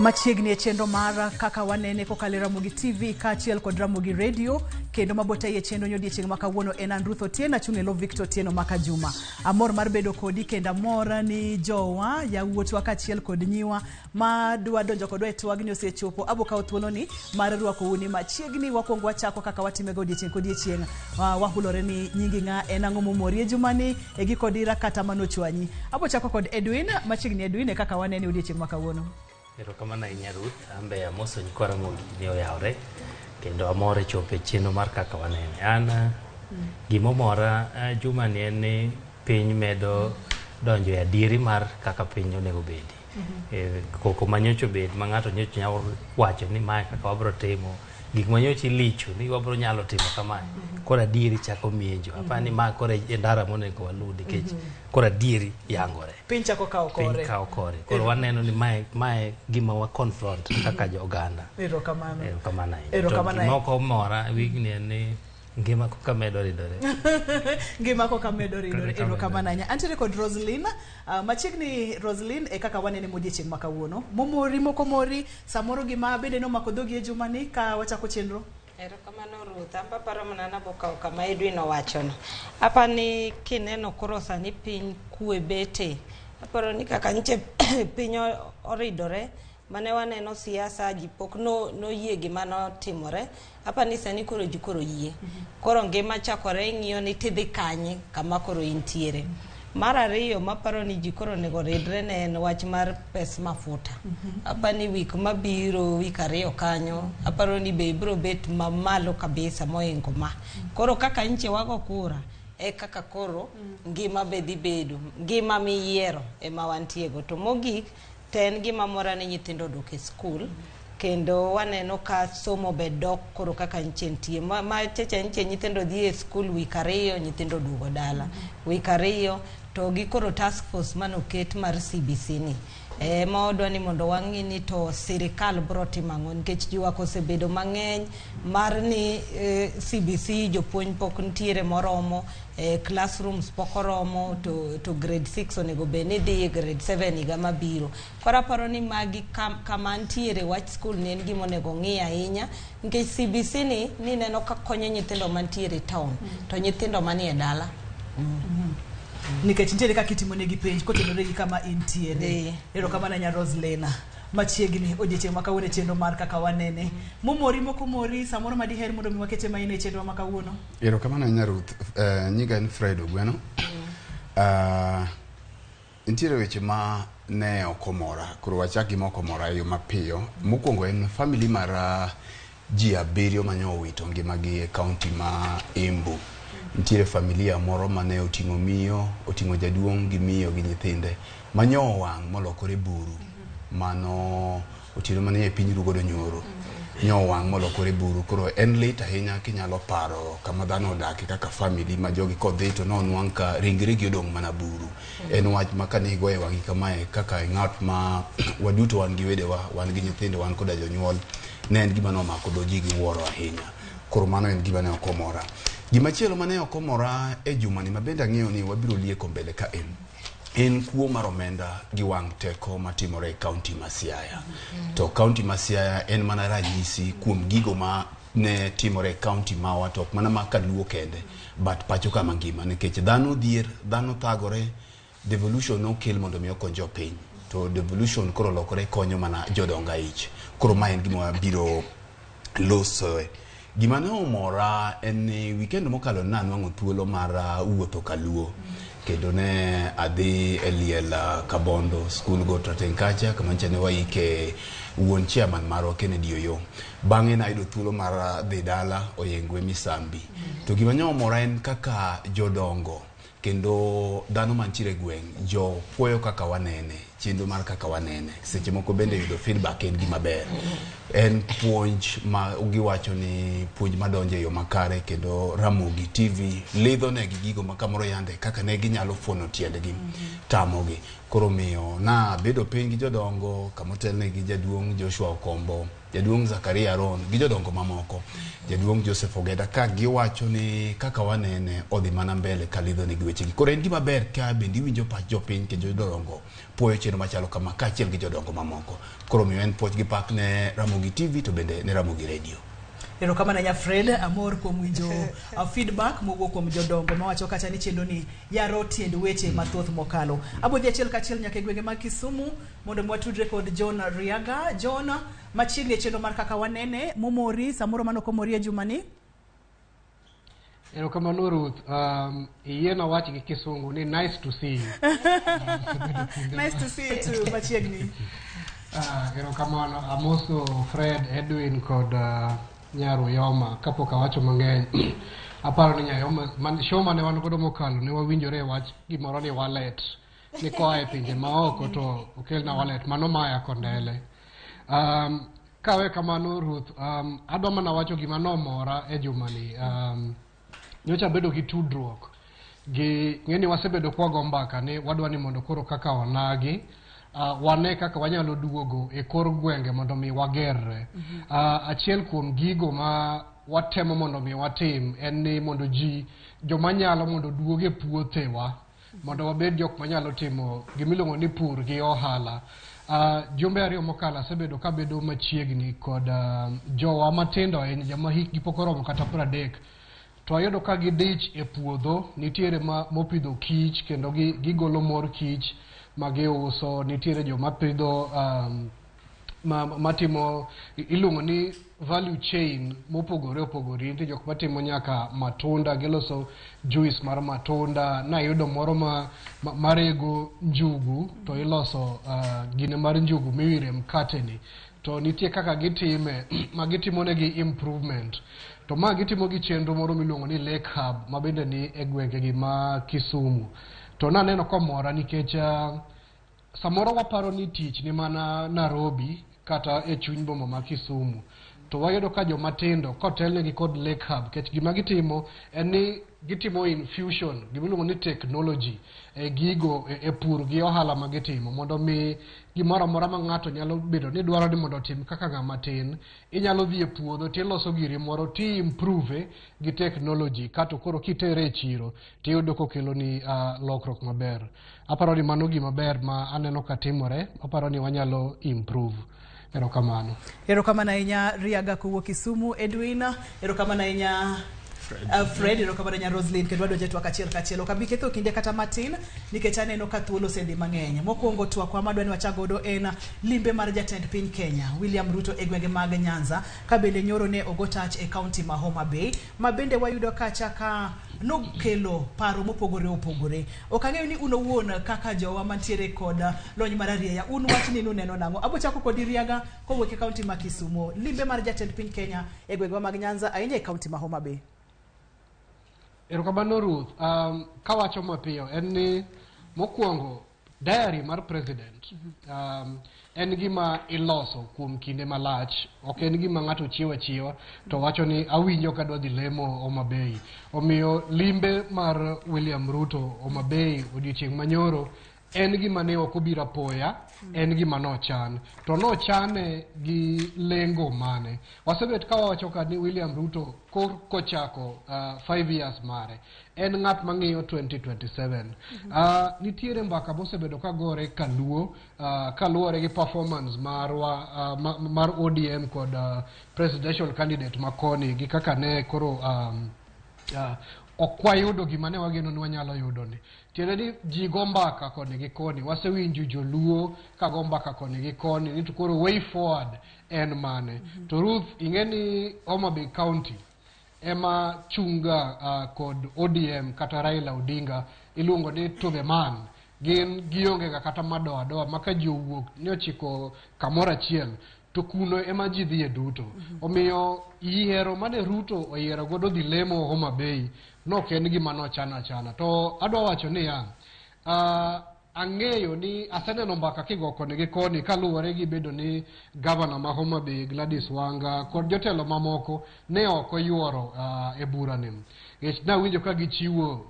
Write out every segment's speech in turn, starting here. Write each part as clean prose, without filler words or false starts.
Machiegni e chenro mar kaka wanene kokalo e Ramogi TV kaachiel kod Ramogi Radio kendo mabotayi e chenro nyodiechieng' ma kawuono en an Ruth Otieno achung' e lo Victor Otieno maka Juma. Amor mar bedo kodi kendo amor ni jowa yawuotwa kaachiel kod nyiwa ma dwa donjo kodwa e twagni osechopo. Abo kawo thuoloni mar rwakou ni machiegni. Wakwongo wachako kaka watimega odiechieng' kodiechieng'. Wahulore ni nyingi ng'a, en ang'o momori e jumani, e giko dira kata manochwanyi. Abo chako kod Edwin. Machiegni Edwin, e kaka wanene odiechieng' ma kawuono. Erokamano ahinya Ruth, an be amoso nyikwa Ramogi ni oyawre kendo amor e chopo e chenro mar kaka wanene. An gimomora jumani en ni piny medo donjo e adieri mar kaka piny onego bedi. Koko manyocha obet ma ng'ato nyocha nyalo wacho ni mae kaka wabro timo, gik manyocha ilicho ni wabro nyalo timo kamae, koro adieri chako mienjo. Aparo ni ma koro e ndara monego waluw nikech koro adieri yangore. Piny chako kawo kore. Piny kawo kore. Koro waneno ni mae, mae gima wa confront kaka jo oganda. Erokamano. Erokamano ahinya. Erokamano To gima ok omora wigni en ni ngima koka medo ridore. Ngima koka medo ridore. Koka medo Erokamano ahinya. Antiere kod Roslyn. Machiegni Roslyn e kaka wanene modiechieng' ma kawuono. Momori moko mori, samoro gima bende nomako dhogi e jumani ka wachako chenro. Erokamano Ruth, an aparo mana nabokawo kama Edwin owachono. Apa ni kineno koro sani piny kwe bete, aparo ni kaka nyiche piny oridore, mane waneno siasa ji pok noyie gima notimore. Apa ni sani koro ji koro yie. Koro ngima chakore ing'iyo ni tidhi kanye kama koro intiere. Mar ariyo maparo ni ji koro onego ridre ne en wach mar pes mafuta. Apa ni wik mabiro, wik ariyo kanyo, aparo ni bei biro bet mamalo kabisa mohingo ma. Koro kaka nche wago kura, e kaka koro ngima be dhi bedo. Ngima miyiero ema wantiego. To mogik, to en gima mora ni nyithindo odok e skul. Kendo waneno ka somo be dok koro kaka nche nitie. Ma, ma cheche nche nyithindo dhi e skul wik ariyo, nyithindo duogo dala. Wik ariyo, to gi koro task force manoket mar CBC ni. Ema wadwa ni mondo wang'i ni to sirikal bro timo ang'o nikech ywak osebedo mang'eny mar ni CBC jopuonj pok nitiere moromo, classrooms pok oromo to, to grade 6 onego bed ni dhi e grade 7 higa mabiro. Koro aparo ni magi kama ntiere wach skul ni en gima onego ng'i ahinya nikech CBC ni nineno ka konyo nyithindo mantiere e town to nyithindo manie dala. Nikech nitiere kaka itimo negi penj kotenore gi kama intiere. Erokamano ahinya Roslena. Machiegni odiechieng' ma kawuono e chenro mar kaka wanene. Momori moko mori samoro ma diher mondo mi wakete maino e chenro ma kawuono. Erokamano ahinya Ruth. Nyinga en Fred Ogweno. Nitiere weche ma ne ok omora, koro wachak gi ma ok omora e yo mapiyo. Mokwongo en family mar ji abiriyo mane owito ngimagi e kaunti ma Embu. Nitiere familia moro mane oting'o miyo, oting'o jaduong' gi miyo gi nyithinde manyo owang' molokore buru. Mano otieno mane e piny rugodo nyoro. Nyo owang' molokore buru. Koro en lit ahinya kinyalo paro kama dhano odake kaka family ma jogi kodhi to nonwang' ka ringregi odong' mana buru. En wach ma kane igoyo e wang'i kamae kaka ng'at ma waduto wan gi wedewa, wan gi nyithindo, wan koda jonyuol, ne en gima nomako dho ji gi wuoro ahinya. Koro mano en gima ne ok omora. Gimachielo mane ok omora e jumani ma bende ang'eyo ni wabiro lieko mbele ka en, en kuo mar omenda gi wang' teko matimore e kaunti ma Siaya. To kaunti ma Siaya en mana ranyisi kuom gigo ma ne timore e kaunti mawa to ok mana ma kaluo kende but pacho ka mangima nikech dhano odhier, dhano thagore, devolution nokel mondo mi okony jopiny to devolution koro olokore konyo mana jodong aich. Koro ma en gima wabiro losoe. Gima ne omora en ni weekend mokalo ne anwang'o thuolo mar wuotho kaluo kendo ne adhi e liel Kabondo school got Rateng' kacha kama nyicha ne waike wuon chairman marwa Kennedy Oyoo. Bang'e nayudo thuolo mar dhi dala Oyengwe Misambi. To gima ne omora en kaka jodongo Kendo dhano mantiere e gweng' jo puoyo kaka wanene, chenro mar kaka wanene. Seche moko bende yudo feedback en gima ber. En puonj ma giwacho ni puonj madonjo e yo makare kendo Ramogi TV lidho negi gigo ma kamoro yande kaka ne ginyalo fuono tiendgi tamogi. Koro omiyo na bedo piny gi jodongo kamotelne gi jaduong' Joshua Okombo, jaduong' Zakaria Aron gi jodongo mamoko, jaduong' Joseph Ogeda ka giwacho ni kaka wanene odhi mana mbele ka lidho negi wechegi. Koro en gima ber ka bende iwinjo pach jopiny kendo jodongo puoyo chenro machalo kama kaachiel gi jodongo mamoko. Koro omiyo en puoch gi pak ne Ramogi TV to bende ne Ramogi Radio. Erokamano ahinya Fred, amor kuom winjo feedback mowuok kuom jodongo mawacho kacha ni chenro ni yaro tiend weche mathoth mokalo. Abo dhi achiel kachiel nyaka e gwenge mag Kisumu mondo mi watudre kod John Riaga. John, machiegni e chenro mar kaka wanene, momori, samoro mano ok omori e jumani. Erokamano Ruth. Iyiena wach gi kisungu ni nice to see you. Nice to see you too, machiegni. Erokamano. Amoso Fred, Edwin kod Nyar Uyoma. Kapok awacho mang'eny, aparo ni Nyayoma, man, show mane wan godo mokalo ne wawinjore e wach gimoro ni wallet. Ni koa e pinje maoko to okelna wallet. Mano maya kondele. Kawe kamano Ruth, adwa mana wacho gima nomora e jumani. Nyocha abedo gi tudruok gi ng'eni wasebedo kwago mbaka ni wadwa ni mondo koro kaka onagi wane kaka wanyalo duogo e kor gwenge mondo mi wagerre. Achiel kuom gigo ma watemo mondo mi watim en ni mondo ji joma nyalo mondo duog e puothewa mondo wabed jok manyalo timo gimiluongo ni pur gi ohala. Jumbe ariyo mokalo asebedo kabedo machiegni kod jowa matindo ahinya, joma hikgi pok oromo kata 30. To ayudo ka gidich e puodho, nitiere ma mopidho kich kendo gigolo mor kich ma giuso, nitiere joma pidho matimo iluongo ni value chain mopogore opogore. Nitie jok matimo nyaka matunda, giloso juice mar matunda. Nayudo moro ma marego njugu to iloso gine mar njugu miwire mkate ni. To nitie kaka gitime ma gitimo negi improvement. To ma gitimo gi chenro moro miluongo ni Lake Hub ma bende ni e gwenge gi ma Kisumu. To naneno komora nikech samoro waparo ni tich ni mana Nairobi kata e chuny boma ma Kisumu. To wayudo ka joma tindo kotelnegi kod Lake Hub, nikech gima gitimo en ni gitimo infusion, gimiluongo ni technology e gigo e pur gi ohala ma gitimo mondo mi gimoro amora ma ng'ato nyalo bedo ni dwaro ni mondo otim kaka ng'ama tin, inyalo dhi e puodho tiloso giri moro ti improve gi technology kato koro kitere e chiro tiyudo kokeloni lokruok maber. Aparo ni mano gima ber ma aneno ka timore, aparo ni wanyalo improve. Erokamano. Erokamano ahinya Riaga kowuok Kisumu, Edwin. Erokamano ahinya Fred, Fred erokamano ahinya Roslyn, kendo wadonjo e twak achiel kachiel. Ok abi ketho kinde kata matin nikech aneno ka thuolo osedhi mang'eny. Mokwongo twakwa madwa ni wachak godo en limbe mar jatend piny Kenya William Ruto e gwenge mag Nyanza, ka bende nyoro ne ogo tach e kaunti ma Homa Bay, ma bende wayudo kacha ka nokelo paro mopogore opogore. Ok ang'eyo ni un owuon kaka jowa mantiere kod lony mar arieya, un wachni nuneno nang'o? Abo chako kodi Riaga kowuok e kaunti ma Kisumu. Limbe mar jatend piny Kenya e gwenge mag Nyanza, ahinya e kaunti ma Homa Bay. Erokamano Ruth. Kawacho mapiyo en ni mokwongo diary mar president en gima iloso kuom kinde malach, ok en gima ng'ato chiewo achiewa to wacho ni awinjo kadwa dhi lemo Homa Bay. Omiyo limbe mar William Ruto Homa Bay odiochieng' manyoro en gima ne ok obiro apoya, en gima nochan. To nochane gi lengo mane? Wasebet ka wawacho ka ni William Ruto kochako 5 years mare en ng'at mang'iyo 2027. Nitiere mbaka mosebedo ka gore kaluo kaluwore gi performance marwa mar ODM kod presidential candidate makoni gi kaka ne koro ok wayudo gima ne wageno ni wanyalo yudo ni. Tiende ni ji go mbaka koni gi koni, wasewinjo joluo ka go mbaka koni gi koni ni to koro way forward en mane. To Ruth, ing'e ni Homa Bay County ema chunga kod ODM kata Raila Odinga iluongo ni to the man. Gin gionge ga kata madoadoa ma ka ji owuok ni ochiko kamoro achiel To kuno ema ji dhiye duto. Omiyo yiero mane Ruto oyiero godo dhi lemo Homa Bay nok en gima nochano achana. To adwa wacho niya, ang'eyo ni aseneno mbaka kigo koni gi koni kaluwore gi bedo ni gavana ma Homa Bay Gladys Wanga kod jotelo mamoko ne ok oyuoro e burani. Nikech nawinjo ka gichiwo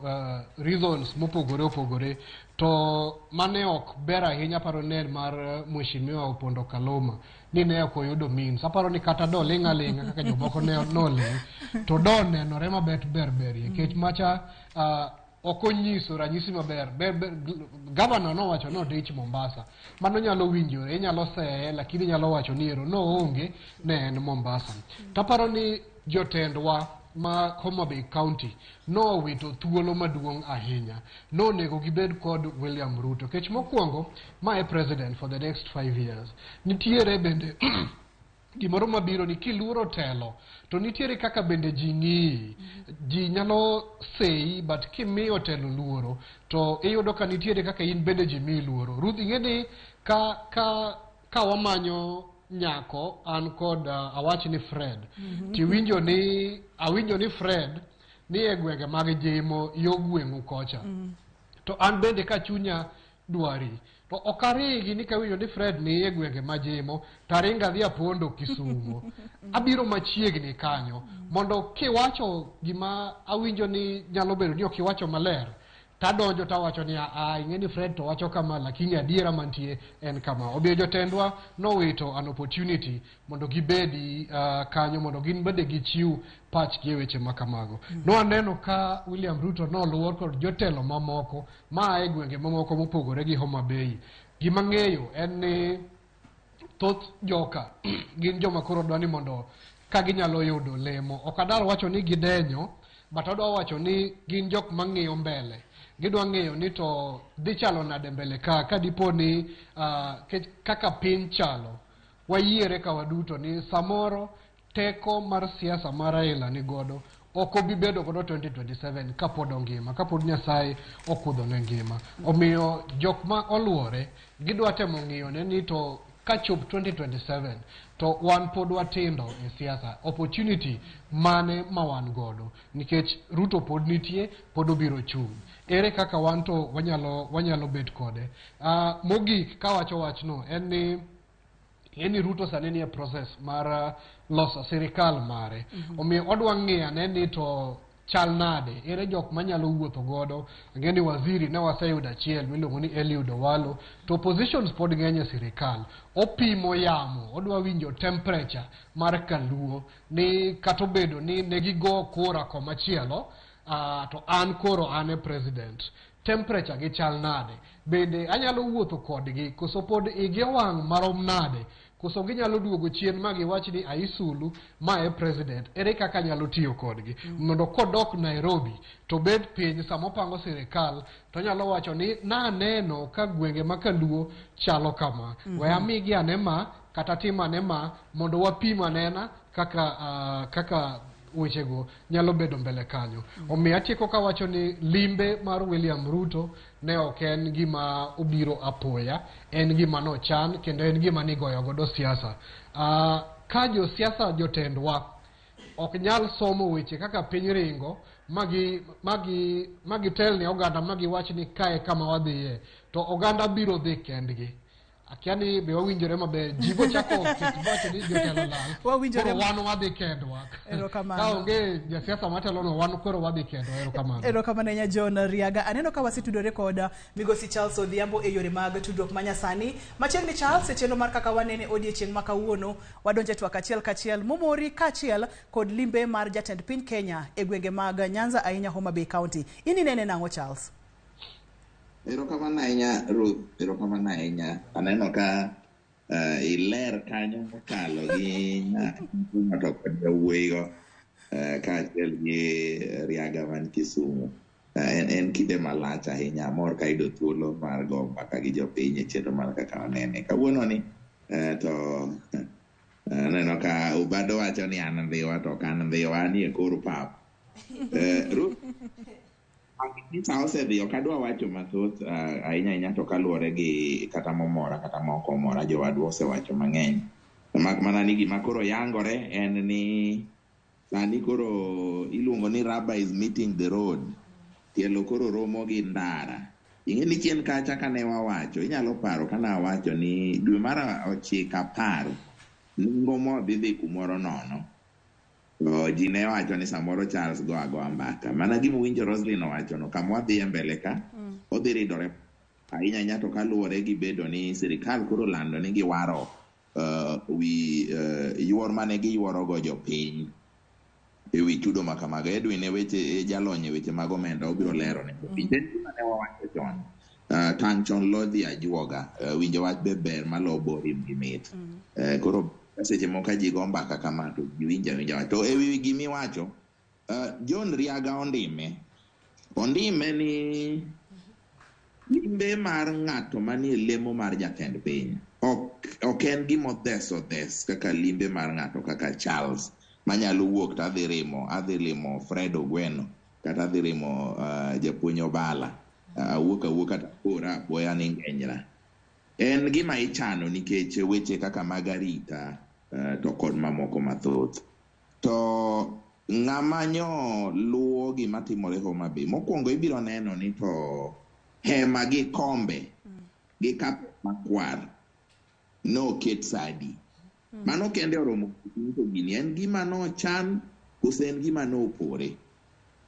reasons mopogore opogore to mane ok ber ahinya aparo ne en mar Mheshimiwa Opondo Kaluma ni ne ok oyudo means. Aparo ni kata doling' aling'a kaka jomoko ne noling' to do nenore mabet ber berie nikech macha ok onyiso ranyisi maber. Gavana nowacho ni odich Mombasa. Mano nyalo winjore, inyalo seye, lakini inyalo wacho ni ero noonge ne en Mombasa. Taparo ni jotendwa ma Homa Bay County nowito thuolo maduong' ahinya. Nonego gibed kod William Ruto. Nikech mokwongo, ma e president for the next 5 years. Nitiere bende gimoro mabiro ni kiluoro telo to nitiere kaka bende ji ng'iyi. Ji nyalo seyi but kimiyo telo luoro to iyudo ka nitiere kaka in bende ji miyi luoro. Ruth ing'e ni ka wamanyo nyako an kod awach ni Fred tiwinjo ni awinjo ni Fred ni e gwenge mag Jimo yo gweng'u kocha to an bende ka chunya dwari to ok arigi ni kawinjo ni Fred ni e gwenge ma Jimo taringo adhi apondo Kisumo abiro machiegni kanyo mondo kiwacho gima awinjo ni nyalo bedo ni ok iwacho maler tadonjo tawacho ni a ing'e ni Fred to wacho kama lakini adiera mantie en kama. Omiyo jotendwa nowito an opportunity mondo gibedi kanyo mondo gin bende gichiw pachgi e weche ma kamago. Nwaneno ka William Ruto noluor kod jotelo mamoko maa e gwenge mamoko mopogore gi Homa Bay. Gima ng'eyo en ni thoth joka gin joma koro dwa ni mondo ka ginyalo yudo lemo. Ok adar wacho ni gidenyo, but adwa wacho ni gin jok mang'iyo mbele. Gidwa ng'eyo ni to dhi chalo nade mbele ka dipo ni kaka piny chalo wayiere ka waduto ni samoro teko mar siasa mar Raila ni godo ok obi bedo godo 2027 kapod ongima, kapod Nyasaye okudho ne ngima. Omiyo jok ma oluore gidwa temo ng'iyo ne ni to kachop 2027 to wan pod watindo e siasa, opportunity mane ma wan godo nikech Ruto pod nitie, pod obiro chung'. Ere kaka wan to wanyalo bet kode? Mogik kawacho wachno en ni Ruto sani nie process mar loso sirikal mare. Omiyo odwa ng'iyo ane ni to chal nade, ere jok manyalo wuotho godo. Ang'e ni waziri ne waseyudo achiel miluongo ni Eliud Owalo, to positions pod ng'eny e sirikal. Opimo yamo, odwa winjo temperature mar kaluo ni kata obedo ni ne gigo kura komachielo, to an koro an e president. Temperature gi chal nade? Bende anyalo wuotho kodgi koso pod igi owang' marom nade? Koso ginyalo duogo chien ma giwach ni Aisulu ma e president, ere kaka anyalo tiyo kodgi? Mondo kodok Nairobi to bed piny sama opango sirikal to nyalo wacho ni naneno ka gwenge ma kaluo chalo kama. We amigi ane ma kata tim ane ma mondo wapim anena kaka wechego nyalo bedo mbele kanyo. Omiyo atieko kawacho ni limbe mar William Ruto ne ok en gima obiro apoya, en gima nochan kendo en gima nigoyo godo siasa. Ka josiasa jotendwa ok nyal somo weche kaka piny ringo magi tel ne oganda magi wach ni kae kama wadhiye, to oganda biro dhi kendgi. Akia ni be wawinjore maber. Ji bochako ket wacho ni jotelo lal. Wawinjore. Koro wan wadhi kendwa. Erokamano. Ka onge jasiasa matelono, wan koro wadhi kendwa. Erokamano. Erokamano ahinya John Riaga. Aneno ka wasetudore kod Migosi Charles Odhiambo e yore mag tudruok manyasani. Machiegni Charles, e chenro mar kaka wanene odiechieng' ma kawuono, wadonjo e twak achiel kachiel momori kaachiel kod limbe mar jatend piny Kenya e gwenge mag Nyanza ahinya Homa Bay County. In inene nang'o Charles? Erokamano ahinya Ruth, erokamano ahinya. Aneno ka iler kanyo mokalo gi ng'ato kod jawuoyigo kaachiel gi Riaga man Kisumu. En kinde malach ahinya, amor ka ayudo thuolo mar go mbaka gi jopiny e chenro mar kaka wanene. Kawuono ni to aneno ka Obado wacho ni an ndhiwa to ok an ndhiwa, an e kor pap. Ruth, sa osedhi, ok adwa wacho mathoth ahinya ahinya to kaluwore gi kata momora kata mok omora, jowadwa osewacho mang'eny. Mak mana ni gima koro yangore en ni sani koro iluongo ni rubber is meeting the road. Tielo koro romo gi ndara. Ing'e ni chien kacha kane wawacho, inyalo paro kane awacho ni dwe mar 9 10 nengo mo dhi dhi kumoro nono. To ji ne wacho ni samoro Charles go agoa mbaka. Mana gima uwinjo Roslyn owacho no, kama wadhi e mbele ka, odhi ridore ahinya ahinya to kaluwore gi bedo ni sirikal koro lando ni giwaro wi yuor mane giyuoro go jopiny e wi chudo ma kamago. Edwin e weche e jalony e weche mag omenda obiro lero ne jopiny. En gima ne wawacho chon. Tang' chon lo dhi ajuoga. Winjo wach be ber malo borim gi mit. Koro seche moko ka ji go mbaka kama to ji winjo awinja wach. To e wi gimiwacho, John Riaga ondime. Ondime ni limbe mar ng'ato manie lemo mar jatend piny ok en gima odhes odhes kaka limbe mar ng'ato kaka Charles manyalo wuok to adhi limo Fred Ogweno kata adhi limo japuonj Obala. Awuok awuoka to apora apoya ni ngenyra. En gima ichano nikech weche kaka mag arita to kod mamoko mathoth. To ng'ama nyo luwo gima timore Homa Bay, mokwongo ibiro neno ni to hema gi kombe gi kapet makwar noket sadi. Mano kende oromo nyiso gini en gima nochan kose en gima nopore.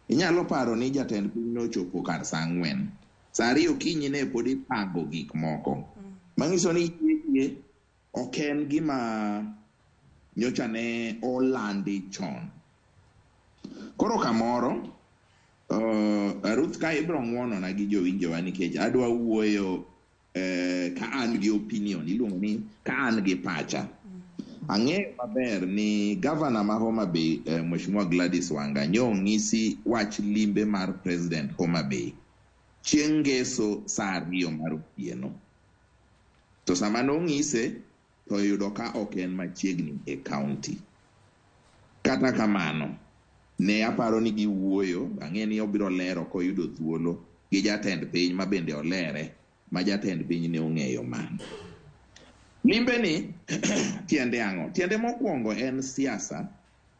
Inyalo paro ni jatend piny nochopo kar saa 4. Saa 2 okinyi ne pod ipango gik moko. Manyiso ni yie ok en gima nyocha ne olandi chon. Koro kamoro, Ruth ka ibiro ng'wonona gi jowinjowa nikech adwa wuoyo ka an gi opinion, iluongo ni ka an gi pacha. Ang'eyo maber ni gavana ma Homa Bay, Mheshimiwa Gladys Wanga, nyo onyisi wach limbe mar President Homa Bay chieng' ngeso saa 2 mar otieno. To sama nong'ise to oyudo ka ok en machiegni e county. Kata kamano, ne aparo ni giwuoyo, ang'e ni obiro lero koyudo thuolo gi jatend piny ma bende olere, ma jatend piny ne ong'eyo mano. Limbe ni tiende ang'o? Tiende mokwongo en siasa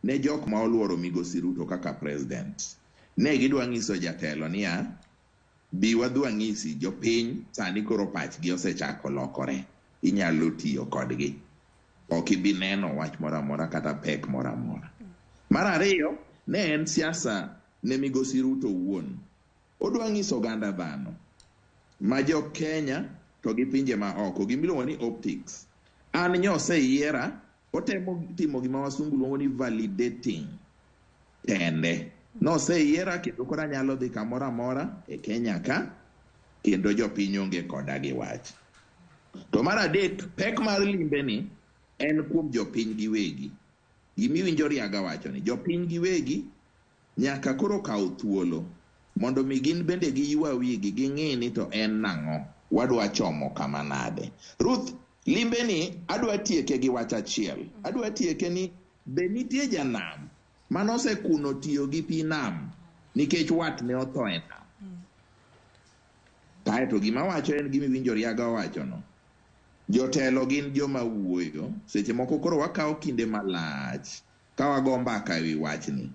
ne jok ma oluoro Migosi Ruto kaka president. Ne gidwa ng'iso jatelo niya, bi wadhi wang'isi jopiny sani koro pachgi osechako lokore. Inyalo tiyo kodgi. Ok ibi neno wach moro amora kata pek moro amora. Mar ariyo, ne en siasa ne Migosi Ruto owuon. Odwa ng'iso oganda dhano ma jo Kenya to gi pinje ma oko, gimiluongo ni optics. An nyoseyiera, otemo timo gima wasungu luongo ni validating tende. Noseyiera kendo koro anyalo dhi kamoro amora e Kenya ka, kendo jopiny onge koda gi wach. To mar adek, pek mar limbe ni en kuom jopiny giwegi. Gimiwinjo Riaga wacho ni jopiny giwegi nyaka koro kaw thuolo mondo mi gin bende giywa wigi ging'i ni to en nang'o, wadwa chomo kama nade. Ruth, limbe ni adwa tieke gi wach achiel. Adwa tieke ni be nitie janam manosekuno tiyo gi pi nam nikech wat ne otho e nam. Kaeto gima wacho en gima iwinjo Riaga owachono. Jotelo gin joma wuoyo, seche moko koro wakawo kinde malach ka wago mbaka ewi wachni.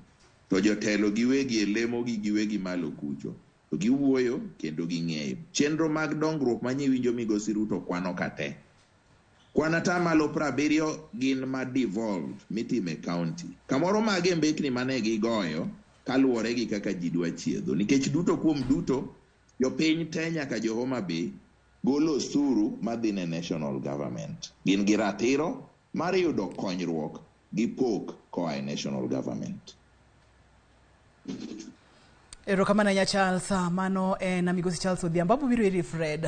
To jotelo giwegi e lemo gi giwegi malo kucho. To giwuoyo kendo ging'eyo. Chenro mag dongruok ma nyiwinjo Migosi Ruto kwano ka te. Kwan atamalo 70 gin ma devolved mitimo e county. Kamoro mage mbekni mane gigoyo kaluwore gi kaka ji dwa chiedho. Nikech duto kuom duto, jopiny te nyaka jo Homa Bay golo osuru madhi ne national government. Gin gi ratiro mar yudo konyruok gi pok koa e national government. Erokamano ahinya Charles, mano en Migosi Charles Odhiambo. Abiro biro iri Fred.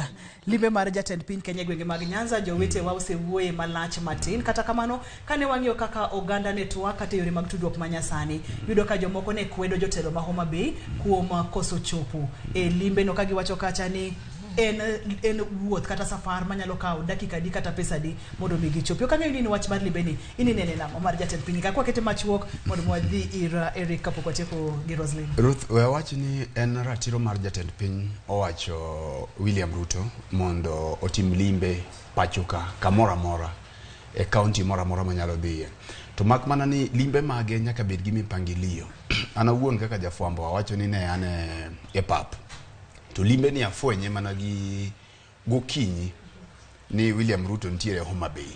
Limbe mar jatend piny Kenya e gwenge mag Nyanza, jowetewa osewuoye malach matin. Kata kamano, kane wang'iyo kaka oganda ne twak kata yore mag tudruok manyasani, yudo ka jomoko ne kwedo jotelo ma Homa Bay kuom koso chopo e limbe no, ka giwacho kacha ni en wuoth kata safar manyalo kawo dakika adi kata pesa adi mondo mi gichopi. Ok ang'eyo ni wach mar limbe ni ininene nang'o mar jatend piny ka kwakete machuok mondo mi wadhi ir Eric kapok watieko gi Roslyn. Ruth, we awach ni en ratiro mar jatend piny owacho William Ruto mondo otim limbe pacho ka kamoro amora. e kaunti moro amora monyalo dhiye. To mak mana ni limbe mage nyaka bed gi mipangilio. An awuon kaka jafwambo awacho ni ne an e pap. To limbe ni afwenye mana gi gokinyi ni William Ruto nitiere Homa Bay.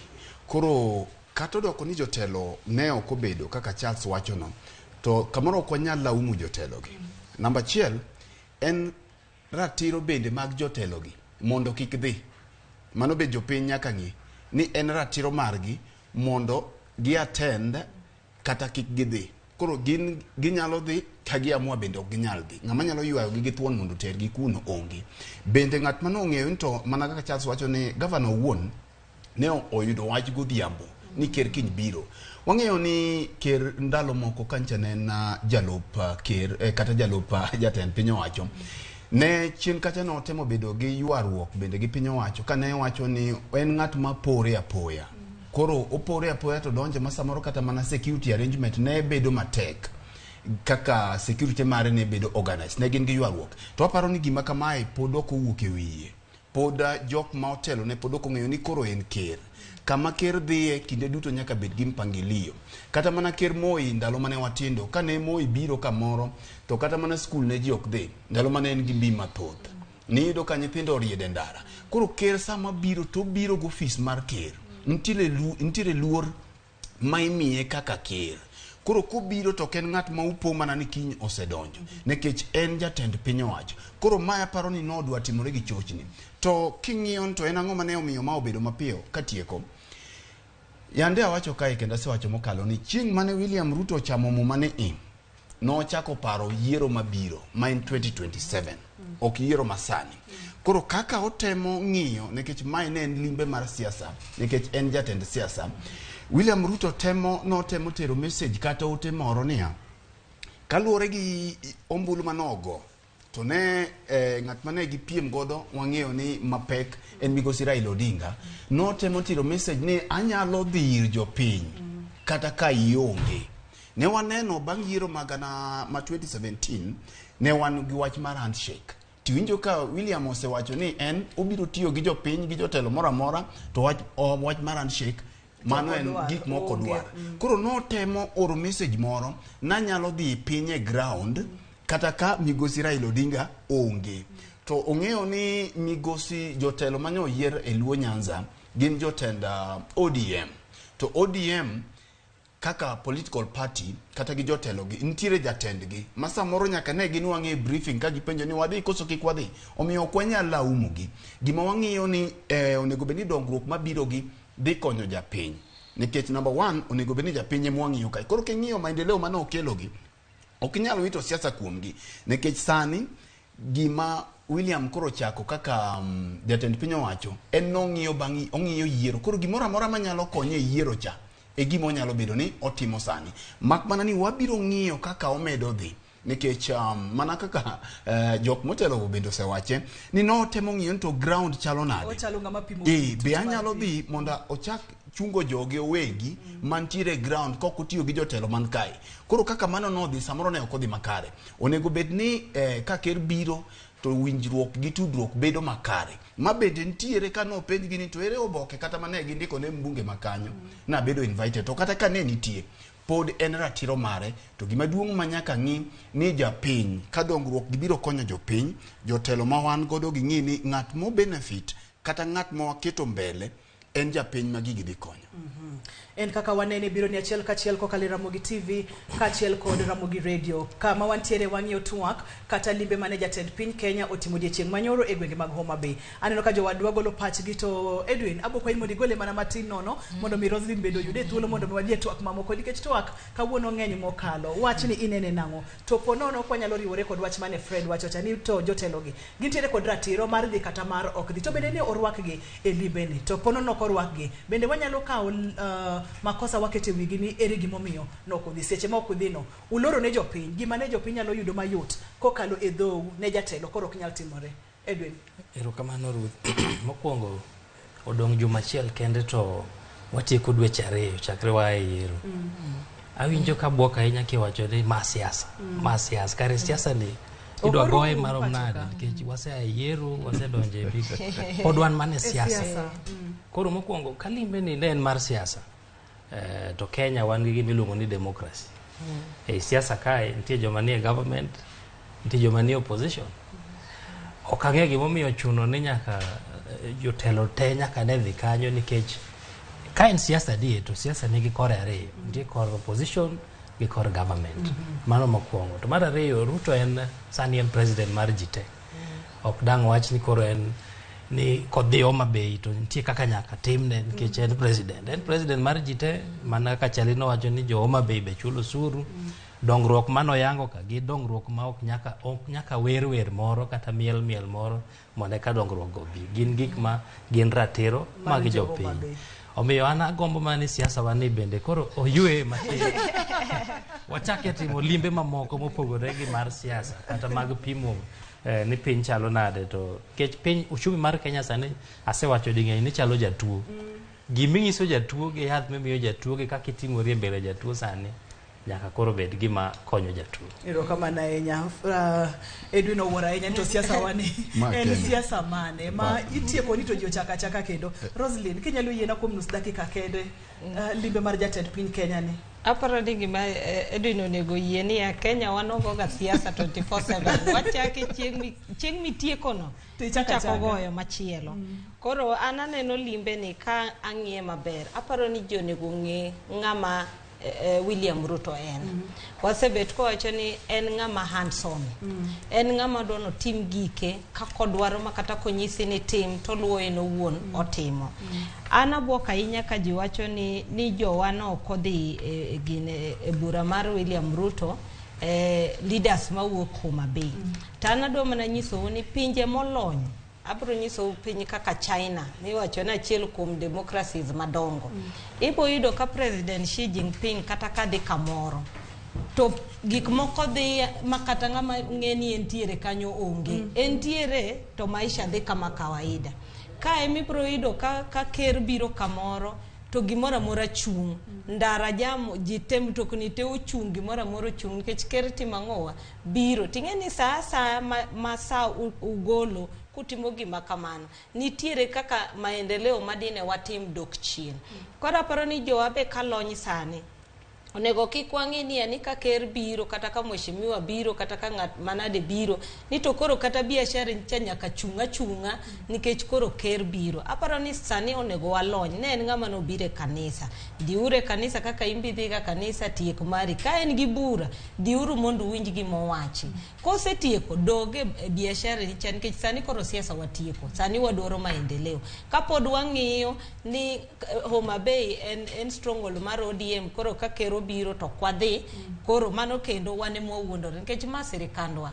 Koro kata odoko ni jotelo ne ok obedo kaka Charles wachono, to kamoro ok wanyal laumu jotelogi. Namba achiel en ratiro bende mag jotelogi mondo kik dhi. Mano be jopiny nyaka ng'i ni en ratiro margi mondo gi attend kata kik gidhi. Koro gin ginyalo dhi ka giamua bende ok ginyal dhi. Ng'ama nyalo ywayogi gi thuon mondo otergi kuno onge. Bende ng'at mane ong'eyo ni to mana kaka Charles wacho ni gavana owuon ne oyudo wach godhiambo ni ker kiny biro. Wang'eyo ni ker ndalo moko kancha ne en jalup ker kata jalup jatend piny owacho. Ne chien kacha ne otemo bedo gi ywaruok bende gi piny owacho kane owacho ni en ng'at ma pore apoya. Koro opore apoya to donjo ma samoro kata mana security arrangement ne bedo matek kaka security mare ne bedo organized. Ne gin gi ywaruok. To aparo ni gima kamae pod ok owuok e wiye. Pod jok ma otelo ne pod ok ong'eyo ni koro en ker. Kama ker dhiye kinde duto nyaka bed gi mpangilio. Kata mana ker Moi ndalo mane watindo, kane Moi biro kamoro, to kata mana skul ne ji ok dhi, ndalo mane en gi mbi mathoth. Niyudo ka nyithindo oriedo e ndara. Koro ker sama biro to obiro gi ofis mar ker. Nitiere luor ma imiye kaka ker. Koro kobiro to ok en ng'at ma upo mana ni kiny osedonjo, nikech en jatend piny owacho. Koro mae aparo ni nodwa timore gi chochni. To king'iyo to en ang'o mane omiyo ma obedo mapiyo katieko? Yande awacho kae kendo asewacho mokalo ni chieng' mane William Ruto ochamo muma ni i, nochako paro yiero mabiro ma en 2027, ok yiero masani. Koro kaka otemo ng'iyo, nikech mae ne en limbe mar siasa, nikech en jatend siasa, William Ruto notemo tero message kata ote moro niya, kaluwore gi ombulu manogo, to ne ng'at mane gipiem godo wang'eyo ni mapek en migosi Raila Odinga, notemo tero message ni anyalo dhi ir jopiny kata ka ionge. Ne waneno bang' yiero magana ma 2017 ne wan gi wach mar handshake. Tiwinjo ka William osewacho ni en obiro tiyo gi jopiny gi jotelo moro amora, to wach mar handshake mano en gik mok odwar. Koro notemo oro message moro nanyalo dhi piny e ground kata ka migosi Raila Odinga onge. To ong'eyo ni migosi jotelo mane oyier e Luo Nyanza gin jotend ODM. To ODM kaka political party kata gi jotelo gi nitiere jatendgi ma samoro nyaka ne ginwang'e e briefing ka gipenjo ni wadhi koso kik wadhi. Omiyo ok wanyal laumo gi. Gima wang'iyo ni onego bed ni dongruok mabiro gi dhi konyo japiny. Nikech number one, onego bed ni japiny ema wang'iyo kae. Koro king'iyo maendeleo mane okelo gi, ok inyal wito siasa kuomgi. Nikech sani gima William koro chako kaka jatend piny owacho en nong'iyo bang' ong'iyo yiero. Koro gimoro amora manyalo konye e yiero cha e gima onyalo bedo ni otimo sani. Mak mana ni wabiro ng'iyo kaka omedo dhi. Nikech mana kaka jok motelo go bende osewache ni notemo ng'iyo ni to ground chalo nade. Ochalo ng'ama pimo be anyalo dhi mondo ochak chungo joge owegi mantiere ground kok otiyo gi jotelo man kae. Koro kaka mano nodhi samoro ne ok odhi makare. Onego bed ni ka ker biro to winjruok gi tudruok bedo makare. Ma bende nitiere ka nopenjgi ni to ere oboke kata mane gindiko ne mbunge makanyo nabedo invited. To kata ka ne nitie pod en ratiro mare. To gima duong' ma nyaka ng'i ni japiny ka dongruok gibiro konyo jopiny, jotelo ma wan godo ging'i ni ng'at mo benefit kata ng'at ma waketo mbele en japiny ma gigi dhi konyo. En kaka wanene biro ni achiel kachiel kokalo e Ramogi TV kaachiel kod Ramogi Radio. Kama wantiere wang'iyo twak kata limbe mane jatend piny Kenya otimo odiechieng' manyoro e gwenge mag Homa Bay. Aneno ka jowadwa golo pachgi to Edwin, abo kwayi mondo igole mana matin nono mondo mi Roslyn bende oyude thuolo mondo mi wadhi e twak mamoko nikech twak kawuono ng'eny mokalo. Wachni inene nang'o? To po nono ok wanyalo riwore kod wach mane Fred wacho cha ni to jotelogi gintiere kod ratiro mar dhi kata mar ok dhi. To bende ne orwakgi e limbeni. To po nono ok orwakgi, bende wanyalo kawo makosa wakete wigi ni ere gimomiyo nok odhi. Seche ma ok udhi no, uloro ne jopiny, gima ne jopiny nyalo yudo mayot kokalo e dhou ne jatelo koro ok nyal timore. Edwin. Erokamano Ruth. Mokwongo odong' juma achiel kende to watieko dweche ariyo chakre waa e yiero. Awinjo ka buok ahinya kiwacho ni ma siasa, ma siasa. Kare siasa ni Idwa Ok goye orum marom pacho nade ka. nikech wasea e yiero, wasedonjo e big. Pod wan mana e E siasa. siasa. Koro mokwongo kalimbe ni ne en mar siasa. To Kenya wan gi gima iluongo ni democracy. E siasa kae nitie joma nie government, nitie joma nie opposition. Ok ang'e gimomiyo ochuno ni nyaka jotelo te nyaka ne dhi kanyo nikech ka en siasa adier to siasa nigi kore ariyo. Nitie kor opposition gi kor government. Mano mokwongo. To mar ariyo, Ruto en sani en president mar ji te. Ok dang' wach ni koro en ni kodhi Homa Bay to nitie kaka nyaka timne nikech en president. En president mar ji te mana kaka Chali nowacho ni jo Homa Bay be chulo osuru. Dongruok manoyango ka gi dongruok ma ok nyaka wer wer moro kata miel miel moro mondo eka dongruok go bi. Gin gik ma gin ratiro Mar mag jo Homa jopiny. Bay. Omiyo an agombo mana ni siasa wa ni bende koro oywe matin. Wachake timo limbe mamoko mopogore gi mar siasa kata mag pimo ni piny chalo nade to nikech piny uchumi mar Kenya sani asewacho ding'eny ni chalo jatuo. Giming'iso jatuo gi yath mimiyo jatuo gi kaka iting'ori e mbele jatuo sani nyaka koro bed gima konyo jatuo. Erokamano ahinya. Edwin owuoro ahinya ni to siasa wani Ma en Kenya. siasa mane ma itieko ni to ji ochako achaka kendo. Roslyn, kinyalo yiena kuom nus dakika kende limbe mar jatend piny Kenya ni. Aparo ni gima Edwin onego yie ni ya Kenya wanogoga siasa 24/7. Wachake chieng' mitiekono To ichako ichako achaka. goyo machielo. Koro an aneno limbe ni ka ang'iye maber, aparo ni ji onego ng'e ng'ama William Ruto en. Wasebet kowacho ni en ng'ama hands on. En ng'ama dwa notim gike kaka odwaro ma kata konyisi ni tim toluwo en owuon otimo. An abuok ahinya ka ji wacho ni jowa no ok odhi e bura mar William Ruto, leaders mawuok Homa Bay. To an adwa mana nyisou ni pinje molony, abiro nyisou piny kaka China, miwacho ni achiel kuom democracies madongo. Ibo yudo ka President Xi Jinping kata kadhi kamoro, to gik moko dhi ma kata ng'ama ng'e ni entiere kanyo onge. Entiere to maisha dhi kama kawaida. Kae mibiro yudo ka ker biro kamoro, to gimoro amora chung'. Ndara jam, ji te mtokni te ochung', gimoro amora ochung' nikech ker timo ang'owa biro. Ting'e ni sa asaya ma sa ugolo kutimo gima kamano, nitiere kaka maendeleo madine watim dok chien. Koro aparo ni jowa be kalony sani, onego kik wang'i ni ani ka ker biro kata ka mheshimiwa biro kata ka ng'at manade biro ni to koro kata biashara cha nyaka chung' achung'a nikech koro ker biro. Aparo ni sani onego walony. Ne en ng'ama nobiro e kanisa, dhiuru e kanisa kaka in be idhiga kanisa, tiek mari. Ka en gi bura, dhiuru mondo uwinj gima owachi. Kosetieko, dog e biashara ni cha nikech sani koro siasa watieko. Sani wadwaro maendeleo. Kapod wang'iyo ni Homa Bay en stronghold mar ODM, koro ka ker obiro to kwadhi, koro mano kendo wan ema wawuondore nikech ma sirikandwa.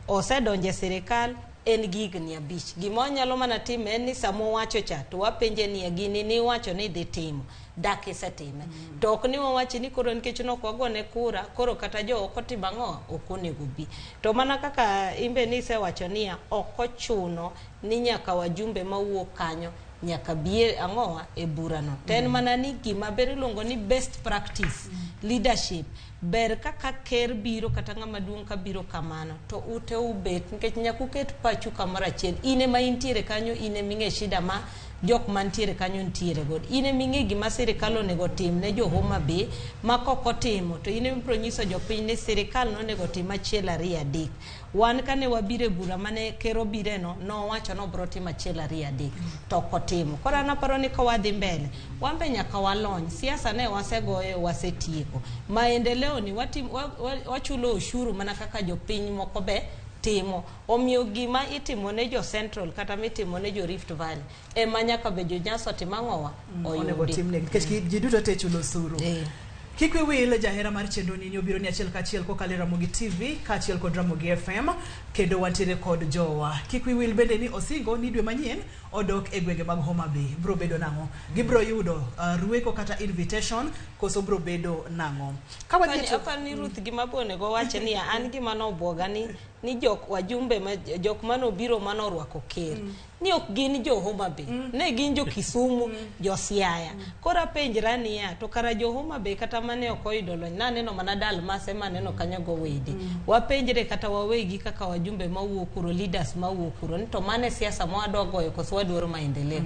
Osedonjo e sirikal en gi higni 5. Gima wanyalo mana timo en ni sama owacho cha to wapenje niya gini niwacho ni idhi timo, dak isetime. To ok ni wawachi ni koro nikech nok wagone kura, koro kata jo oko timo ang'o, ok onego bi. To mana kaka imbe nisewacho niya, ok ochuno ni nyaka wajumbe mawuok kanyo nyaka bi ang'owa e burano. To en mana ni gima ber iluongo ni best practice leadership. Ber kaka ker biro kata ng'ama duong' ka biro kamano to ute ubet nikech nyaka uket pachu kamoro achiel. In ema intiere kanyo, in ema ing'e shida ma jok mantiere kanyo nitiere godo. In ema ing'e gima sirikal onego otim ne jo Homa Bay ma kok otimo to in ema ibiro nyiso jopiny ni sirikal nonego otim 1 2 3. Wan kane wabiro e bura mane ker obire no, nowacho ni obiro timo 1 2 3 to ok otimo. Koro an aparo ni ka wadhi mbele, wan be nyaka walony. Siasa ne wasegoyo, wasetieko. Maendeleo ni wachulo ushuru mana kaka jopiny moko be timo. Omiyo gima itimo ne jo Central kata mitimo ne jo Rift Valley ema nyaka be jo Nyasa otim ang'owa? Onego Oyudi. timne nikech ji duto te chulo osuru. Kik wiwil jahera mar chenro ni obiro ni achiel kachiel kokalo e Ramogi TV kaachiel kod Ramogi FM kendo wantiere kod jowa. Kik wiwil bende ni osingo ni dwe manyien odok e gwenge mag Homa Bay. Bro bedo nang'o? Gibro yudo rweko kata invitation koso bro bedo nang'o? Ka wadhi Apani ni Ruth gima bo onego wach ni an gima nobuoga ni Ni jok wajumbe ma jok manobiro manorwako ker ni ok gin jo Homa Bay, ne gin jo Kisumu, jo Siaya. Koro apenjra niya, to kara jo Homa Bay kata mane ok oyudo lony, naneno mana Dalmas ema aneno kanyo go wede. Wapenjre kata wawegi kaka wajumbe mawuok kuro, leaders mawuok kuro, ni to mane siasa ma wadwa goyo koso wadwaro maendeleo?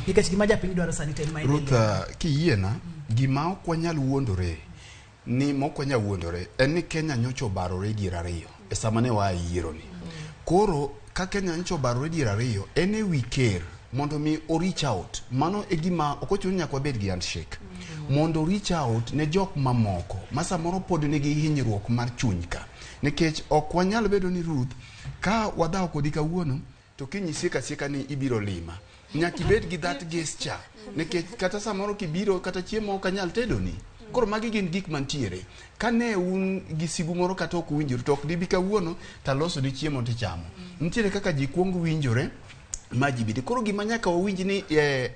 Nikech gima japiny dwaro sani to en maendeleo. Ruth, kiyiena, gima ok wanyal wuondore ni mok wanyal wuondore en ni Kenya nyocha obarore dier ariyo e sama ne waa e yiero ni. Koro ka Kenya nyocha obarore dier ariyo, en e wi ker mondo mi o reach out. Mano e gima ok ochuno ni nyaka wabed gi handshake. Mondo o reach out ne jok mamoko ma samoro pod nigi hinyruok mar chuny ka. Nikech ok wanyal bedo ni, Ruth, ka wadhawo kodi kawuono to kiny isieko asieka ni ibiro lima. Nyaka ibed gi that gesture. Nikech kata samoro kibiro kata chiemo ok anyal tedoni. Koro magi gin gik mantiere. Kane un gi sigu moro kata ok uwinjoru, to ok dibi kawuono taloso ni chiemo tichamo. Nitiere kaka ji kuongo winjore ma ji bidi. Koro gima nyaka wawinj ni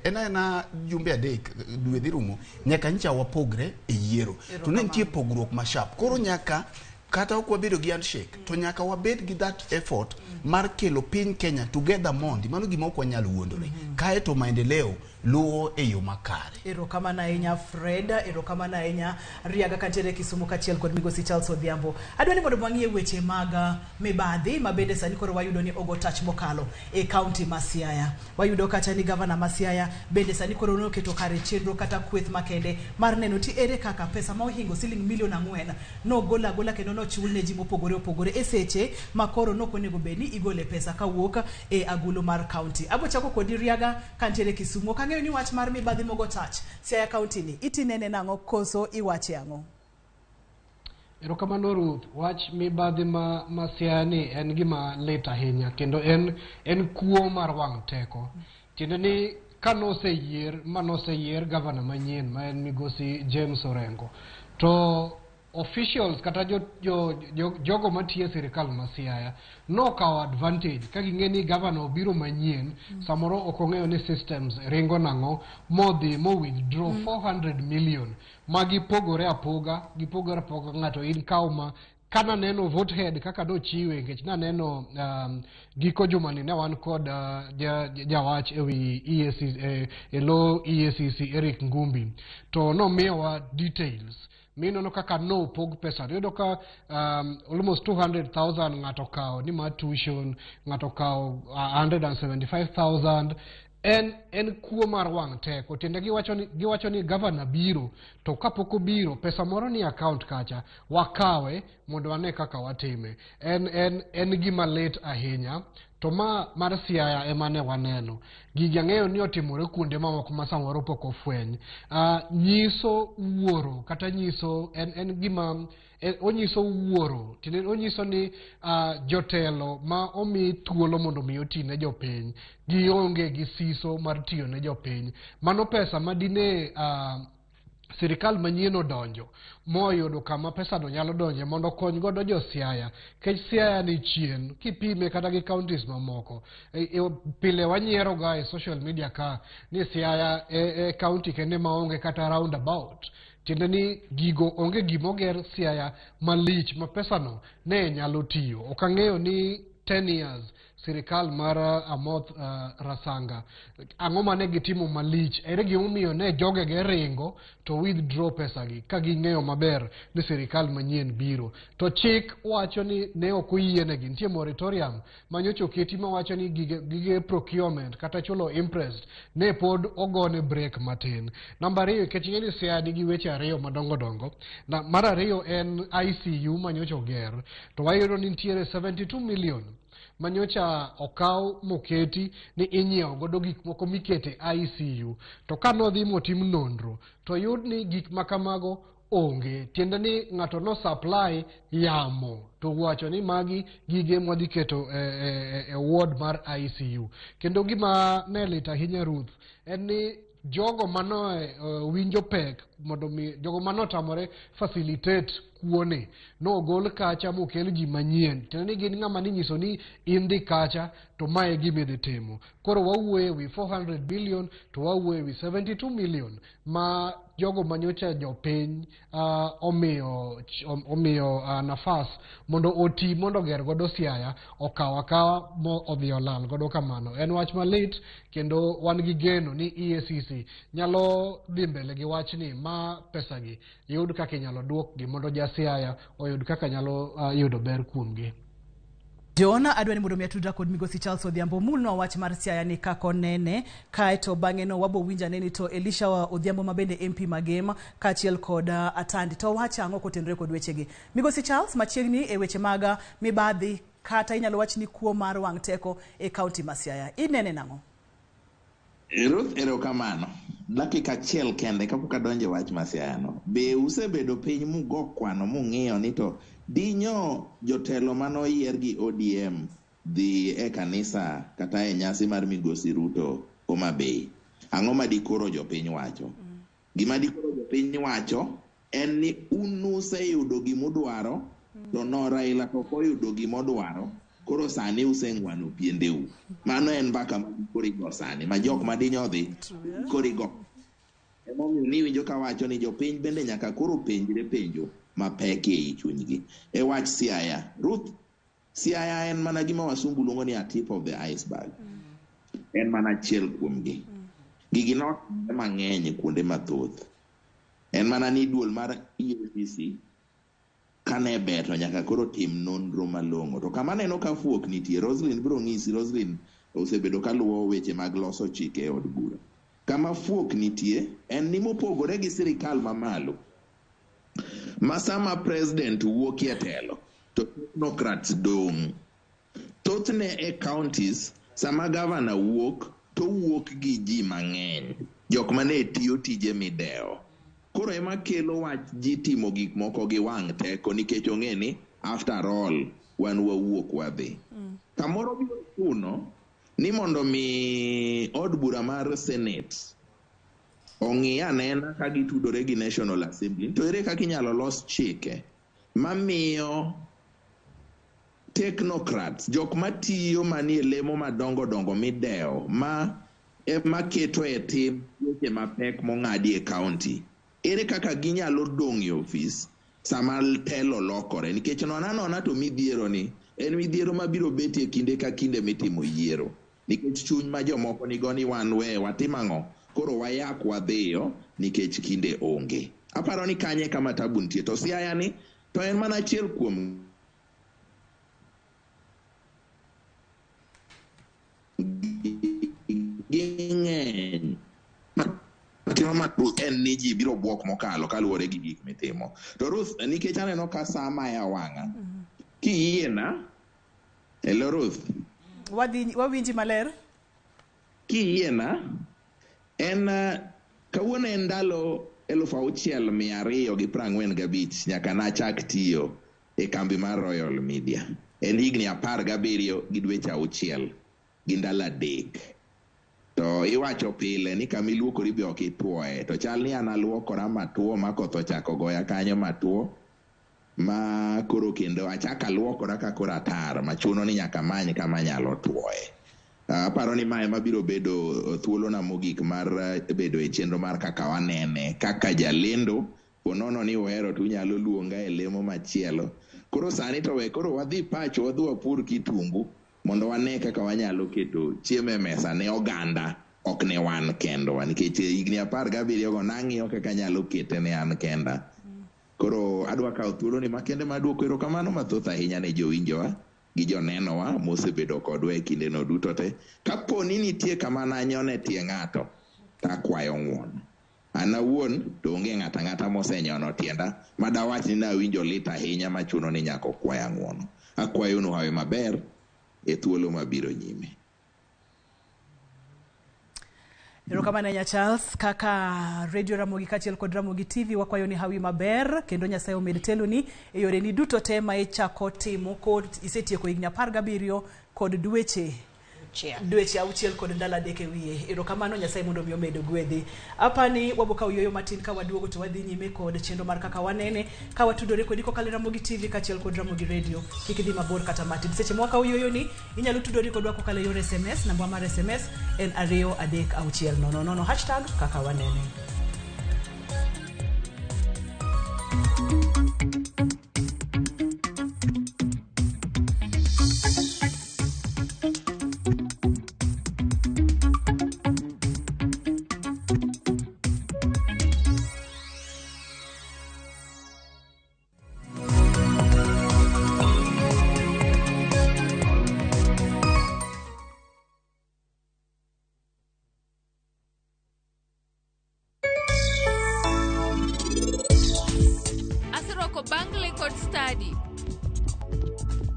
en aena jumbe 3 dwe dhi rumo, nyaka nyicha wapogre e yiero. To ne nitie pogruok ma sharp. Koro nyaka kata ok wabedo gi handshake, to nyaka wabed gi that effort mar kelo piny Kenya together mondi. Mano gima ok wanyal wuondore. Kae to maendeleo luwo e yo makare. Erokamano ahinya, Fred, erokamano ahinya, Riaga kantiere Kisumu kaachiel kod migosi Charles Odhiambo. Adwa ni mondo wang'iye weche mag mibadhi ma bende sani koro wayudo ni ogo tach mokalo e kaunti ma Siaya. Wayudo kata ni gavana ma Siaya bende sani koro noketo kare chenro kata kweth makende mar neno ti ere kaka pesa ma ohingo siling milion 4 nogol agola kendo nochul ne ji mopogore opogore e seche ma koro nok onego bed ni igole pesa kawuok e agulu mar kaunti. Abo chako kodi, Riaga kantiere Kisumu. Ok ang'eyo ni wach mar mibadhi mogo tach Siaya kaunti ni itinene nang'o koso iwache ang'o? Erokamano, Ruth. Wach mibadhi ma Siaya ni en gima lit ahinya kendo en kuo mar wang' teko. Tiende ni ka noseyier ma noseyier gavana manyien ma en migosi James Orengo, to officials kata jogo matiyo e sirikal ma Siaya nokawo advantage ka ging'e ni gavana obiro manyien, samoro ok ong'eyo ni systems ringo nang'o, modhi mo withdraw 400 million ma gipogore apoga, gipogore apoga. Ng'ato in kaw ma kananeno vote head kaka nochiwe, nikech naneno giko jumani ne wan kod jawach ewi EACC, e lo EACC, Eric Ngumbi, to nomiyowa details mineno kaka nopog pesa. Iyudo ka almost 200,000 ng'ato kawo ni mar tuition, ng'ato kawo 175,000. En kuo mar wang' teko. Tiende giwacho ni gavana biro to kapok obiro, pesa moro ni account kacha, wakawe mondo wane kaka watime. En gima lit ahinya. To ma mar Siaya ema ne waneno gigi. Ang'eyo ni otimore kuonde mamoko ma samoro pok ofweny. Nyiso wuoro kata nyiso en gima onyiso wuoro. Tiende onyiso ni jotelo ma omi thuolo mondo mi oti ne jopiny gionge gi siso mar tiyo ne jopiny. Mano pesa ma dine sirikal manyien odonjo moyudo kama pesano nyalo donje mondo okony godo jo Siaya, nikech Siaya ni chien kipime kata gi counties mamoko. Pile wanyiero ga e social media ka ni Siaya e county kende maonge kata roundabout. Tiende ni gigo onge gimoger Siaya malich ma pesano ne nyalo tiyo. Ok ang'eyo ni 10 years sirikal mar Amoth Rasanga, ang'o mane gitimo malich? Ere gimomiyo ne jogege ringo to withdraw pesagi ka ging'eyo maber ni sirikal manyien biro? To chik wacho ni ne ok oyienegi. Nitie moratorium manyocha oketi mawacho ni gige procurement kata chulo imprest ne pod ogone break matin. Namba ariyo, nikech ing'e ni Siaya nigi weche ariyo madongo dongo. Na, mar ariyo en ICU manyocha oger to wayudo ni nitiere 72 million manyocha okaw moketi ni inyiewo godo gik moko mikete ICU, to ka nodhi motim nonro to yud ni gik ma kamago onge. Tiende ni ng'ato no supply yamo to wacho ni magi gige mwadhi keto e ward mar ICU. Kendo gima ne lit ahinya, Ruth, en ni jogo mano winjo pek mondo mi jogo manotamore facilitate. kuone nogol kacha mokel ji manyien. Tiende ni gin ng'ama ninyiso ni in dhi kacha to mae gima idhi timo. Koro wawuoyo ewi 400 billion to wawuoyo ewi 72 million ma jogo manyocha jopiny omiyo nafas mondo oti mondo oger godo Siaya okawo akawa mo odhi olal godo kamano. En wach malit kendo wan gi geno ni EACC nyalo dhi mbele gi wachni ma pesagi yud kaka inyalo duokgi mondo ja Siaya oyud kaka nyalo yudo ber kuomgi. John, adwa ni mondo mi atudra kod migosi Charles Odhiambo mulnwa wach mar Siaya ni kaka onene, kaeto bang'e no wabo winjo ane ni to Elisha Odhiambo ma bende MP Magem kaachiel kod Atandi to wacho ang'o kotenore kod wechegi. Migosi Charles, machiegni e weche mag mibadhi kata inyalo wach ni kuo mar wang' teko e kaunti ma Siaya. Inene nang'o? Ruth, erokamano. Dakika achiel kende kapok adonjo e wach ma Siaya no. Be usebedo piny mugo kwano mung'iyo ni to dinyo jotelo manoyier gi ODM dhi e kanisa kata e nyasi mar Migosi Ruto Homa Bay? Ang'o ma dikoro jopiny wacho? Gima dikoro jopiny wacho en ni un useyudo gimudwaro to no Raila to ok oyudo gimodwaro. Koro sani useng'wano piendeu. Mano en mbaka ma koro igo sani, ma jok madinyo dhi koro igo. Emomiyo niwinjo kawacho ni jopiny bende nyaka koro penjre penjo mapek ei chunygi. E wach Siaya, Ruth, Siaya en mana gima wasungu luongo ni a tip of the iceberg. En mana achiel kuomgi. Gigi notimore mang'eny e kuonde mathoth. En mana ni duol mar EACC kane ber to nyaka koro tim nonro malong'o. To kama aneno ka fuok nitie, Roslyn biro ng'isi, Roslyn osebedo kaluwo weche mag loso chike e od bura. Kama fuok nitie en ni mopogore gi sirikal mamalo, ma sama president wuokie telo to technocrats dong'. Thothne e counties sama governor wuok to wuok gi ji mang'eny, jok mane tiyo tije midewo. Koro ema kelo wach ji timo gik moko gi wang' teko nikech ong'e ni after all wan wawuok wadhi. Kamoro biro chuno ni mondo mi od bura mar Senate ong'i anena ka gitudore gi National Assembly to ere kaka inyalo los chike mamiyo technocrats, jok matiyo manie lemo madongo dongo midewo ma ema keto e tim weche mapek mong'adi e county. Ere kaka ginyalo dong' e ofis sama telo lokore? Nikech nona nona to midhiero ni en midhiero mabiro betie kinde ka kinde mitimo yiero. Nikech chuny ma jomoko nigo ni wan we watim ang'o? Koro wayak wadhiyo nikech kinde onge. Aparo ni kanye kama tabu nitie. To Siaya ni to en mana achiel kuom ging'eny. Timo ma Ruth en ni ji biro buok mokalo kaluwore gi gik mitimo. To Ruth, nikech aneno ka sa maya wang'a, kiyiena, hello Ruth, Wadhi wawinji maler. Kiyiena, en kawuono en ndalo 6245 nyaka nachak tiyo e kambi mar Royal Media. En higni 17 gi dweche 6 gi ndalo 3. To iwacho pile ni kama iluokori be ok ituoye. To chal ni an aluokora matuo ma koth ochako goya kanyo matuo ma koro kendo achako aluokora ka koro atar machuno ni nyaka amany kama anyalo tuoye. Aparo ni mae mabiro bedo thuolona mogik mar bedo e chenro mar kaka wanene kaka jalendo. Ponono ni uhero to unyalo luonga e lemo machielo. Koro sani to we koro wadhi pacho wadhi wapur kitungu mondo wane kaka wanyalo keto chiemo e mesa ne oganda ok ne wan kendwa nikech higni 17 go nang'iyo kaka anyalo kete ne an kenda. Koro adwa kawo thuoloni makende mar duoko erokamano mathoth ahinya ne jowinjowa gi jonenowa mosebedo kodwa e kindeno duto te. Kapo ni nitie kama nanyone tie ng'ato, takwayo ng'uono. An awuon to onge ng'ato ang'ata mosenyono tienda madawach ni nawinjo lit ahinya machuno ni nyaka okwaya ng'uono. Akwayonu hawi maber e thuolo mabiro nyime. Erokamano ahinya Charles, kaka Radio Ramogi kaachiel kod Ramogi TV wakwayo ni hawi maber kendo Nyasaye omed teloni e yoreni duto te ma ichako timo kod isetieko higni 17 kod dweche auchiel. Dweche 6 kod ndalo 3 e wiye. Erokamano Nyasaye mondo mi omed gwedhi. Apani wabokawo yueyo matin ka waduogo to wadhi nyime kod chenro mar Kaka Wanene ka watudore kodi kokalo e Ramogi TV kaachiel kod Ramogi Radio. Kik idhi mabor kata matin. Seche ma wakawo yueyo ni inyalo tudori kodwa kokalo e yor SMS. Namba mar SMS en 2 3 6 0 0 hashtag Kaka Wanene. Aserwako bangle kod study.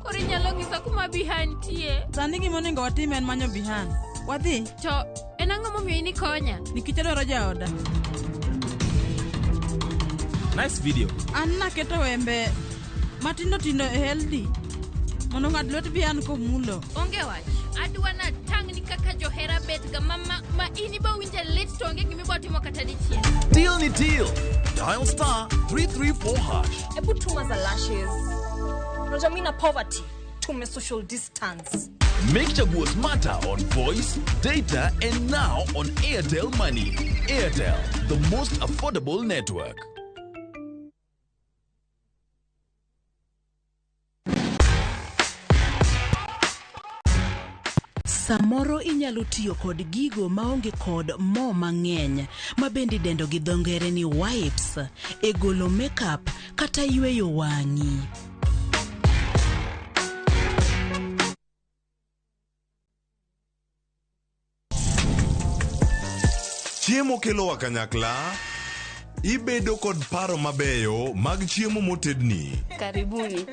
Koro inyalo nyisa kuma Biha nitie. Sani gima onego watim en manyo Bihan. Wadhi. To en ang'o momiyo in ikonya? Nikech adwaro jaoda. Nice video. An naketo wembe matindo tindo e LD mondo ng'ad lwet Bihan komulo. Onge wach. Adwa na tangni kaka johera bet ga mama ma in ibo winje lit to onge gima ibo timo kata dichiel. Deal ni deal. Dial star 334 hash. Hebu tuma za lashes. Unajua mimi na poverty. Tume social distance. Make Chaguo smarter on voice, data, and now on Airtel Money. Airtel, the most affordable network. Samoro inyalo tiyo kod gigo maonge kod mo mang'eny ma bende idendo gi dho ngere ni wipes e golo makeup kata yweyo wang'i. Chiemo kelowa kanyakla. Ibedo kod paro mabeyo mag chiemo motedni. Karibuni.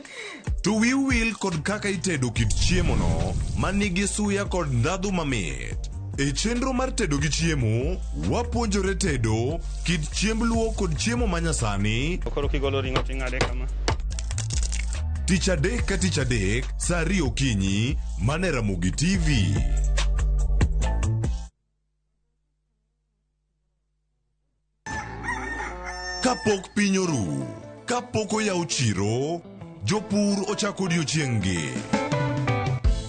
To wiu wil kod kaka itedo kit chiemono manigi suya kod ndhadhu mamit. E chenro mar tedo gi chiemo, wapuonjore tedo kit chiemb luo kod chiemo manyasani. Koro kigolo ring'o ting'ade kama. Tich adek ka tich adek, saa 2 okinyi, mana e Ramogi TV. Kapok piny oru, kapok oyaw chiro, jopur ochako odiochieng'-gi.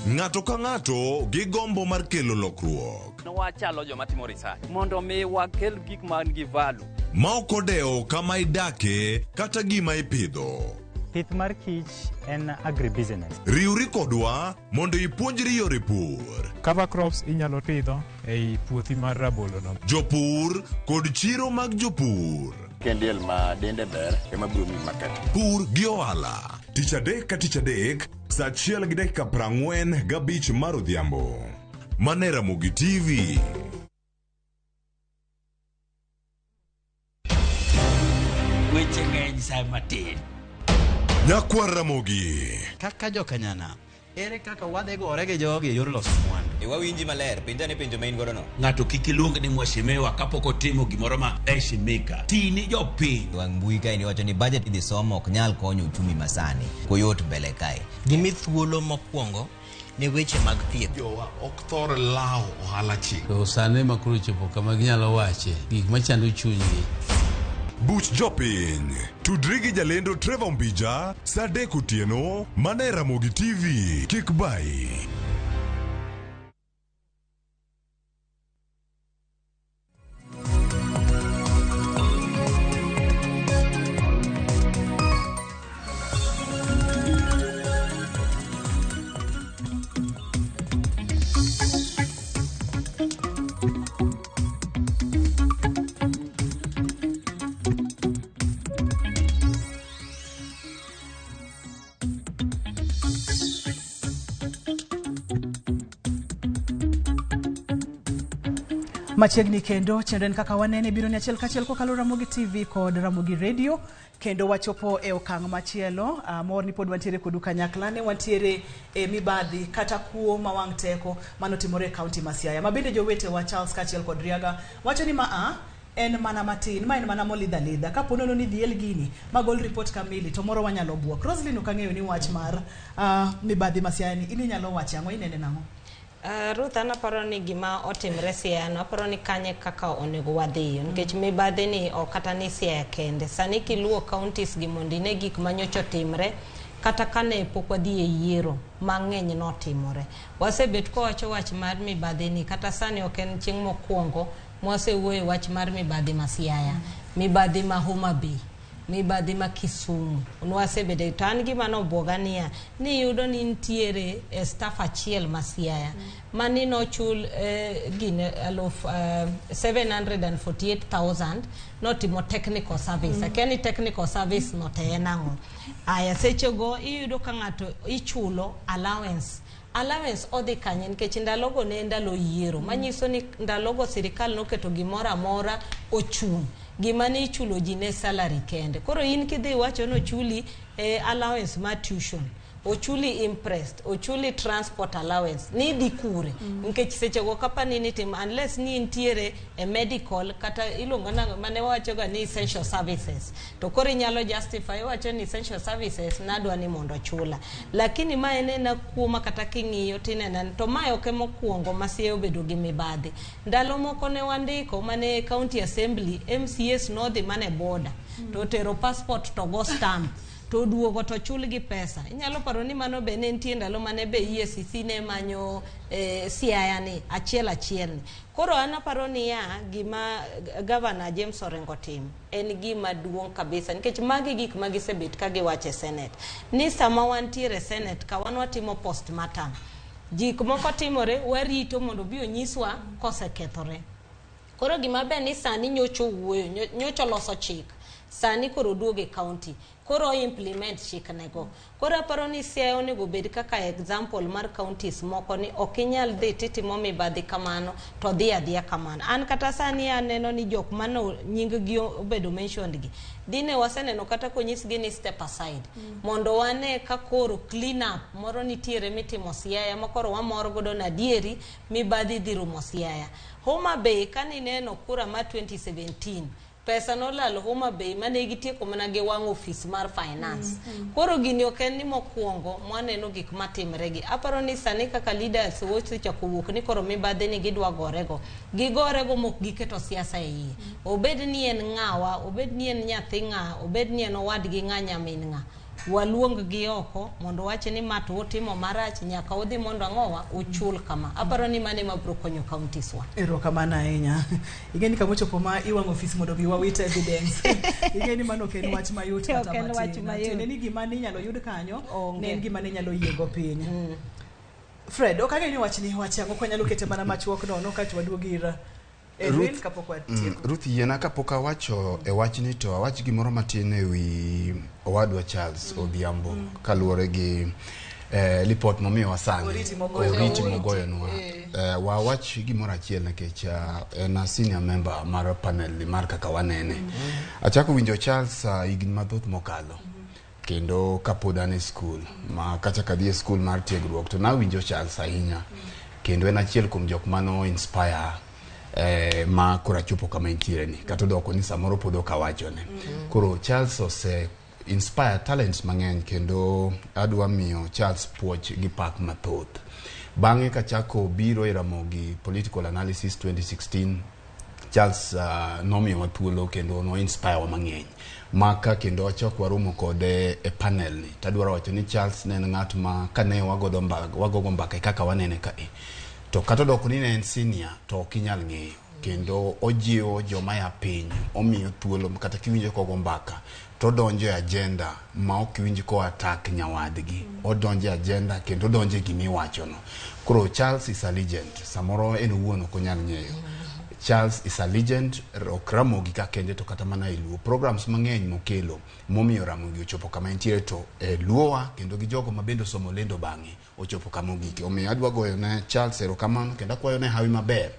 Ng'ato ka ng'ato gi gombo mar kelo lokruok. Wachalo joma timo research mondo mi wakel gik man gi value. Ma ok odewo kama idake kata gima ipidho. Pith mar kich en agribusiness. Riwri kodwa mondo ipuonjri yore pur. Cover crops inyalo pidho ei puothi mar rabolo no. Jopur kod chiro mag jopur. Kendiel ma dende ber ema biro miyi market. Pur gi ohala. Tich adek ka tich adek, saa 1:45 mar odhiambo. Mana e Ramogi TV. Weche ng'eny sa matin. Nyakwar Ramogi. Kaka jokanyana, ere kaka wadhi gore gi jogi e yor loso mwandu? E wawinji maler, penja ne penjo ma in godo no. Ng'ato kik iluong ni mheshimiwa kapok otimo gimoro ma heshimika. Ti ni jopiny. Wang' mbui kae ni wacho ni budget idhi somo ok nyal konyo uchumi masani. Koyot mbele kae. Gimi thuolo mokwongo ne weche mag thieth. Jowa ok thor lawo ohala chik. To sani ma koro chopo kama ginyalo wache gik machando chunygi. Buch jopiny. Tudri gi jalendo Trevor Mbija saa 3 otieno mana e Ramogi TV. Kik bayi. Machiegni kendo chenro en Kaka Wanene biro ni achiel kachiel kokalo Ramogi TV kod Ramogi Radio kendo wachopo e okang' machielo. Mor ni pod wantiere kodu kanyakla ne wantiere e mibadhi kata kuo ma wang' teko manotimore e kaunti ma Siaya. Ma bende jowetewa Charles kaachiel kod Riaga wacho ni maa en mana matin, ma en mana molidha lidha. Kapo nono ni dhiel gini magol report kamili to moro wanyalo buok. Roslyn ok ang'eyo ni wach mar mibadhi ma Siaya ni in inyalo wacho ang'o, inene nang'o? Ruth, an aparo ni gima otimre Siaya no, aparo ni kanye kaka onego wadhiyo nikech mibadhi ni ok kata ni Siaya kende. Sani kiluwo counties gi mondo ine gik manyocha otimre kata kane pok wadhi e yiero mang'eny notimore. Wasebet kwawacho wach mar mibadhi ni kata sani ok en chieng' mokwongo mwasewuoyo wach mar mibadhi ma Siaya, mibadhi ma Homa Bay, mibadhi ma Kisumu. Nwasebede to an gima nobwoga niya, niyudo ni nitiere e staff achiel ma Siaya mani nochul gine aluf 748,000 notimo technical service. Akia ni technical service no to en ang'o. Aya sechego iyudo ka ng'ato ichulo allowance. Allowance odhi kanye nikech ndalogo ne en ndalo yiero manyiso ni ndalogo sirikal noketo gimoro amora ochung'. Gima ne ichulo ji ne salary kende. Koro in kidhi iwacho ni ochuli allowance mar tuition, ochuli imprest, ochuli transport allowance, ni idhi kure? Nikech sechego kapani nitimo unless ni intiere e medical kata iluongo nang'o mane wawachoga ni essential services. To koro inyalo justify iwacho ni essential services nadwa ni mondo ochula. Lakini ma en ena kuo ma kata king'iyo tineno to mae ok emokwongo ma Siaya obedo gi mibadhi. Ndalo moko ne wandiko mane county assembly MCAs nodhi mane border to otero passport to go stamp to oduogo to chulgi pesa. Inyalo paro ni mano be ne nitie ndalo mane be EACC ne manyo Siaya ni achiel achiel ni. Koro an aparo niya gima Governor James Orengo timo en gima duong' kabisa nikech magi gik ma gisebet ka giwacho e Senate. Ni sama wantiere e Senate ka wan watimo postmortem. Gik moko timore warito mondo obi onyiswa kosekethore. Koro gima ber ni sani nyocha owuoyo, nyocha oloso chik. Sani koro oduogo e county. Koro implement chiknego. Koro aparo ni Siaya onego bed kaka example mar counties moko ni ok inyal dhi titimo mibadhi kamano to dhi adhiya kamano. An kata sani aneno ni jok mano nying gi obedo mentioned gi. Dine waseneno kata konyisgi ni step aside. Mondo wane ka koro clean up moro nitiere mitimo Siaya ma koro wamor godo na adieri mibadhi dhi rumo Siaya. Homa Bay kanineno kura mar 2017 pesa nolal Homa Bay mane gitieko mana gi wang' ofis mar finance. Koro gini ok en ni mokwongo mwaneno gik matimre gi. Aparo ni sani kaka leaders osechako wuok ni koro mibadhi ni gidwa gorego. Gigorego mok giketo siasa e iye. Obed ni en ng'awa, obed ni en nyathi ng'a, obed ni en owadgi ng'a, nyamin ng'a. Waluong gi oko mondo wach ni ma to utimo marach nyaka udhi mondo ang'owa uchul kama. Aparo ni mano ema biro konyo counties wa. Erokamano ahinya. Ing'e ni kamochopo ma iwang'o ofis mondo bi wawit evidence. Ing'e ni mano ok en wach mayot kata Ok en wach matin. mayot. Tiende ni gima ne inyalo yud kanyo Onge. ne en gima ne inyalo yiego piny. Fred, ok ang'eyo ni wachni wach ang'o kwanyalo kete mana machuok nono kaeto waduog ir Edwin kapok watieko. Ruth yiena kapok awacho e wachni to awach gimoro matin e wi owadwa Charles Odhiambo kaluwore gi lipot momiyowa sani. Oriti mogoyo. Oriti mogoyonwa. Wawach gimoro achiel nikech en a senior member mar panel ni mar kaka wanene. Achako winjo Charles higni mathoth mokalo. Kendo kapod an e skul ma kachako adhi e skul mar tiegruok to nawinjo Charles ahinya. Kendo en achiel kuom jok mano inspire ma koro achopo kama entiere ni kata odoko ni samoro pod ok awachone. Koro Charles ose inspire talents mang'eny kendo adwa miyo Charles puoch gi pak mathoth. Bang'e kachako biro e Ramogi Political Analysis 2016 Charles nomiyowa thuolo kendo no inspire wa mang'eny. Maka kendo wachak waromo kode e panel ni. Tadwaro wacho ni Charles ne en ng'at ma kane wagogo mbaka e kaka wanene kae. To kata odoko ni ne en senior to ok inyal ng'eyo. Kendo ojiwo joma ya piny, omiyo thuolo kata kiwinjo kogo mbaka to odonjo e agenda ma ok iwinj ko attack nyawadgi. Odonjo e agenda kendo odonjo e gimiwachono. Koro Charles is a legend. Samoro en owuon ok onyal ng'eyo. Charles is a legend, ok Ramogi ka kende to kata mana e Luo. Programs mang'eny mokelo momiyo Ramogi ochopo kama entiere to e Luowa kendo gi jogo ma bende osomo lendo bang'e ochopo kama ogike. Omiyo adwa goyo ne Charles erokamano kendo akwayo ne hawi maber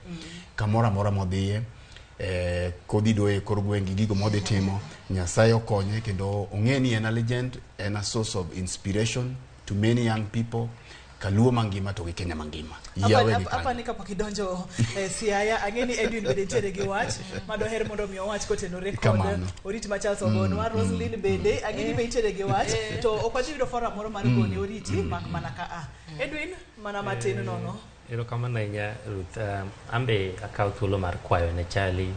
kamoro amora modhiye. Kodhi doye kor gweng' gi gigo modhi timo, Nyasaye okonye kendo ong'e ni en a legend, en a source of inspiration to many young people Kaluo mangima to gi Kenya mangima. Yawe gi kanyo. Apani kapok idonjo Siaya, ang'e ni Edwin bende nitiere gi wach ma doher mondo mi owach kotenore kod Kamano. oriti ma Charles ogonwa, Roslyn bende ang'e ni be nitiere gi wach to ok wadhi yudo forum moro mar gone oriti mak mana ka a. Edwin mana matin nono. Erokamano ahinya Ruth. Ambe akaw thuolo mar kwayo ne Charlie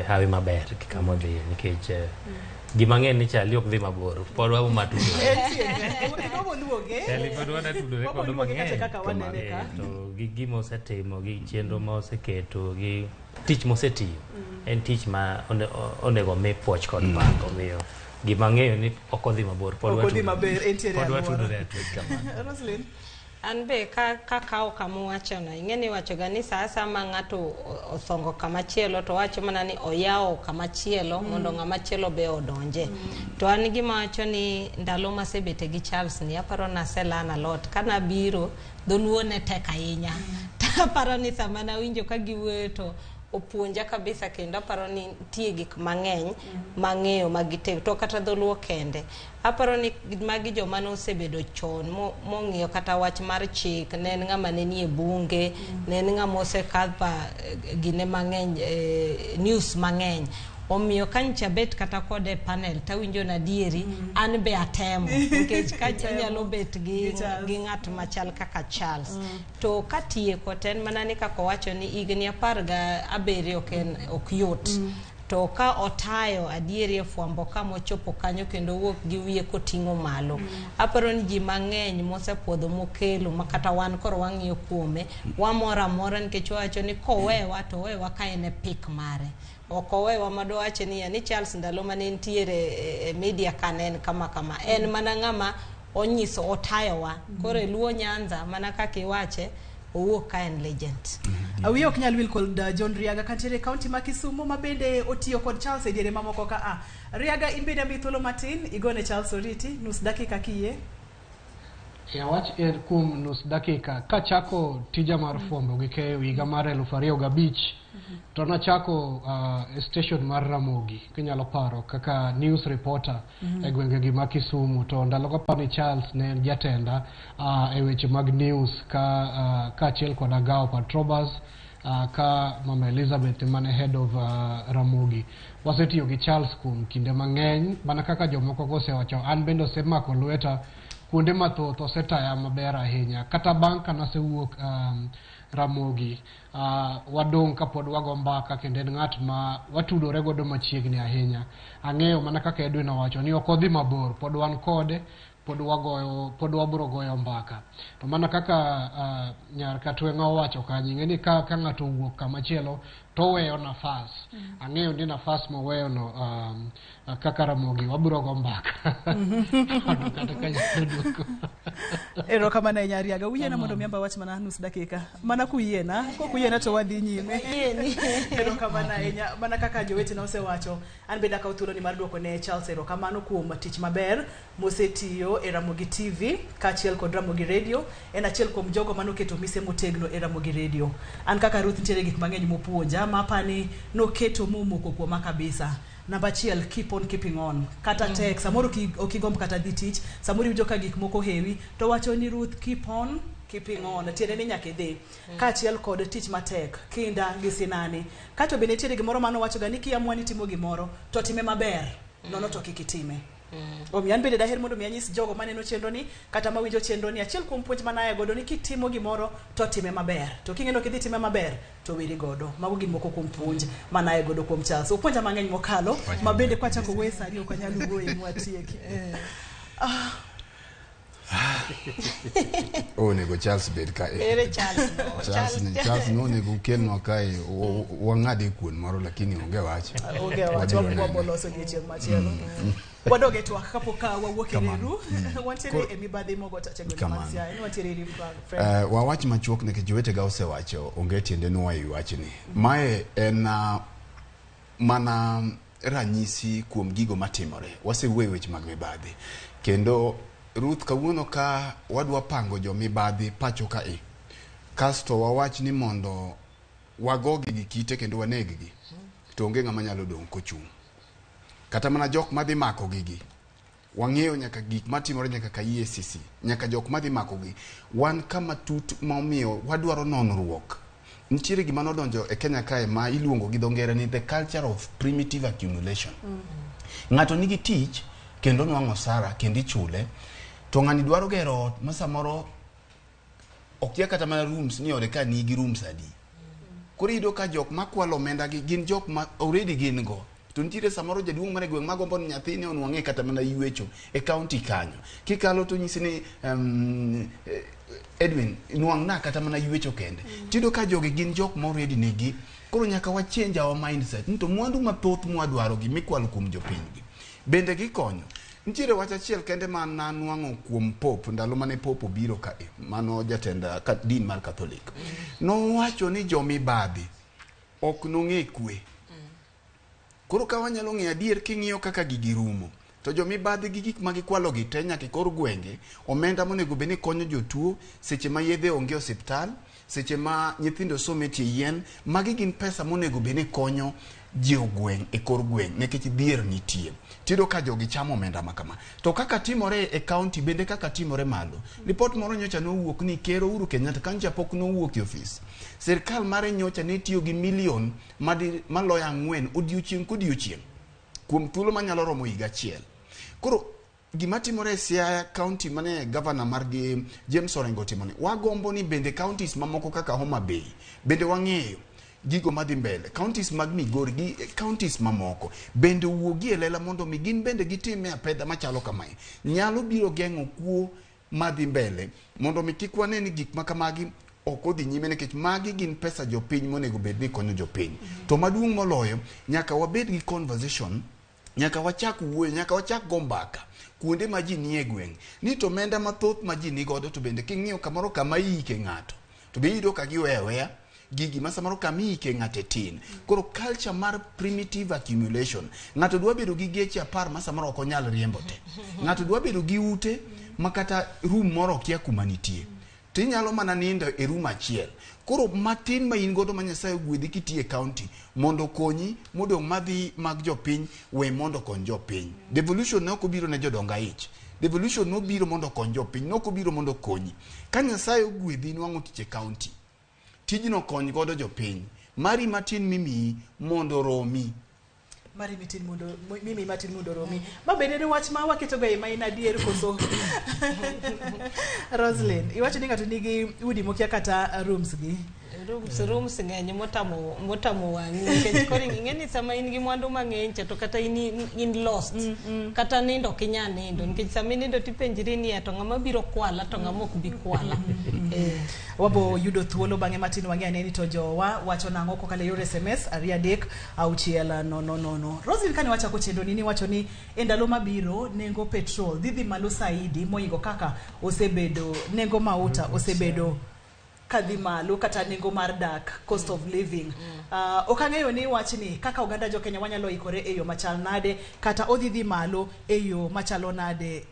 hawi maber gi kama odhiye nikech gima ng'e ni Charlie ok dhi mabor. Pod wabo matudore. Charlie pod wadwa tudore kode mang'eny. Kaka wanene ka. To gi gima osetimo, gi chenro ma oseketo, gi tich mosetiyo en tich ma onego mi puoch kod pak. Omiyo gima ang'eyo ni ok odhi mabor. Pod Ok odhi maber, entiere pod alwora. watudore atuga. Roslyn. An be ka kakawo kama uwachono, ing'e ni iwachoga ni sa asaya ma ng'ato osongo kama chielo to wacho mana ni oyawo kama chielo mondo ng'ama chielo be odonje. To an gima wacho ni ndalo masebete gi Charles ni aparo naselearn a lot. Kanabiro, dholuo ne tek ahinya. To aparo ni sama nawinjo ka giwuoyo to opuonja kabisa kendo aparo ni nitie gik mang'eny mang'eyo magitego to kata dholuo kende aparo ni magi joma nosebedo chon mong'iyo kata wach mar chik ne en ng'ama ne nie bunge ne en ng'ama osekadha gine mang'eny news mang'eny omiyo ka nyicha bet kata kode e panel tawinjo na adieri an be atemo nikech ka inyalo bet gi, Gi Charles. gi ng'at machal kaka Charles to katieko to en mana ni kaka owacho ni higni 17 ok en ok yot to ka otayo adieri e fwambo ka mochopo kanyo kendo owuok gi wiye koting'o malo aparo ni ji mang'eny mosepuodho mokelo ma kata wan koro wang'iyo kuome wamor amora nikech wawacho ni kowewa to owewa ka en e pik mare ok owewa madowache niya ni Charles ndalo mane entiere e media ka ne en kama kama en mana ng'ama onyiso otayowa koro e Luo Nyanza mana kaka iwache owuok ka en legend. Wiya ok nyal wil kod John Riaga kantiere e kaunti ma Kisumu ma bende otiyo kod Charles e diere mamoko ka a. Riaga in bende ami thuolo matin igone Charles oriti nus dakika kiyie. E awach en kuom nus dakika kachako tija mar fwambo gi keyo higa mar 2005 to nachako e station mar Ramogi kinyalo paro kaka news reporter e gwenge gi ma Kisumu to ndalo go aparo ni Charles ne en jatenda e weche mag news ka kaachiel kod Agao Patrobas ka Mama Elizabeth mane head of Ramogi. Wasetiyo gi Charles kuom kinde mang'eny mana kaka jomoko go osewacho an bende osemako lweta kuonde mathoth osetaya maber ahinya kata bang' ka nasewuok Ramogi wadong' kapod wago mbaka kendo en ng'at ma watudore godo machiegni ahinya ang'eyo mana kaka Edwin owacho ni ok odhi mabor pod wan kode pod wagoyo pod wabro goyo mbaka to mana kaka nyar Katweng'a owacho kanyo ing'e ni ka ng'ato owuok kamachielo to oweyo nafas ang'eyo ni nafas moweyo no kaka Ramogi wabro go mbaka mondo kata ka nyalo duoko. Erokamano ahinya Riaga. Uyiena mondo mi amba wach mana nus dakika. Mana kuyiena, kok uyiena to wadhi nyime. Erokamano ahinya. Mana kaka jowetena osewacho, an bende akawo thuolo ni mar duoko ne Charles erokamano kuom tich maber mosetiyo e Ramogi TV kaachiel kod Ramogi Radio. En achiel kuom jogo manoketo mise motegno e Ramogi Radio. An kaka Ruth nitiere gik mang'eny mopuonja ma apani noketo momoko kuoma kabisa. Namba achiel, keep on keeping on. Kata tek, samoro ok igomb kata dhi tich, samoro iwinjo ka gik moko hewi, to wacho ni Ruth keep on keeping on. Tiende ni nyaka idhi. Kaachiel kod tich matek, kinda gi sinani. Kato be nitiere gimoro manowacho ga ni kiamua ni timo gimoro, to time maber, nono to kik itime. Omiyo an bende daher mondo mi anyis jogo maneno chenro ni kata mawinjo chenro ni achiel kuom puonj manaye godo ni kitimo gimoro to time maber to king'eno kidhi time maber to weri godo mago gin moko kuom puonj manaye godo kuom Charles opuonja mang'eny mokalo ma bende kwachako wuoye sani ok anyal wuoye mwatieki. Onego Charles bed ka e. Ere Charles no? Charles ni Charles no onego ukelnwa kae wang'ade kuon moro lakini onge wach. Onge wach. Wabiro nene. Waboloso odiechieng' machielo wadog e twak kapok ka wawuok e Kamano. reru wantiere e mibadhi mogo tache gwenge mag Kamano. Siaya ni wantiere iri Fred. Wawach machuok nikech jowetega osewacho onge tiende nwayo wachni. Mae en mana ranyisi kuom gigo matimore. Wasewuoyo e weche mag mibadhi. Kendo Ruth kawuono ka wadwa pango jo mibadhi pacho ka e. Kasto wawach ni mondo wagogi gi kite kendo waneg-gi. To onge ng'ama nyalo dong' kochung'. Kata mana jok madhi mako gigi wang'eyo nyaka gik matimore nyaka ka EACC nyaka jok madhi makogi wan kama tut ma omiyo wadwaro nonruok nitiere gima nodonjo e Kenya kae ma iluongo gi dho ngere ni the culture of primitive accumulation ng'ato nigi tich kendo nwang'o osara kendo ichule to ng'ani dwaro gero ot ma samoro Okia kata mana rooms ni ode ka nigi rooms adi. Koro iyudo ka jok makwalo omenda gi gin jok ma already gin go. To nitiere samoro jaduong' mar gweng' magombo ni nyathine onwang'e kata mana ywecho e county kanyo. Kikalo to nyisi ni Edwin, nwang'na kata mana ywecho kende. Tiyudo ka jogi gin jok ma already nigi. Koro nyaka wa change our mindset. Ni to mwandu mathoth mwadwaro gi mikwalo kuom jopiny gi. Bende gikonyo. Nitiere wach achiel kende ma nanwang'o kuom Pope ndalo mane Pope obiro ka mano jatend din mar Catholic. Nowacho ni jomibadhi ok nong'e kwe. Koro ka wanyalo ng'eyo adier king'iyo kaka gigi rumo, to jomibadhi gi gik ma gikwalo gi te nyaka e kor gwenge, omenda monego bed ni konyo jotuo seche ma yedhe onge e osiptal, seche ma nyithindo somo e tie yien, magi gin pesa monego bed ni konyo jogweng' e kor gweng' nikech dhier nitie. Tiyudo ka jogi chamo omenda ma kama. To kaka timore e county bende kaka timore malo. Ripot moro nyocha nowuok ni Ker Uhuru Kenyatta kanyocha pok nowuok e ofis. Sirkal mare nyocha ne tiyo gi milion maloyo 4 odiochieng' kodiochieng' kuom thuolo manyalo romo higa achiel. Koro gima timore e Siaya county mane governor margi James Orengo otimone, wagombo ni bende counties mamoko kaka Homa Bay bende wang'eyo gigo madhi mbele, counties mag Migori gi counties mamoko bende owuogi e lela mondo mi gin bende gitime apedha machalo kamae. Nyalo biro geng'o kuo madhi mbele mondo mi kik wane ni gik makamagi ok odhi nyime nikech magi gin pesa jopiny monego bed ni konyo jopiny. To maduong' moloyo, nyaka wabed gi conversation, nyaka wachak wuoyo, nyaka wachak go mbaka kuonde ma ji nie gweng' ni to omenda mathoth ma ji nigodo to bende king'iyo kamoro kama iike ng'ato to be iyudo ka giweyo aweya gigi ma samoro kama iike ng'ato e tin. Koro culture mar primitive accumulation, ng'ato dwa bedo gi geche 10 ma samoro ok onyal riembo te, ng'ato dwa bedo gi ute ma kata room moro okia kuma nitie, to inyalo mana nindo e room achiel. Koro matin ma in godo ma Nyasaye ogwedhi kitiyo e county mondo okonyi, modong' madhi mag jopiny we mondo okony jopiny. Devolution ne ok obiro ne jodong aich. Devolution nobiro mondo okony jopiny, ne ok obiro mondo okonyi. Ka Nyasaye ogwedhi nwang'o tich e county, tijno kony godo jopiny. Mari matin mimiyi mondo oromi. Mari matin mondo mimi matin mondo oromi. Ma bende en wach ma waketo ga e ma in adier koso? Roslyn, iwacho ni ng'ato nigi udi mokia kata rooms gi. Rooms ng'eny motamo wang'i nikech koro ing'e ni sama in gi mwandu mang'eny cha to kata in lost. Kata nindo ok inyal nindo nikech sama inindo tipenjri ni to ng'ama biro kwala to ng'ama ok bi kwala. Wabo yudo thuolo bang'e matin wang'e ane ni to jowa wacho nang'o kokalo e yor SMS 2 3 6 0 0 0. Roslyn, kane wachako chenro ni niwacho ni e ndalo mabiro nengo petrol dhi malo saidi moingo kaka osebedo nengo mauta osebedo kadhi malo kata nengo mar dak, cost of living. Ok ang'eyo ni wachni kaka oganda jo Kenya wanyalo ikore e yo machal nade kata odhi dhi malo e yo machalo nade.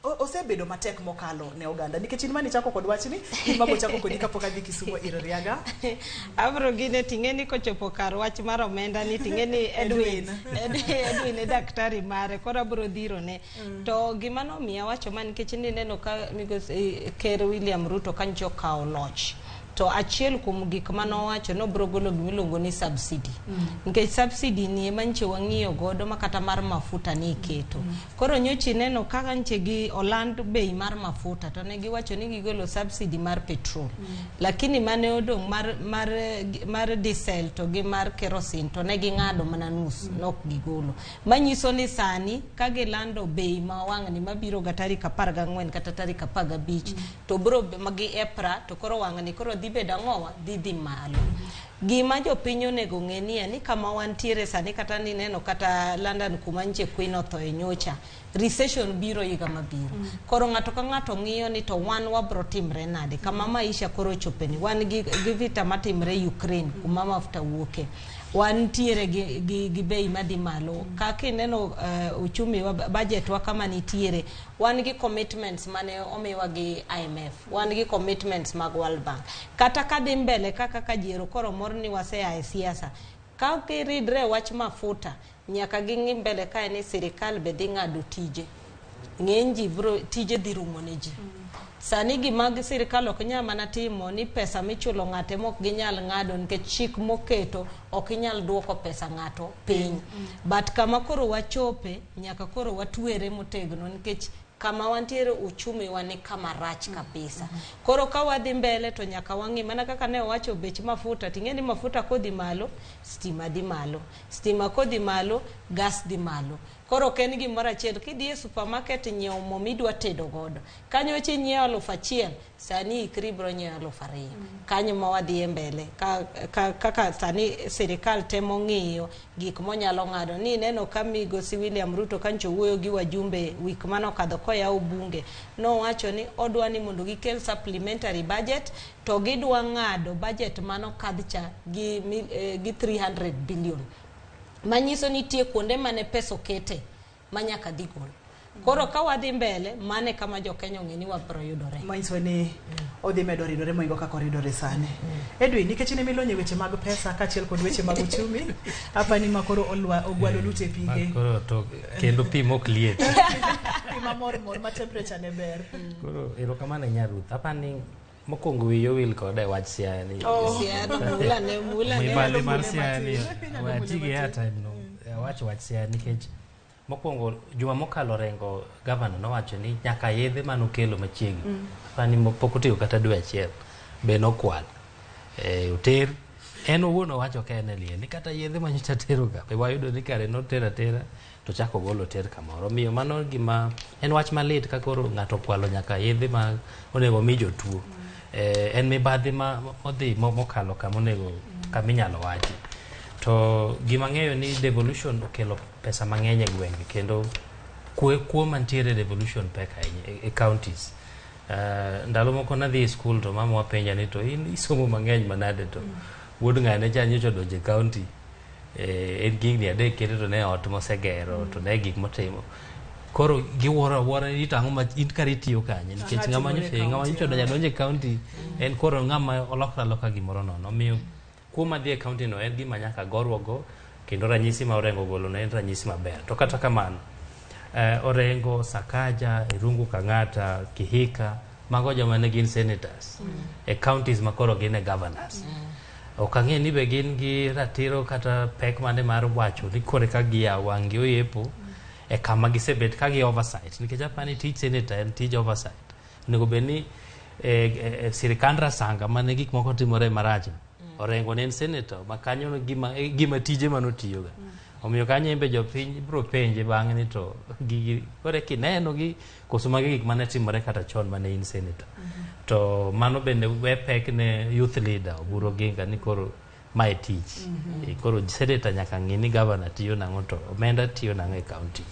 Osebedo matek mokalo ne oganda nikech in mane chako kod wachni, in mago chako kodi kapok adhi Kisumo ir Riaga. Abro gine ting'e ni kochopo kar wach mar omenda ni ting'e ni Edwin e daktari mare koro abro dhiro ne. To gima nomiya wacho ma nikech nineno ka migosi Ker William Ruto kanyo okawo loch. To achiel kuom gik manowacho nobro golo gimiluongo ni subsidy. Nikech subsidy ni ema nche wang'iyo godo ma kata mar mafuta ni iketo. Koro nyocha ineno kaka nche gi oland bei mar mafuta to ne giwacho ni gigolo subsidy mar petrol. Lakini mane odong' mar diesel to gi mar kerosene to ne ging'ado mana nus nok gigolo. Manyiso ni sani ka gilando bei ma wang'ni mabiro ga tarik 14 kata tarik 15 to bro magi EPRA to koro wang'ni koro dhi bedo ang'owa dhi malo. Gima jopiny onego ng'e ni en ni kama wantiere sani kata nineno kata London kuma nche Queen otho e nyocha, recession biro higa mabiro. Koro ng'ato ka ng'ato ng'iyo ni to wan wabro timre nade kama maisha koro ochopeni. Wan gi vita matimre Ukraine kuma mafuta wuoke. Wantiere gi bei madhi malo. Kaka ineno uchumi wa budget wa kama nitiere, wan gi commitments mane omiwa gi IMF, wan gi commitments mag World Bank. Kata kadhi mbele kaka kajiero koro mor ni wasea e siasa, ka giridre wach mafuta nyaka ging'i mbele kae ni sirikal be dhi ng'ado tije. Ng'eny ji bro tije dhi rumo ne ji. Sani gima sirikal ok nyal mana timo ni pesa michulo ng'ate mok ginyal ng'ado nikech chik moketo ok inyal duoko pesa ng'ato piny. But kama koro wachope nyaka koro watwere motegno nikech Kama wantiere uchumi wa ni kama rach kabisa. Koro ka wadhi mbele to nyaka wang'i mana kaka ne owacho bech mafuta, ting'e ni mafuta kodhi malo, stima dhi malo, stima kodhi malo, gas dhi malo. Koro ok en gimoro achiel. Kidhi e supermarket nyiewo mo midwa tedo godo, kanyo eche inyiewo 1000, sani ikri biro nyiewo 2000. Kanyo ma wadhi e mbele kaka sani sirikal temo ng'iyo gik monyalo ng'ado. Ni ineno ka migosi William Ruto kancho wuoyo gi wajumbe wik manokadho koyawo bunge, nowacho ni odwa ni mondo gikel supplementary budget to gidwa ng'ado budget manokadh cha gi 300 billion. Manyiso ni nitie kuonde mane pesa okete manyaka dhi gol. Koro ka wadhi mbele, mane kama jo Kenya ong'e ni wabiro yudore. Manyiso ni odhi medo ridore moingo kaka oridore sani. Edwin, nikech in emilony e weche mag pesa kaachiel kod weche mag uchumi, apani ma koro ogwalo lute pige. Koro to kendo pi mok liet. Pi mamor mor ma temperature ne ber. Koro erokamano nya Ruth. Apani mokwongo wiyi owil koda e wach Siaya ni. Siaya no mula ne mula ne. Mibadhi mar Siaya ni we ati gi airtime no. Awach wach Siaya nikech mokwongo juma mokalo Orengo gavana nowacho ni nyaka yedhe manokelo machiegni. Apani pok otiyo kata dwe achiel be nokwal. Oter en owuon owacho ka en e liel ni kata yedhe manyocha tero ga be wayudo ni kare notero atera to chako golo ter kamoro. Omiyo mano gima en wach malit ka koro ng'ato okwalo nyaka yedhe ma onego mi jotuo. En mibadhi ma odhi mokalo kama onego kama inyalo wachi. To gima ng'eyo ni devolution okelo pesa mang'eny e gwenge kendo kuo mantiere devolution pek ahinya e counties. Ndalo moko nadhi e skul to mama wapenja ni to in isomo mang'eny manade to wuod ng'ane cha nyocha odonjo e county en gi higni 3 kende to ne ot mosegero to ne gik motimo. Koro giwuoro awuora ni to ang'o ma in kare itiyo kanye nikech ng'ama nyocha odonjo e county en koro ng'ama olokre aloka gimoro nono. Omiyo kuo madhi e county no en gima nyaka goruogo kendo ranyisi ma Orengo ogolo no en ranyisi maber. To kata kamano Orengo, Sakaja, Irungu Kang'ata, Kihika, mago joma ne gin senators e counties ma koro gin e governors. Ok ang'e ni be gin gi ratiro kata pek mane mar wacho ni kore ka giyawo wang' gi oyepo e kama gisebet ka gi oversight nikech apani tij senator en tij oversight. Onego bed ni sirikand Rasanga mane gik moko timore marach. Orengo ne en senator ma kanyo gima tije manotiyoga. Omiyo kanyo embe jopiny biro penje bang'e ni to gigi kore kineno gi koso magi gik mane timore kata chon mane in senator. To mano bende we pek ne youth leader Oburu Oginga ni koro mae tich. Koro senator nyaka ng'i ni governor tiyo nang'o to omenda tiyo nang'o e county.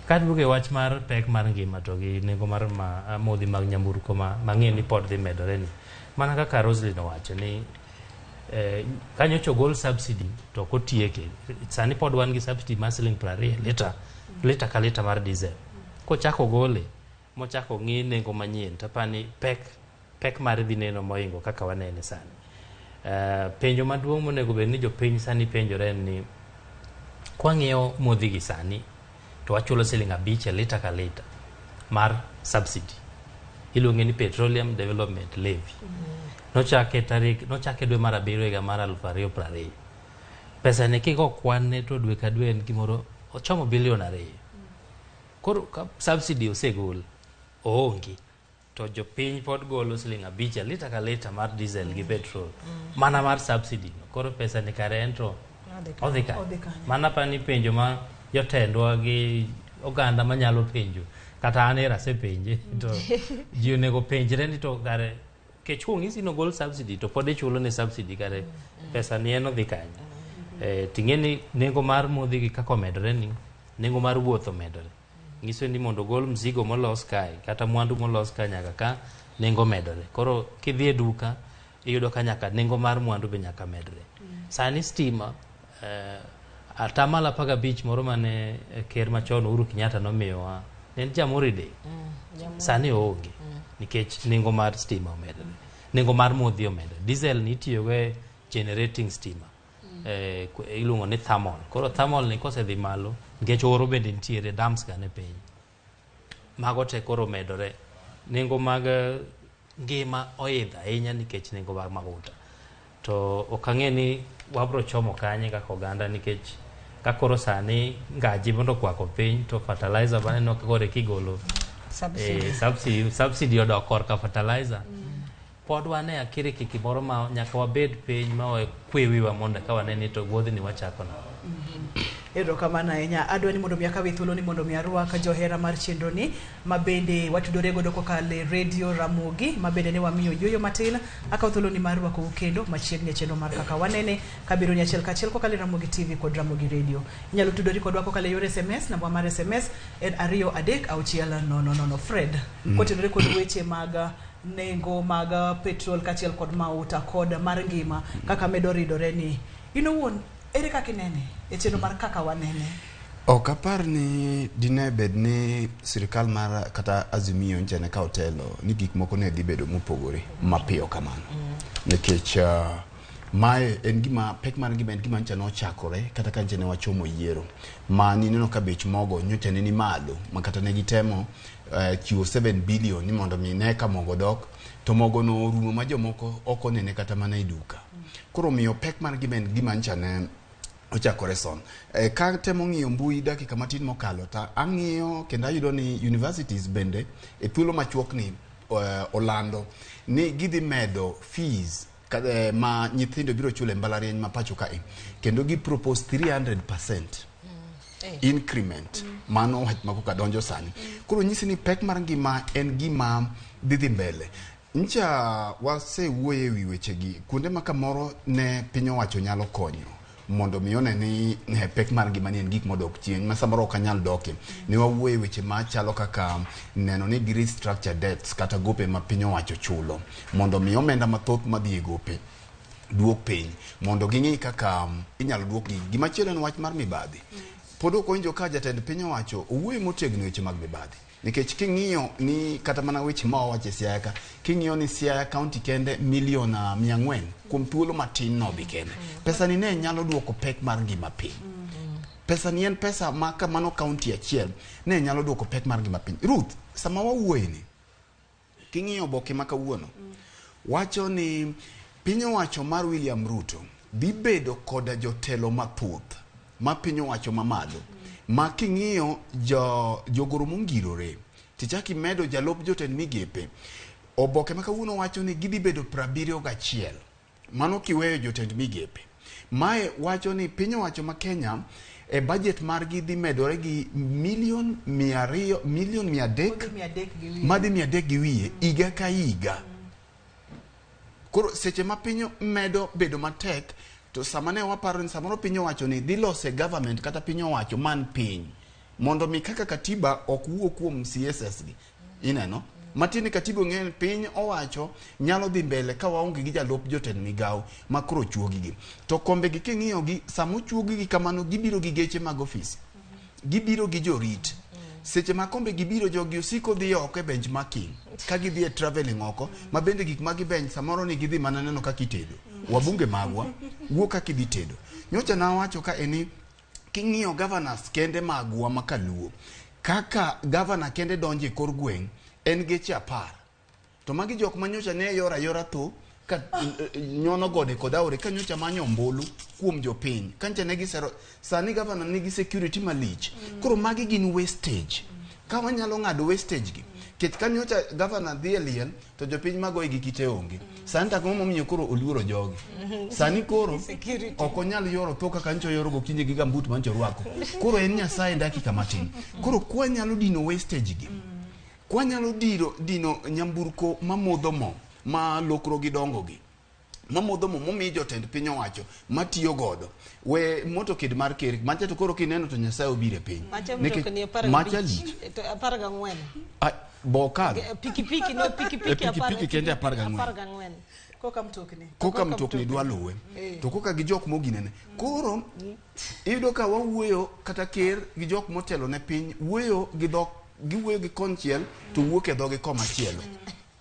Kaduogo e wach mar pek mar ngima to gi nengo mar modhi mag nyamburko mang'e ni pod dhi medore ni. Mana kaka Roselyn owacho ni kanyocha ogol subsidy to ok otieke. Sani pod wan gi subsidy mar siling 20 lita ka lita mar diesel. Kochako gole mochako ng'i nengo manyien tapani pek mar dhi neno moingo kaka wanene sani. Penjo maduong' monego bed ni jopiny sani penjore en ni kwang'iyo modhi gi sani to wachulo siling 5 e lita ka lita mar subsidy. Iluonge ni Petroleum Development Levy. Nochake dwe mar 7 higa mar 2020. Pesa ne kiko kwane to dwe ka dwe en gimoro ochomo bilion 2. Koro ka subsidy osegol oonge to jopiny pod golo siling 5 lita ka lita mar diesel gi petrol mana mar subsidy no. Koro pesa ni kare en to odhi kanye? Mana pani penjo ma jotendwa gi oganda manyalo penjo kata an era asepenje to ji onego penjre ni to kare kech kong'isi nogol subsidy to pod ichulo ne subsidy kare pesa ni en odhi kanye. Ting'e ni nengo mar modhi gi kaka omedore ni nengo mar wuoth omedore. Nyiso ni mondo ogol mzigo molos kae kata mwandu molos kae nyaka ka nengo medore. Koro kidhi e duka iyudo ka nyaka nengo mar mwandu be nyaka medre. Sani stima 15% moro mane ker machon Uhuru Kenyatta nomiyowa ne en Jamhuri Day. Sani oonge nikech nengo mar stima omedore. Nengo mar modhi omedore. Diesel ni itiyogo e generating stima. Iluongo ni thermal. Koro thermal ni kosedhi malo nikech oro bende nitiere dams ga ne piny. Mago te koro medore. Nengo mag ngima oidho ahinya nikech nengo mag mafuta. To ok ang'e ni wabro chomo kanye kaka oganda nikech ka koro sani ngaji mondo okwako piny to fertilizer baneno ka koro kigolo Subsidy. Subsidy odok korka fertilizer. Pod wan e akirikiki moro ma nyaka wabed piny ma wakwe wiwa mondo ka wane ni to wuodhni wachako nade. Erokamano ahinya. Adwa ni mondo mi akawe thuolo ni mondo mi arwak johera mar chenro ni ma bende watudore godo kokalo e Radio Ramogi ma bende ne wamiyo yueyo matin. Akawo thuolo ni mar rwakou kendo machiegni e chenro mar Kaka Wanene kabiro ni achiel kachiel kokalo e Ramogi TV kod Ramogi Radio. Inyalo tudori kodwa kokalo e yor SMS, namba mar SMS en 2 3 6 0 0. Fred, kotenore kod weche mag nengo mag petrol kaachiel kod mauta kod mar ngima kaka medo ridore ni in owuon ere kaka inene e chenro mar Kaka Wanene? Ok apar ni dine bed ni sirikal mar kata Azimio ncha ne kawo telo ni gik moko ne dhi bedo mopogore mapiyo kamano. Nikech mae en gima pek mar ngima en gima ncha nochakore kata ka ncha ne wachomo yiero ma nineno ka bech mogo nyocha ne ni malo ma kata ne gitemo chiwo 7 billion ni mondo mi ne ka mogo dok to mogo no orumo ma jomoko ok onene kata mana e duka. Koro omiyo pek mar ngima en gima ncha ne ochakore son. Ka temo ng'iyo mbui dakika matin mokalo ta ang'iyo kendo ayudo ni universities bende e thuolo machuok ni olando ni gidhi medo fees ma nyithindo biro chulo e mbalariany ma pacho kae kendo gi propose 300% increment. Mano wach ma koka donjo sani. Koro nyisi ni pek mar ngima en gima dhi mbele. Ncha wasewuoyo e wi wechegi kuonde ma kamoro ne piny owacho nyalo konyo mondo mi one ni pek mar ngima ni en gik modok chien ma samoro ok anyal doke. Ne wawuoyo e weche machalo kaka neno ni gi restructure debts kata gope ma piny owacho chulo mondo mi omenda mathoth madhi e gope duok piny mondo ging'i kaka inyalo duok gi. Gimachielo en wach mar mibadhi. Pod ok owinjo ka jatend piny owacho owuoyo motegno e weche mag mibadhi. Nikech king'iyo ni kata mana weche ma owacho e Siaya ka, king'iyo ni Siaya County kende milion 400 kuom thuolo matin nodhi kende. Pesa ni ne nyalo duoko pek mar ngima piny. Pesa ni en pesa ma kamano county achiel ne nyalo duoko pek mar ngima piny. Ruth, sama wawuoye ni, king'iyo oboke ma kawuono, wacho ni piny owacho mar William Ruto dhi bedo koda jotelo mathoth ma piny owacho mamalo ma king'iyo jogoro mongirore tichak imedo jalup jotend migepe. Oboke ma kawuono wacho ni gidhi bedo 71 mano kiweyo jotend migepe. Mae wacho ni piny owacho ma Kenya e budget margi dhi medore gi milion 200 milion 300 madhi 300 gi wiye higa ka higa. Koro seche ma piny medo bedo matek to sama ne waparo ni samoro piny owacho ni dhi lose government kata piny owacho man piny mondo mi kaka katiba ok wuo kuom CSS gi. Ineno? Matiende katiba ong'eyo ni piny owacho nyalo dhi mbele ka waonge gi jalup jotend migawo ma koro chuogi gi. To kombe gi king'iyo gi sama ochuogi gi kamano gibiro gi geche mag ofis. Gibiro gi jorit. Seche ma kombe gibiro jogi osiko dhi oko e benchmarking ka gidhi e traveling oko ma bende gik ma gibench samoro ni gidhi mana neno kaka itedo. Wabunge magwa wuo kaka idhi tedo. Nyocha nawacho ka eni king'iyo governors kende magwa ma kaluo kaka governor kende donjo e kor gweng' en geche 10. To magi jok ma nyocha ne yora yora tho ka nyono gode kod aore ka nyocha manyo ombulu kuom jopiny ka nyocha ne gisero sani governor nigi security malich. Koro magi gin wastage. Ka wanyalo ng'ado wastage gi ket ka nyocha governor dhi e liel to jopiny magoye gi kite onge. Sani to ang'o momiyo koro oluoro jogi? Sani koro ok onyal yoro tho kaka nyocha oyoro gokinyi gi gambut manyocha orwako. Koro en Nyasaye dakika matin. Koro kwanyalo dino wastage gi, kwanyalo dino nyamburko mamodho mo ma lokro gi dongo gi mamodho mo momi jotend piny owacho matiyo godo we motorcade mar ker macha to koro kineno to Nyasaye obiro e piny. Macha lich. 14. Bokalo. Pikipiki no pikipiki pikipiki kende 14. Koka mtokni. Koka mtokni dwa luwe. To koka gi jok moginene. Koro iyudo ka wawuoyo kata ker gi jok motelo ne piny wuoyo gi dhok giwuoyo gi konchiel to wuok e dhogi komachielo.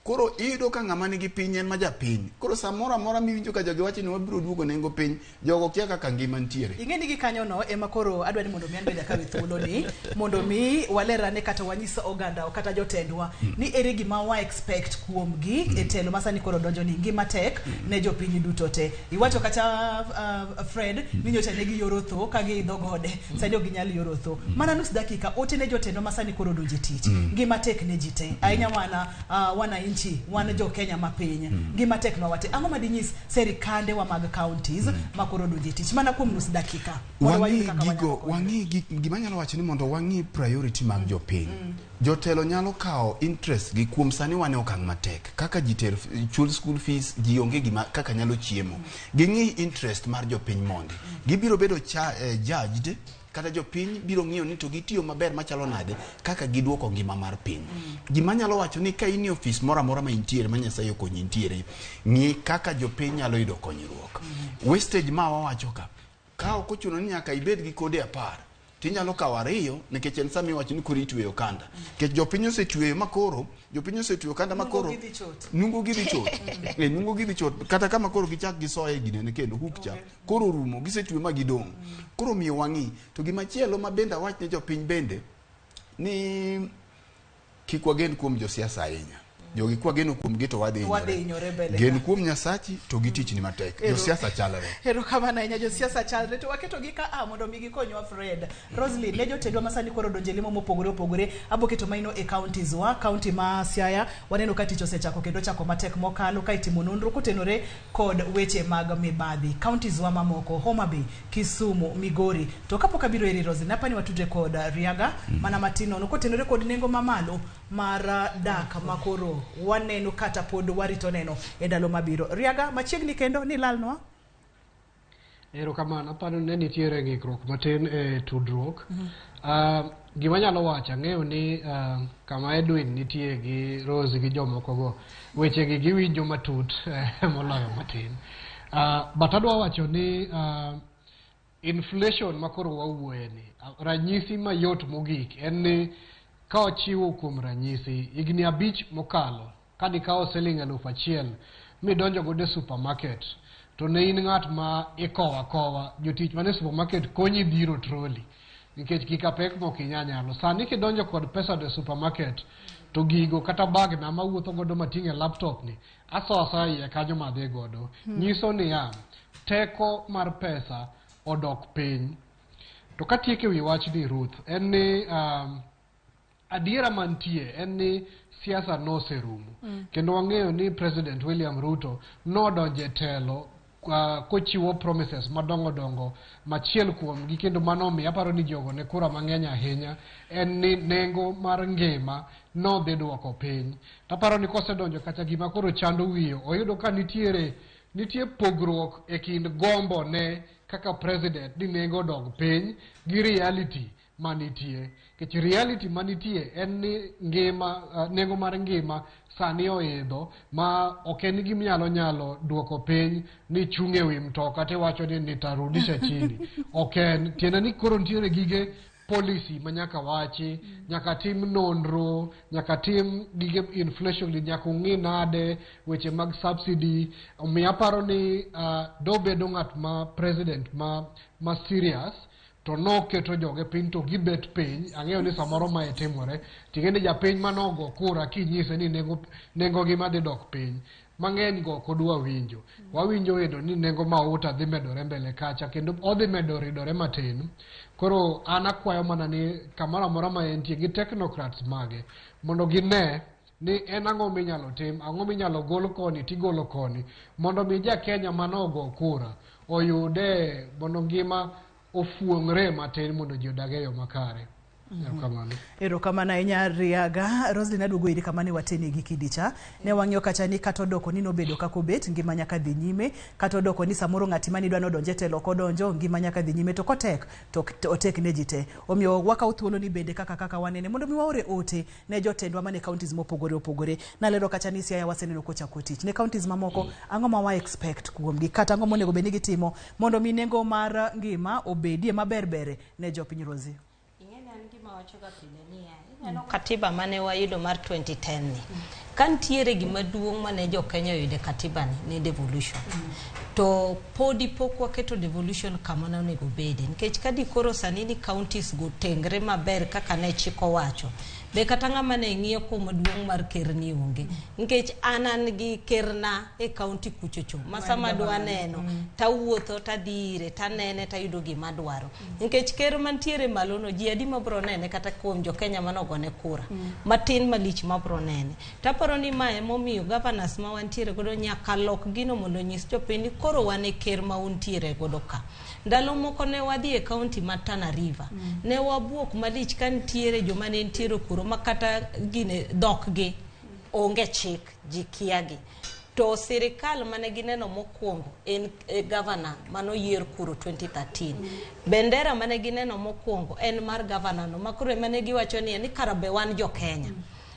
Koro iyudo ka ng'ama nigi piny en ma japiny. Koro samoro amora miwinjo ka jogi wacho ni wabiro duogo nengo piny, jogo kia kaka ngima nitiere. Ing'e ni gikanyono ema koro adwa ni mondo mi an bende akawe thuoloni mondo mi walerane kata wanyis oganda kata jotendwa ni ere gima wa expect kuomgi e telo ma sani koro donjo ni ngima tek ne jopiny duto te. Iwacho kata Fred ni nyocha ne giyoro tho ka giidho gode, sani ok ginyal yoro tho. Mana nus dakika ote ne jotendwa ma sani koro donjo e tich. Ngima tek ne ji te. Ahinya wana wananchi, wan jo Kenya ma piny. Ngima tek nwa wate. Ang'o madinyis serikande wa mag counties ma koro donjo e tich mana kuom nus dakika mondo wayud Wang'i kaka wanyalo gigo, wang'i gima anyalo wacho ni mondo wang'i priority mag jopiny. Jotelo nyalo kawo interest gi kuom sani wan e okang' matek. Kaka ji ter chul school fees, ji onge gima kaka nyalo chiemo. Ging'i interest mar jopiny mondi. Gibiro bedo judged kata jopiny biro ng'iyo ni to gitiyo maber machalo nade kaka giduoko ngima mar piny. Gima anyalo wacho ni ka in e ofis moro amora ma intiere ma Nyasaye okonyi intiere, ng'i kaka jopiny nyalo yudo konyruok. Wastage ma wawacho ka, ka ok ochuno ni nyaka ibed gi kode 10, tinyalo kawo 2 nikech en sama iwacho ni koro itweyo okanda. Nikech jopiny osetweyo makoro, jopiny osetweyo okanda makoro Nungo gidhi chot. nungo gidhi chot. Nungo gidhi chot. Kata kama koro gichak gisoye ginene kendo hook cha. Koro rumo, gisetweyo ma gidong'. Koro miyo wang'i. To gimachielo ma bende awach ne jopiny bende ni kik wagen kuom josiasa ahinya. Jogi kwageno kuom gi to wadhi Wadhi hinyore. hinyore mbele Gen ka. kuom Nyasachi to gi tichni matek. Josiasa chalre. Erokamano ahinya josiasa chalre to waketo gi ka a mondo mi gikonywa Fred. Roslyn, ne jotendwa ma sani koro donje lemo mopogore opogore, abo keto maino e counties wa, county ma Siaya, waneno ka tich osechako kendo chako matek mokalo ka itimo nonro kotenore kod weche mag mibadhi. Counties wa mamoko, Homa Bay, Kisumu, Migori. To kapok abiro iri Roslyn, apani watudre kod Riaga mana matin nono kotenore kod nengo mamalo mar dak makoro waneno kata pod warito neno e ndalo mabiro. Riaga, machiegni kendo ni lalnwa. Erokamano, aparo ni ne nitiere ng'ikruok matin e tudruok. Gima anyalo wacho, ang'eyo ni kama Edwin nitie gi Rose gi jomoko go, weche gi giwinjo matut moloyo matin. But adwa wacho ni inflation makoro wawuoye ni, ranyisi mayot mogik en ni ka wachiwo kuom ranyisi, higni 5 mokalo, ka nikawo siling 1000 midonjo godo e supermarket, to ne in ng'at ma ikowo akowa, jotich mane supermarket konyi dhiro troli, nikech gika pek mok inyal nyalo. Sani kidonjo kod pesa e supermarket, to gigo kata bag na mawuotho godo mating'e laptop ni, aso asoya iye kanyo madhi godo. Nyiso niya, teko mar pesa odok piny. To katieko ewi wachni Ruth, en ni adiera mantie en ni siasa noserumo. Kendo wang'eyo ni President William Ruto nodonjo e telo kochiwo promises madongo dongo, machiel kuomgi kendo mano omiyo aparo ni jogo ne kura mang'eny ahinya en ni nengo mar ngima nodhi duoko piny. Taparo ni kosedonjo kacha gima koro chando wiye, oyudo ka nitie pogruok e kind gombo ne kaka president ni nengo odog piny gi reality manitie. Nikech reality manitie en ni ngima, nengo mar ngima sani oidho ma ok en gima nyalo duoko piny ni chung' e wi mtoka tiwacho ni nitarudisha chini. Ok en, tiende ni koro nitiere gige policy ma nyaka wachi, nyaka tim nonro, nyaka tim gige inflation ni nyaka ung'i nade weche mag subsidy. Omiyo aparo ni dobedo ng'at ma president ma serious to noketo joge piny to gibet piny. Ang'eyo ni samoro mae timore, ting'e ni japiny manogo kura kinyise ni nengo ngima dhi dok piny, mang'eny go ok odwa winjo. Wawinjo endo ni nengo mauta dhi medore mbele kacha kendo odhi medo ridore matin. Koro an akwayo mana ni kamoro amora ma entie gi technocrats mage mondo gine ni en ang'o minyalo tim, ang'o minyalo gol koni tigolo koni, mondo mi ja Kenya manogo kura oyude mondo ngima ofuong're matin mondo ji odag e yo makare. Erokamano. Erokamano ahinya Riaga. Roslyn aduogo iri kama ne watene gi kidicha. Ne wang'iyo kacha ni kata odoko ni nobedo kaka obet, ngima nyaka dhi nyime. Kata odoko ni samoro ng'ati mane idwa nodonj e telo ok odonjo, ngima nyaka dhi nyime. To kotek, to otek ne ji te. Omiyo wakawo thuolo ni bende kaka wanene mondo mi waore ote ne jotendwa mane counties mopogore opogore. Nalero kacha ni Siaya waseneno kochako tich. Ne counties mamoko, ang'o ma wa expect kuomgi? Kata ang'o monego bed ni gitimo mondo mi nengo mar ngima obedie maber bere ne jopiny Rosie? an gima wachoga pile niya, ineno katiba mane wayudo mar 2010 ni. Ka nitiere gima duong' mane jo Kenya oyudo e katiba ni, ne devolution. To podi pok waketo devolution kama ne onego obede. Nikech ka dikoro sani ni counties go tengre maber kaka ne chik owacho, be kata ng'ama ne ng'iyo kuma duong' mar ker ni onge. Nikech an an gi kerna e county kuchocho, ma sama adwa neno, tawuotho tadhi ire, tanene tayudo gima adwaro. Nikech ker mantiere malo no, ji adi mabro nene kata kuom jo Kenya manogone kura. Matin malich mabro nene. Taparo ni mae emomiyo governors ma wantiere godo nyaka lok gino mondo onyis jopiny ni koro wan e ker ma untiere godo ka. Ndalo moko ne wadhi e county ma Tana River. Ne wabuok malich ka nitiere joma ne nitiere kuro ma kata gine dhok gi onge chik, ji kia gi. To sirikal mane gineno mokwongo en e governor manoyier kuro 2013. Bendera mane gineno mokwongo en mar governor no, ma koro ema ne giwacho ni ni kara be wan jo Kenya.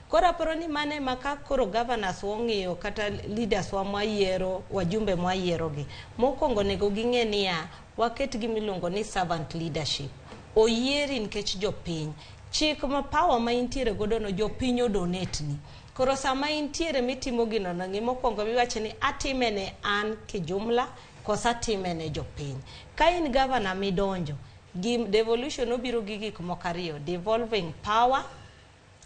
Koro aparo ni mano ema ka koro governors wong'iyo kata leaders wa mwayiero, wajumbe mwayiero gi, mokwongo onego ging'e niya, waket gimiluongo ni servant leadership. Oyieri nikech jopiny. Chik ma power ma intiere godo no jopiny odonate ni. Koro sama intiere mitimo gino no, ng'i mokwongo miwacho ni atime ne an kijumla koso atime ne jopiny. Ka in governor midonjo, gi devolution obiro gi gik moko ariyo, devolving power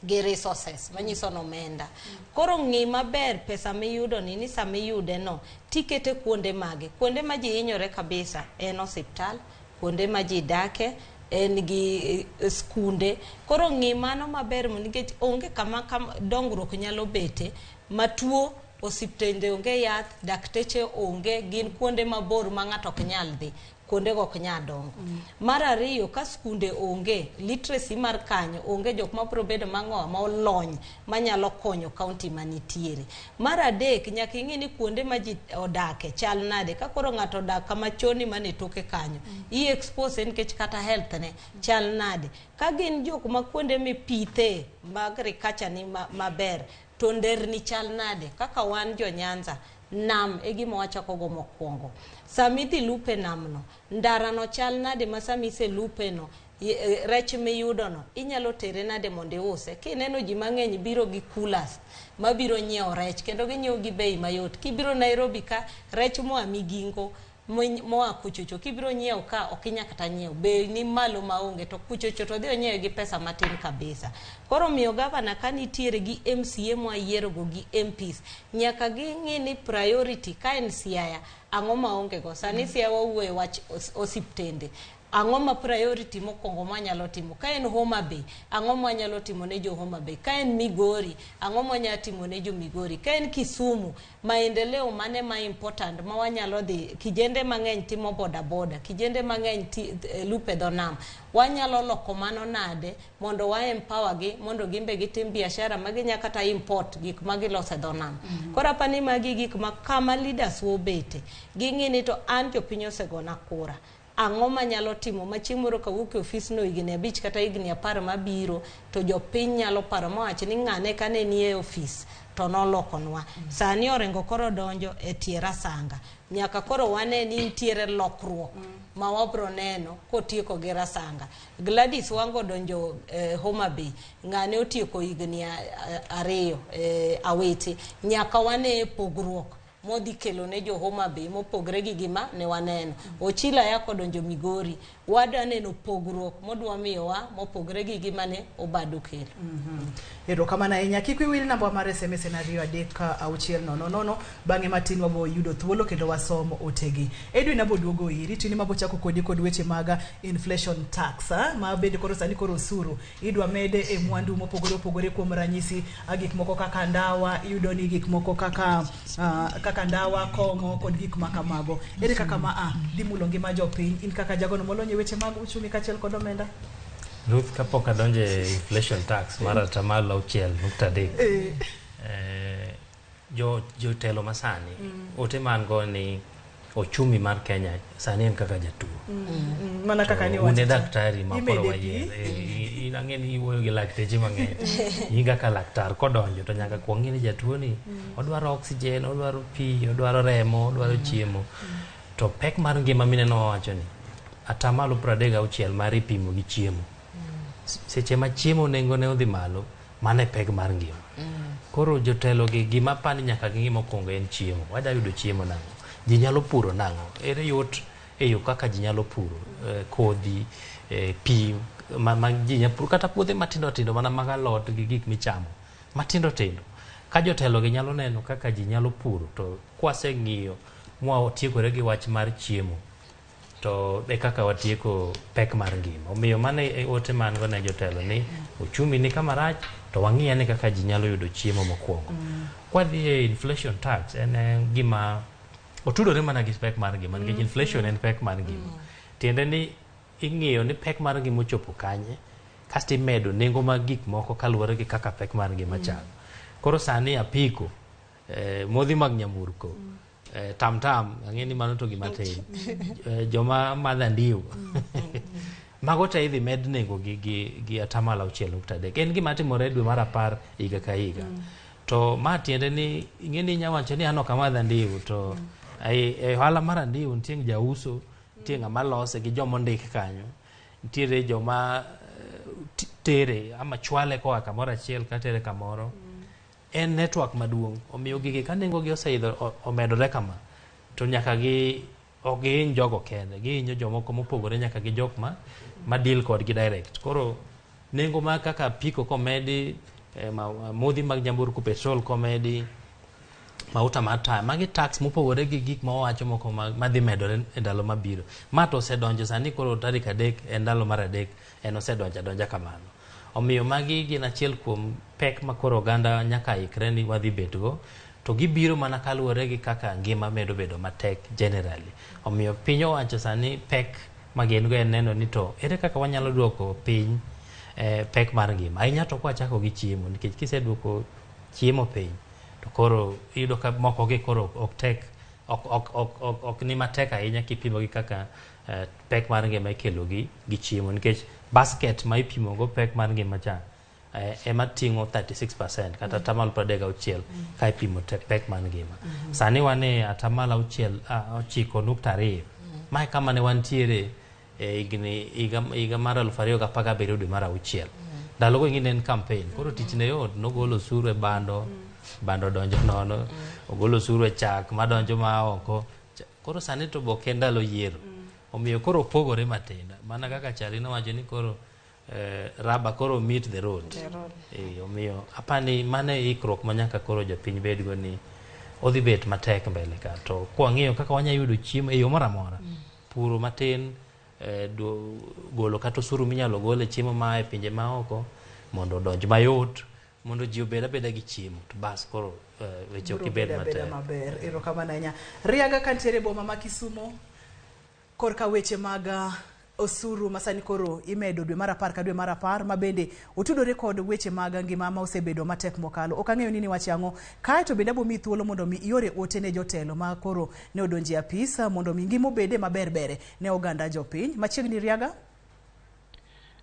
gi resources manyiso ni omenda. Koro ng'i maber pesa miyudo ni ni sama iyude no tikete kuonde mage. Kuonde ma ji hinyore kabisa en osiptal, kuonde ma ji dake, en gi skunde. Koro ng'i mano maber nikech onge kama dongruok nyalo bete matuo, osiptende onge yath, dakteche onge, gin kuonde mabor ma ng'ato ok nyal dhi. Kuonde go ok nyal dongo. Mar ariyo, ka skunde onge, literacy mar kanyo onge jok mabiro bedo mang'o ma olony manyalo konyo county manitiere. Mar adek, nyaka ing'i ni kuonde ma ji odake chal nade. Ka koro ng'ato odak kama choni mane toke kanyo, i expose nikech kata health ne chal nade. Ka gin jok ma kuonde mipithe mag agriculture ni maber, to nderni chal nade. Kaka wan jo Nyanza, nam e gima wachako go mokwongo. Sama idhi lupe namno, ndara no chal nade ma sama iselupe no, rech miyudo no, inyalo tere nade mondo iuse. Kineno ji mang'eny biro gi coolers mabiro nyiewo rech, kendo ginyiewo gi bei mayot. Kibiro Nairobi ka, rech moa Migingo, moa kuchocho, kibiro nyiewo ka, ok inyal kata nyiewo. Bei ni malo maonge, to kuchocho to dhi onyiewe gi pesa matin kabisa. Koro miyo gavana ka nitiere gi MCA mwayiero go gi MPs, nyaka ging'i ni priority ka en Siaya, ang'o maonge go. Sani Siaya wawuoye wach osiptende. Ang'o ma priority mokwongo mwanyalo timo? Ka en Homa Bay, ang'o mwanyalo timo ne jo Homa Bay? Ka en Migori, ang'o mwanyalo timo ne jo Migori? Ka en Kisumu, maendeleo mane ma important ma wanyalo dhi? Kijende mang'eny timo boda boda, kijende mang'eny lupe dho nam. Wanyalo loko mano nade mondo wa empower gi mondo gimbe gitim biashara ma ginya kata import gik ma giloso e dho nam. Koro apani magi gik ma kama leaders wobete, ging'i ni to an jopiny osegona kura. Ang'o manyalo timo ma chieng' moro kawuok e ofis no higni 5 kata higni 10 mabiro to jopiny nyalo paro mawach ni ng'ane kane nie ofis to nolokonwa. Sani Orengo koro donjo e tie Rasanga. Nyaka koro wane ni nitiere lokruok ma wabro neno kotieko gi Rasanga. Gladys Wanga donjo Homa Bay, ng'ane otieko higni 2 Awiti. Nyaka wane pogruok modhi kelo ne jo Homa Bay mopogre gi gima ne waneno. Ochila Yako donjo Migori, wadwa neno pogruok modwa miyowa mopogre gi gima ne Obado kelo. Erokamano ahinya. Kik wiwil namba mar SMS en 2 3 6 0 0. Bang'e matin wabo yudo thuolo kendo wasom otegi. Edwin abo duogo iri, tini mabo chako kodi kod weche mag inflation tax, ma bende koro sani koro osuru idwa mede e mwandu mopogore opogore, kuom ranyisi gik moko kaka ndawa, iyudo ni gik moko kaka kaka ndawa, kong'o kod gik ma kamago. Ere kaka ma dhi mulo ngima jopiny, in kaka jagono molony e weche mag uchumi kaachiel kod omenda? Ruth, kapok adonjo e inflation tax mar 6.3%, jotelo masani ote man go ni ochumi mar Kenya sani en kaka jatuo. Mana kaka ni wacho. Un e daktari ma koro wayier. In ang'e ni iwuoyo gi lakteche mang'eny. In kaka laktar kodonjo to nyaka kuong ng'i ni jatuo ni odwaro oxygen, odwaro pi, odwaro remo, odwaro chiemo. To pek mar ngima mineno wawacho ni 36% mar ipimo gi chiemo. Seche ma chiemo nengone odhi malo, mano e pek mar ngima. Koro jotelo gi gima pani nyaka ging'i mokwongo en chiemo. Wada yudo chiemo nang'o? Ji nyalo puro nang'o? Ere yot e yo kaka ji nyalo puro kodhi, pi ma ji nyalo puro kata puothe matindo tindo mana mag alot gi gik michamo matindo tindo. Ka jotelo gi nyalo neno kaka ji nyalo puro to kwaseng'iyo mwatiekore gi wach mar chiemo to e kaka watieko pek mar ngima. Omiyo mano e ote ma an go ne jotelo ni uchumi ni kama rach to wang'i ane kaka ji nyalo yudo chiemo mokwongo. Kwadhi e inflation tax en gima otudore mana gi pek mar ngima nikech inflation en pek mar ngima. Tiende ni ing'iyo ni pek mar ngima ochopo kanye kasto imedo nengo mag gik moko kaluwore gi kaka pek mar ngima chalo. Koro sani apiko, modhi mag nyamburko, tam tam, ang'e ni mano to gima tin. Joma madho andiwo. Mago te idhi med nengo gi 6.3%. En gima timore dwe mar 10 higa ka higa. To ma tiende ni ing'e ni inya wacho ni an ok amadh andiwo to e ohala mar andiwo nitie jauso, nitie ng'ama lose gi joma ondik kanyo, nitiere joma tere ama chwale koa kamoro achiel katere kamoro. En network maduong', omiyo gigi ka nengo gi oseidho omedore kama to nyaka gi ok gihiny jogo kende, gihinyo jomoko mopogore nyaka gi jok ma deal kodgi direct. Koro nengo mag kaka apiko komedi, modhi mag nyamburko, petrol komedi, mauta mar taya, magi tax mopogore gi gik ma wawacho moko madhi medore e ndalo mabiro. Ma to osedonjo sani koro tarik 3 en ndalo mar 3 en osedonjo adonja kamano. Omiyo magi gin achiel kuom pek ma koro oganda nyaka ikre ni wadhi betgo, to gibiro mana kaluwore gi kaka ngima medo bedo matek generally. Omiyo piny owacho sani pek ma gin go en neno ni to ere kaka wanyalo duoko piny pek mar ngima. Ahinya to kwachako gi chiemo, nikech kiseduoko chiemo piny to koro iyudo ka moko gi koro ok tek, ok ni matek ahinya kipimo gi kaka pek mar ngima ikelo gi chiemo, nikech basket ma ipimo go pek mar ngima cha ema ting'o 36% kata 36% ka ipimo pek mar ngima. Sani wan e 9.2%. Mae kama ne wantiere e higa mar 2017 dwe mar 6. Ndalogo ing'e ne en campaign, koro tich ne yot, nogolo osuru e bando, bando donjo nono, ogolo osuru e chak madonjo ma oko. Koro sani to be ok en ndalo yiero. Omiyo koro opogore matin. Mana kaka Charlie nowacho ni koro raba koro meet the road. Omiyo apani mano e ikruok ma nyaka koro jopiny bedgo ni odhi bet matek mbele ka. To kwang'iyo kaka wanyalo yudo chiemo e yo moro amora, puro matin, golo kata osuru minyalo gol e chiemo maa e pinje maoko mondo odonj mayot, mondo ji obed abeda gi chiemo to bas koro weche ok ibed matek. Maber, erokamano ahinya. Riaga kantiere boma ma Kisumo korka weche mag osuru masani koro imedo dwe mar 10 ka dwe mar 10 ma bende otudore kod weche mag ngima ma osebedo matek mokalo. Ok ang'eyo ni niwacho ang'o. Kae to bende abomiyi thuolo mondo mi iore ote ne jotelo ma koro ne odonje apis mondo mi ngima obede maber bere ne oganda jopiny. Machiegni Riaga.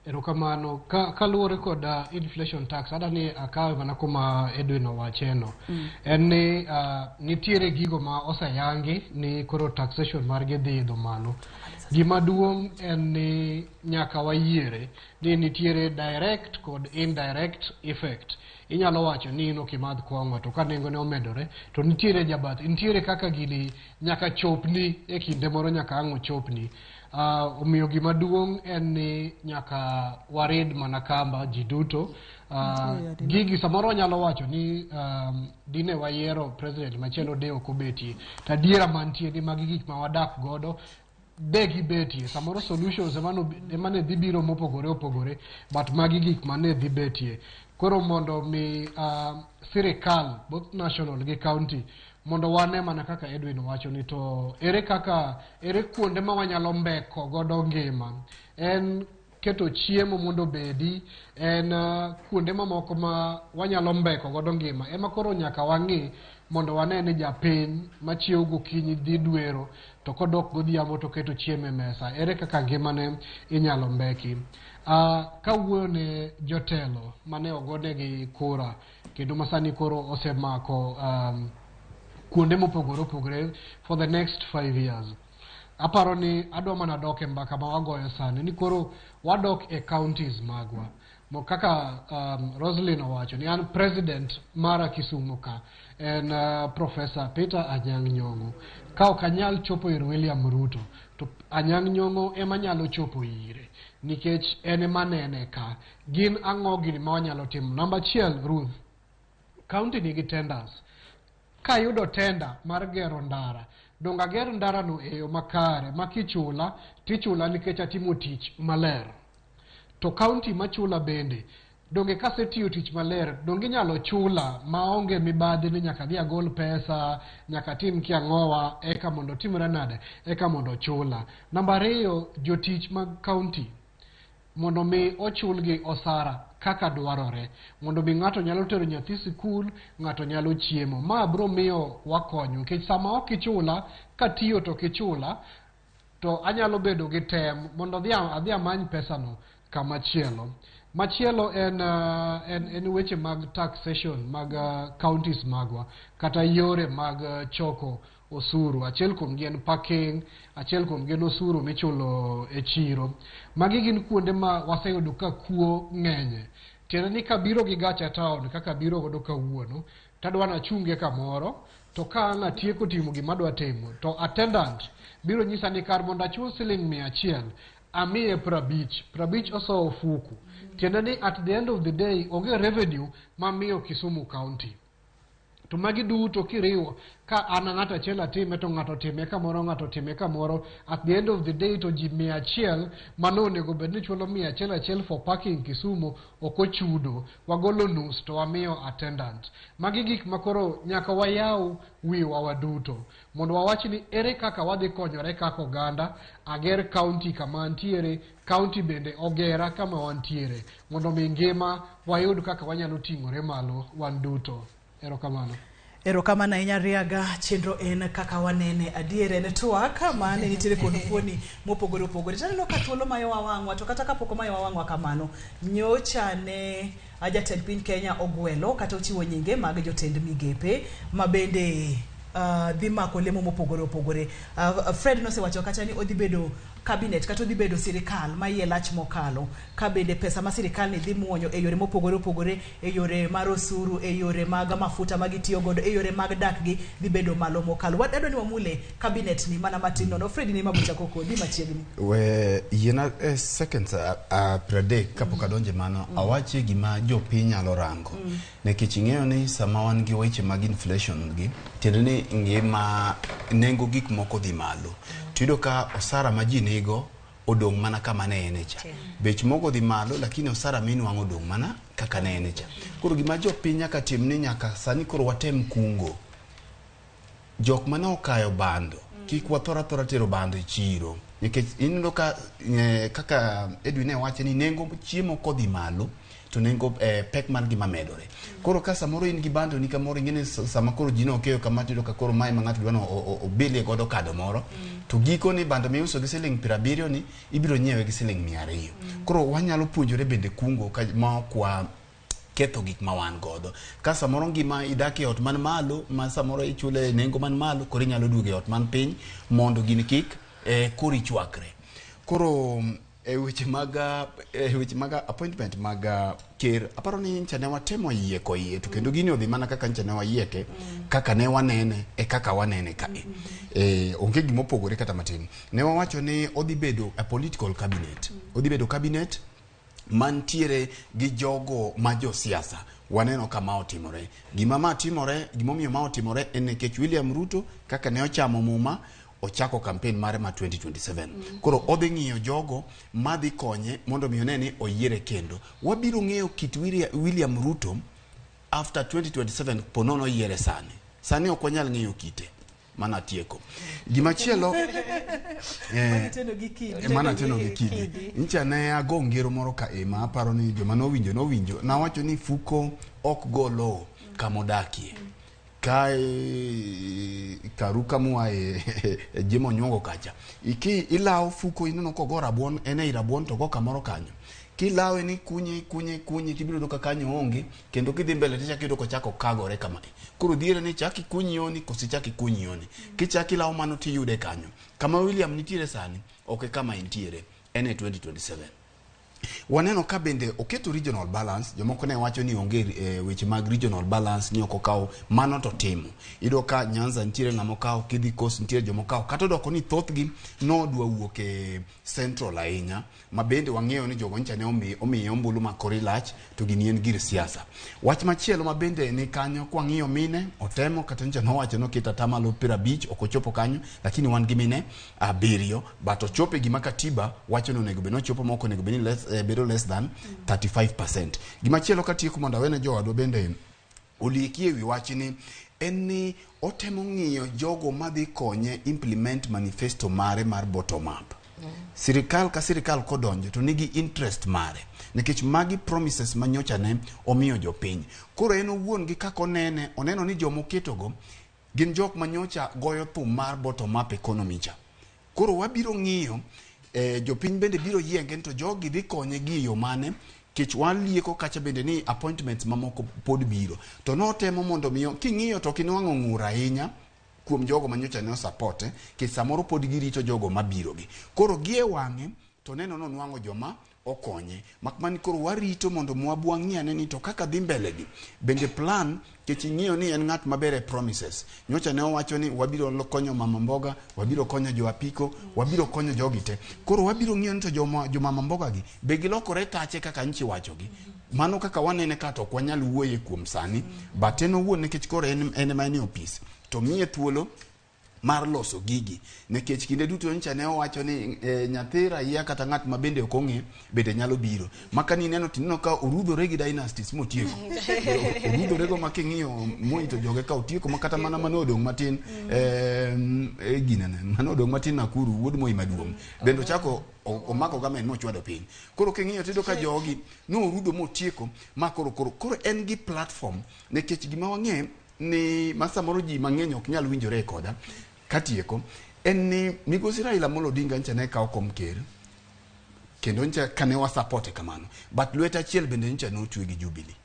Erokamano. Kaluwore kod inflation tax, ada ni akawe mana kuma Edwin owacheno. En ni nitiere gigo ma oseyangi ni koro taxation margi dhi idho malo. Gima duong' en ni nyaka wayiere ni nitiere direct kod indirect effect. Inyalo wacho ni in ok imadh kong'o to ka nengone omedore to nitiere jabath, nitiere kaka gini nyaka chopni e kinde moro nyaka ang' ochopni. Omiyo gima duong' en ni nyaka warid mana kamba ji duto. Gigi samoro wanyalo wacho ni dine wayiero president machielo de ok obetie. To adiera mantie ni magi gik ma wadak godo de gibetie. Samoro solutions ema ne dhi biro mopogore opogore, but magi gik mane dhi betie. Koro mondo mi sirikal both national gi county mondo wane mana kaka Edwin owacho ni to ere kaka ere kuonde ma wanyalo mbeko godo ngima. En keto chiemo mondo obedi, en kuonde mamoko ma wanyalo mbeko godo ngima. Ema koro nyaka wang'i mondo wane ni japiny machiew gokinyi dhi dwero to kodok godhiambo to keto chiemo e mesa. Ere kaka ngimane inyalo mbeki. Kawuoyo ne jotelo mane ogonegi kura kendo masani koro osemako kuonde mopogore opogore for the next 5 years. Aparo ni adwa mana dok e mbaka ma wagoyo sani ni koro wadok e counties magwa. Mo kaka Roslyn owacho ni an president mara Kisumu ka en Professor Peter Anyang' Nyong'o. Ka ok anyal chopo ir William Ruto to Anyang' Nyong'o ema nyalo chopo ire nikech en ema nene ka. Gin ang'o gini ma wanyalo timo? Namba achiel, Ruth, county nigi tenders. Kayudo tender mar gero ndara, donge ager ndarano e yo makare ma kichula tichula nikech atimo tich maler. To county machula bende, donge kasetiyo tich maler, donge inyalo chula maonge mibadhi ni nyaka adhi agol pesa, nyaka atim kiang'owa, eka mondo otimre nade, eka mondo ochula. Namba ariyo, jotich mag county mondo mi ochulgi osara kaka dwarore, mondo mi ng'ato nyalo tero nyathi sikul, ng'ato nyalo chiemo. Ma biro miyo wakonyo, nikech sama ok ichula, katiyo to ok ichula, to anyalo bedo gi tem mondo adhi amany pesano kama chielo. Machielo en weche mag taxation mag counties magwa, kata yore mag choko osuru. Achiel kuom gi en parking, achiel kuom gi en osuru michulo e chiro. Magi gin kuonde ma waseyudo ka kuo ng'enye. Tiende ni kabiro gi gacha town kaka abiro godo kawuono, tadwa nachunge kamoro, to ka ang' atieko timo gima adwa timo, to attendant biro nyisa ni kar mondo achul siling 100, amiye 50, 50 osowo ofuku. Tiende ni at the end of the day onge revenue mamiyo Kisumu County. To magi duto kiriwo, ka an ng'ato achiel atime to ng'ato time kamoro, ng'ato time kamoro, at the end of the day to ji 100 mano onego bed ni chulo 100 achiel for parking Kisumu ok ochudo, wagolo nus to wamiyo attendant. Magi gik makoro nyaka wayaw wiwa waduto mondo wawach ni ere kaka wadhi konyore kaka oganda, ager county kama antiere, county bende ogera kama wantiere, mondo mi ngima wayud kaka wanyalo ting'ore malo wan duto. Erokamano. Erokamano ahinya Riaga, chenro en kaka wanene. Adier en twak mane nitiere kod fuoni mopogore opogore. Taneno ka thuolo mayowa wang'wa, to kata kapok omayowa wang'wa kamano, nyocha ne jatend piny Kenya ogwelo kata ochiwo nyinge mag jotend migepe ma bende dhi mako lemo mopogore opogore. Fred nosewacho kacha ni odhi bedo cabinet kata odhi bedo sirikal ma iye lach mokalo, ka bende pesa ma sirikal ni dhi muonyo e yore mopogore opogore, e yore mar osuru, e yore mag mafuta ma gitiyo godo, e yore mag dak gi dhi bedo malo mokalo. Wadwa ni wamule cabinet ni mana matin nono. Fred ni mabuchako kodi machiegni. We yiena seconds 30 kapok adonje mano, awache gima jopiny nyalo rango. Nikech ing'eyo ni sama wan gi weche mag inflation gi, tiende ni ngima nengo gik moko dhi malo. Tiyudo ka osara ma ji nigo odong' mana kama ne en cha. Bech mogo dhi malo lakini osara minwang'o odong' mana kaka ne en cha. Koro gima jopiny nyaka tim ni nyaka sani koro watem kungo. Jok mane okayo bando, kik wathor athora tero bando e chiro. Nikech ineno ka kaka Edwin ne wacho ni nengo chiemo kodhi malo, to nengo pek mar gima medore. Koro ka samoro in gi bando ni kamoro, ing'e ni sama koro ji nokeyo kama tiyudo ka koro mae ma ng'ato dwa no obilie godo kado moro, to giko ni bando miuso gi siling 70 ni ibiro nyiewe gi siling 200. Koro wanyalo puonjore bende kungo ka ma ok wa ketho gik ma wan godo. Ka samoro ngima idak e ot man malo, ma samoro ichule nengo man malo, koro inyalo duogo e ot man piny mondo gini kik koro ichwakre. Koro e weche mag appointment mag ker, aparo ni ncha ne watemo yieko iye, to kendo gini odhi mana kaka ncha ne wayieke, kaka ne wanene e kaka wanene kae. Onge gima opogore kata matin. Ne wawacho ni odhi bedo a political cabinet. Odhi bedo cabinet mantiere gi jogo ma josiasa. Waneno kama otimore. Gima ma timore, gimomiyo ma otimore en nikech William Ruto kaka ne ochamo muma, ochako campaign mare ma 2027. Koro odhi ng'iyo jogo madhi konye mondo mi one ni oyiere kendo. Wabiro ng'eyo kit William Ruto after 2027 ponono oyiere sani. Sani ok wanyal ng'eyo kite. Mana tieko. Gimachielo mana teno gi kidi. Ncha ne ago ngero moro ka ema aparo ni joma nowinjo nowinjo. Nawacho ni fuko ok go lowo kamodakie. Kae karu kamua e Jimo Nyongo kacha. Iki ilawo fuko ineno kogo rabuon en ei rabuon to go kamoro kanyo. Kilawe ni kunye kunye kunye tibiro yudo ka kanyo onge kendo kidhi mbele tichako iyudo kochako kagore kamae. Koro dhiere ni chak ikuny yoni koso ichak ikuny yoni. Kichak ilawo mano tiyude kanyo. Kama William nitiere sani ok e kama entiere en e 2027. Waneno ka bende oketo regional balance, jomoko ne wacho ni onge weche mag regional balance ni ok okawo mano to timo. Iyudo ka Nyanza nitiere ng'ama okawo, kidhi Coast nitiere joma okawo, kata odoko ni thothgi nodwa wuok e Central ahinya, ma bende wang'eyo ni jogo nyicha ne omiye ombulu ma kore lach to gini en gir siasa. Wach machielo ma bende ni kanyo kwang'iyo mine, otemo kata nyicha nowacho noketo atamalo 50 ok ochopo kanyo, lakini wan gi mine 7 but ochopo e gima katiba wacho ni onego bed ni ochopo moko onego bed ni less, bedo less than 35%. Gimachielo katieko mondo awene jowadwa bende olieki ewi wachni en ni otemo ng'iyo jogo madhi konye implement manifesto mare mar bottom up. Sirikal ka sirikal kodonjo to nigi interest mare nikech magi promises manyocha ne omiyo jopiny. Koro en owuon gi kaka onene, oneno ni jomoketogo gin jok manyocha goyo thum mar bottom up economy cha. Koro wabiro ng'iyo jopiny bende biro yienge to jogi dhi konye gi yo mane kech walieko kacha bende ni appointments mamoko pod biro. To notemo mondo miyo king'iyo to kinwang'o ng'ur ahinya kuom jogo manyocha ne osapote kech samoro pod girito jogo mabiro gi. Koro gi e wang'e to neno nonwang'o joma okonye. Makmani koro warito mondo mwabwa ng'i ni to kaka dhi mbele gi. Bende plan kech ing'iyo ni en ng'at maber e promises. Nyocha ne owacho ni wabiro konyo mama mboga, wabiro konyo jo apiko, wabiro konyo jogi te. Koro wabiro ng'iyo ni to jo mama mboga gi be gilokore tache kaka nchi wacho gi. Mano kaka wanene ka to ok wanyal wuoye kuom sani, but en owuon nikech koro en ema en e ofis. To miye thuolo mar loso gigi nikech kinde duto ncha ne owacho ni nyathi raia kata ng'at ma bende ok ong'e bende nyalo biro. Maka ni neno tineno ka orudhore gi dynasties motieko. Orudhore go ma king'iyo Moi to joge ka otieko ma kata mana mane odong' matin ginene mane odong' matin Nakuru wuod Moi maduong' bende ochako omako gamen mochwado piny. Koro king'iyo tiyudo ka jogi norudho motieko ma koro en gi platform nikech gima wang'e ni ma samoro ji mang'eny ok nyal winjore koda katieko en ni migosi Raila Amolo Odinga ncha ne kawo kom ker kendo ncha kane wasapote kamano but lwete achiel bende ncha notwe gi Jubilee.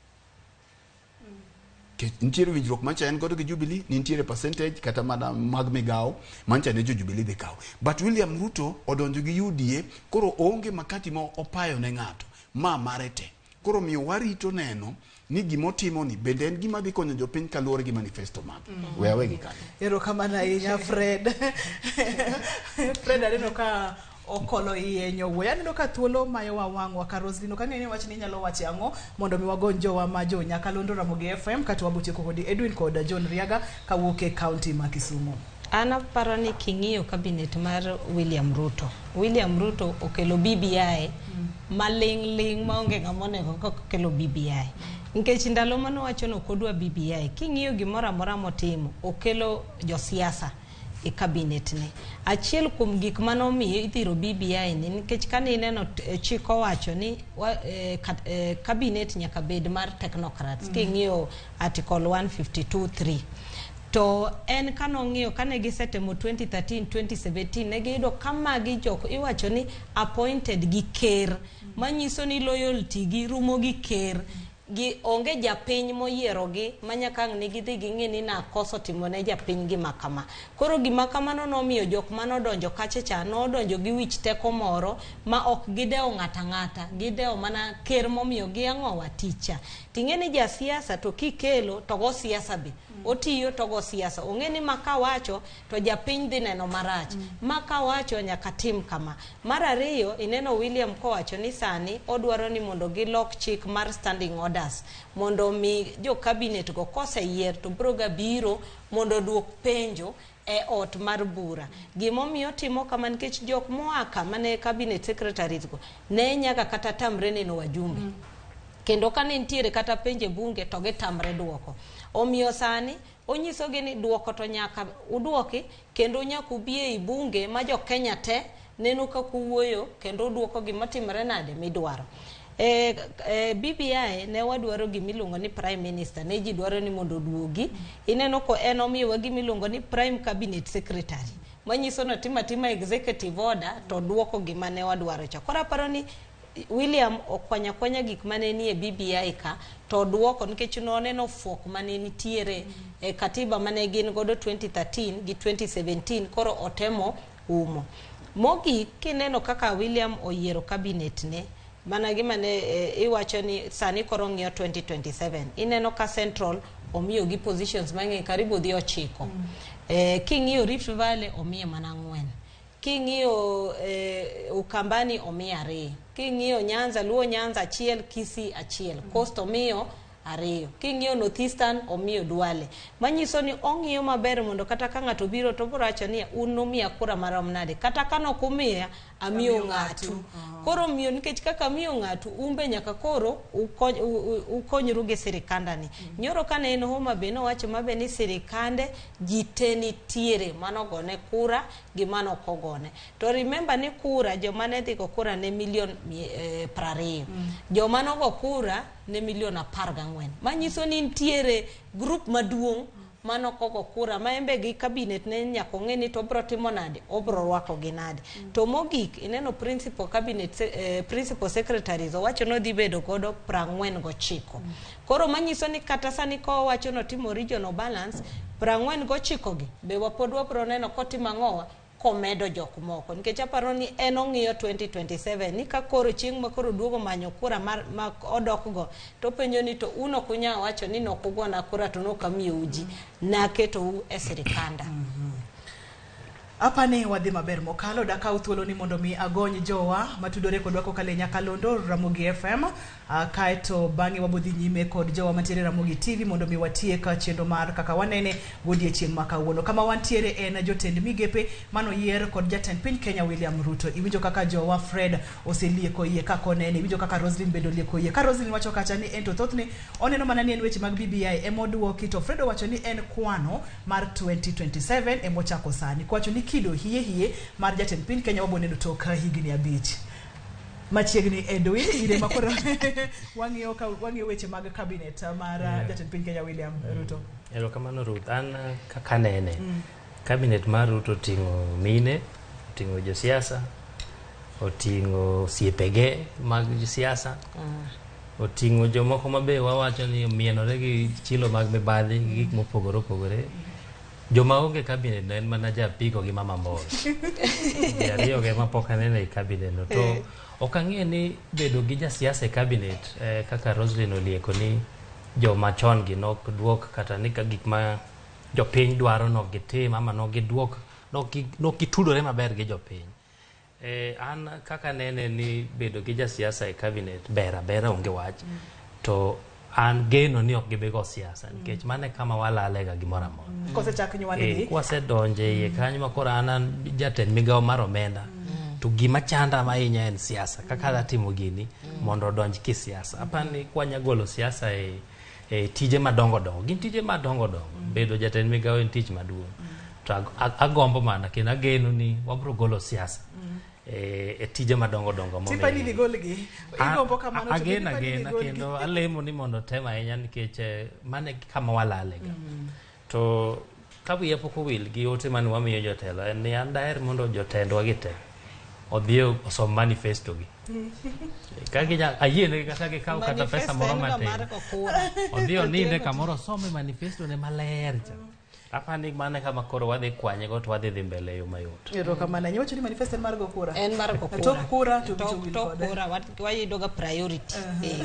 Nitiere winjruok mancha en godo gi Jubilee, nitiere percentage kata mana mag migawo mancha ne jo Jubilee dhi kawo. But William Ruto odonjo gi UDA koro oonge makati ma opayo ne ng'ato ma mare te. Koro miyo warito neno ni gimotimo ni bende en gima dhi konyo jopiny kaluwore gi manifesto mage. We awegi kanyo. Erokamano ahinya Fred. Fred aneno ka okolo iye nyowuoyo. Aneno ka thuolo mayowa wang'wa ka Roslyn ok ang'eyo ni wach ni inyalo wache ang'o mondo mi wagony jowa ma jo Nyakalondo Ramogi FM kata wabotieko kodi Edwin kod John Riaga kawuok e county ma Kisumu. An aparo ni king'iyo cabinet mar William Ruto. William Ruto okelo BBI maling' ling' maonge ng'ama onego kaka okelo BBI. Nikech ndalo mane owacho ni ok odwa BBI, king'iyo gimoro amora motimo, okelo josiasa e cabinet ne. Achiel kuom gik mane omiyo ithiro BBI ni nikech kane ineno chik owacho ni cabinet nyaka bed mar technocrats. King'iyo article 152.3. To en kanong'iyo kane gisetemo 2013 2017 ne giyudo ka magi jok iwacho ni appointed gi ker manyiso ni loyalty gi rumo gi ker gi onge japiny moyierogi manyaka ang' ne gidhi ging'e ni nakoso timo ne japiny gima kama. Koro gima kamano nomiyo jok manodonjo kacha cha nodonjo gi wich teko moro ma ok gidewo ng'ata ng'ata, gidewo mana ker momiyo gi ang'owa tich cha. Ting'e ni jasiasa to kikelo to go siasa be. Otiyo to go siasa. Ong'e ni ma kawacho to japiny dhi neno marach. Ma kawacho nyaka tim kama. Mar ariyo, ineno William kowacho ni sani odwaro ni mondo gilok chik mar standing orders mondo mi jo cabinet go koseyier to biro ga biro mondo oduok penjo e ot mar bura. Gimomiyo otimo kama nikech jok moa ka mane cabinet secretaries go ne nyaka kata tamre neno wajumbe. Kendo kane nitiere kata penje bunge to gitamre duoko. Omiyo sani onyisogi ni duoko to nyaka uduoki kendo nyaka ubi ei bunge ma jo Kenya te neno kaka uwuoyo kendo uduoko gima timore nade midwaro. BBI ne wadwaro gimiluongo ni prime minister, ne ji dwaro ni mondo oduogi. Ineno ko en omiyowa gimiluongo ni prime cabinet secretary, manyiso ni otimo atima executive order to duoko gima ne wadwaro cha. Koro aparo ni William okwanya kwanya gik mane nie BBI ka to duoko, nikech noneno fuok mane nitiere e katiba mane gin godo 2013 gi 2017, koro otemo umo. Mogik, kineno kaka William oyiero cabinet ne, mana gima ne iwacho ni sani koro ng'iyo 2027, ineno ka Central omiyo gi positions mang'eny karibu dhi 9. King'iyo Rift Valley omiye mana 4. King'iyo Ukambani omiye 2. King'iyo Nyanza, Luo Nyanza 1, Kisii 1, Coast omiyo 2. King'iyo Northeastern omiyo Duale. Manyiso ni ong'iyo maber mondo kata ka ng'ato biro to biro wacho ni un numiya kura marom nade, kata ka nok umiya amiyo ng'atu. Koro miyo nikech kaka miyo ng'atu umbe nyaka koro ukonyru gi sirikanda ni. Nyoro kane en Homa Bay nowacho mabe ni sirikande ji te nitiere manogone kura gi manokogone. To remember ni kura joma ne dhi go kura ne milion 20. Joma nogo kura ne milion 14. Manyiso ni nitiere group maduong' manokogo kura ma embe gi cabinet ne nyaka ong'e ni to obro timo nade, obro rwako gi nade. To mogik ineno principal cabinet principal secretaries owacho ni odhi bedo godo 49. Koro manyiso ni kata sani kowacho notimo regional balance 49 gi be wapod wabro neno kotimo ang'owa komedo jok moko, nikech aparo ni en ong'iyo 2027 ni ka koro chieng' ma koro duogo manyo kura mar ma odok go to penjo ni to un ok unyal wacho ni nok ugona kura to nok amiyou ji, naketou e sirikanda. Apani wadhi maber mokalo. Dakaw thuolo ni mondo mi agony jowa matudore kodwa kokalo e Nyakalondo Ramogi FM, kaeto bang'e wabodhi nyime kod jowa mantiere Ramogi TV mondo mi watiek chenro mar kaka wanene godiechieng' ma kawuono. Kama wantiere en jotend migepe manoyier kod jatend piny Kenya William Ruto. Iwinjo kaka jowa Fred oselieko iye kaka onene, iwinjo kaka Roslyn bende olieko iye. Ka Roslyn wacho kacha ni en to thothne oneno mana ni en weche mag BBI emoduoki, to Fred owacho ni en kwano mar 2027 emochako sani. Kowacho ni kido hie hie mar jatend piny Kenya waboneno tok higni 5. Machiegni Edwin, ire makoro wang'iyo weche mag cabinet mar jatend piny Kenya William Ruto. Erokamano Ruth, an kaka nene cabinet mar Ruto oting'o mine, oting'o josiasa, oting'o osiepege mag siasa, oting'o jomoko mabe wawacho ni omienore gi chilo mag mibadhi gi gik mopogore opogore. Joma onge cabinet no en mana japiko gi mama moro. Ji ariyo go ema pok aneno e cabinet no. To ok ang'e ni bedo gi jasiasa e cabinet kaka Roslyn olieko ni joma chon gi nok duok kata ni ka gik ma jopiny dwaro nok gitim ama nok giduok, nok gitudore maber gi jopiny. An kaka nene ni bedo gi jasiasa e cabinet ber abera onge wach. To an geno ni ok gibi go siasa nikech mano e kama walalega gimoro amora. Kosechak nywandgi. Kwasedonje iye kanyo ma koro an jatend migawo mar omenda. To gima chanda ahinya en siasa. Kaka adwa timo gini mondo odonj kisiasa. Apani kwanya golo siasa e tije madongo dongo. Gin tije madongo dongo. Bedo jatend migawo en tich maduong'. To agombo mana kendo ageno ni wabro golo siasa. E tije madongo dongo momiyo. Tipani ni golgi. Igombo kamano to agena kendo alemo ni mondo tem ahinya nikech mano e kama walalega. To ka wiya pok owil gi ote mane wamiyo jotelo en ni an daher mondo jotendwa gi te odhi osom manifesto gi. Ka ginya ayienegi kata gikaw kata pesa moro matin. Odhi oninde kamoro osome manifesto ne maler cha. Apani mano kama koro wadhi kwanye go to wadhi dhi mbele e yo mayot. Erokamano. Iwacho ni manifesto en mar go kura. En mar go kura. Tok kura to wicho wil kode. Tok kura wayudo ga priority.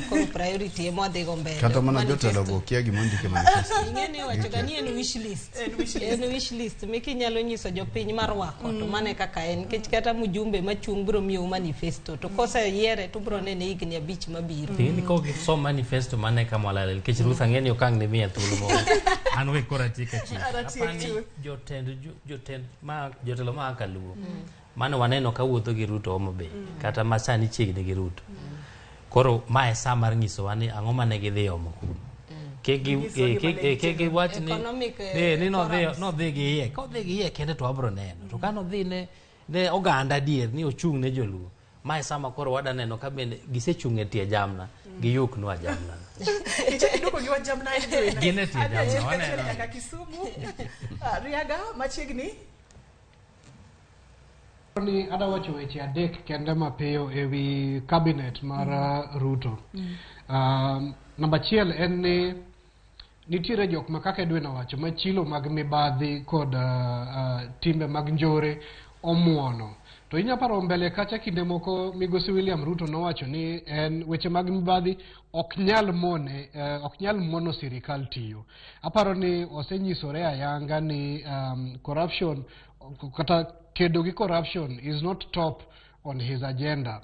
Koro priority ema wadhi go mbele. Kata mana jotelo go kia gima ondike manifesto. Ing'e ni wacho ga ni en wish list. En wish list mikinyalo nyiso jopiny mar rwako to mano e kaka en nikech kata mjumbe machung' biro miyou manifesto to koseyiere to biro nene higni 5 mabiro. Ting'e ni kogisom manifesto mano e kama walale nikech Ruth ang'e ni ok ang' ne miya thuolo moro. An we koro atiek achiel. Apani jotelo ma kaluo mano waneno ka wuotho gi Ruto Homa Bay kata ma sani chiegni gi Ruto. Koro ma e sa mar nyisowa ni ang'o mane gidhi omo kuno. Kik giwach ni nodhi gi iye. Kodhi gi iye kende to wabro neno. To ka nodhi ne oganda adier ni ochung' ne joluo. Mae sama koro wada neno ka bende gisechung' e tie jamna, giyuknwa jamna. Ichako iduoko gi wach jamna Edwin. Gin e tie Adhi jamna, achiel waneno. kachiel nyaka Kisumu. Riaga machiegni. Ni adwa wacho weche adek kende mapiyo ewi cabinet mar Ruto. Namba achiel en ni nitiere jok ma kaka Edwin owacho ma chilo mag mibadhi kod timbe mag njore omuono. To inya paro mbele kacha kinde moko migosi William Ruto nowacho ni en weche mag mibadhi ok nyal mone ok nyal mono sirikal tiyo. Aparo ni osenyisore ayanga ni corruption kata kedo gi corruption is not top on his agenda.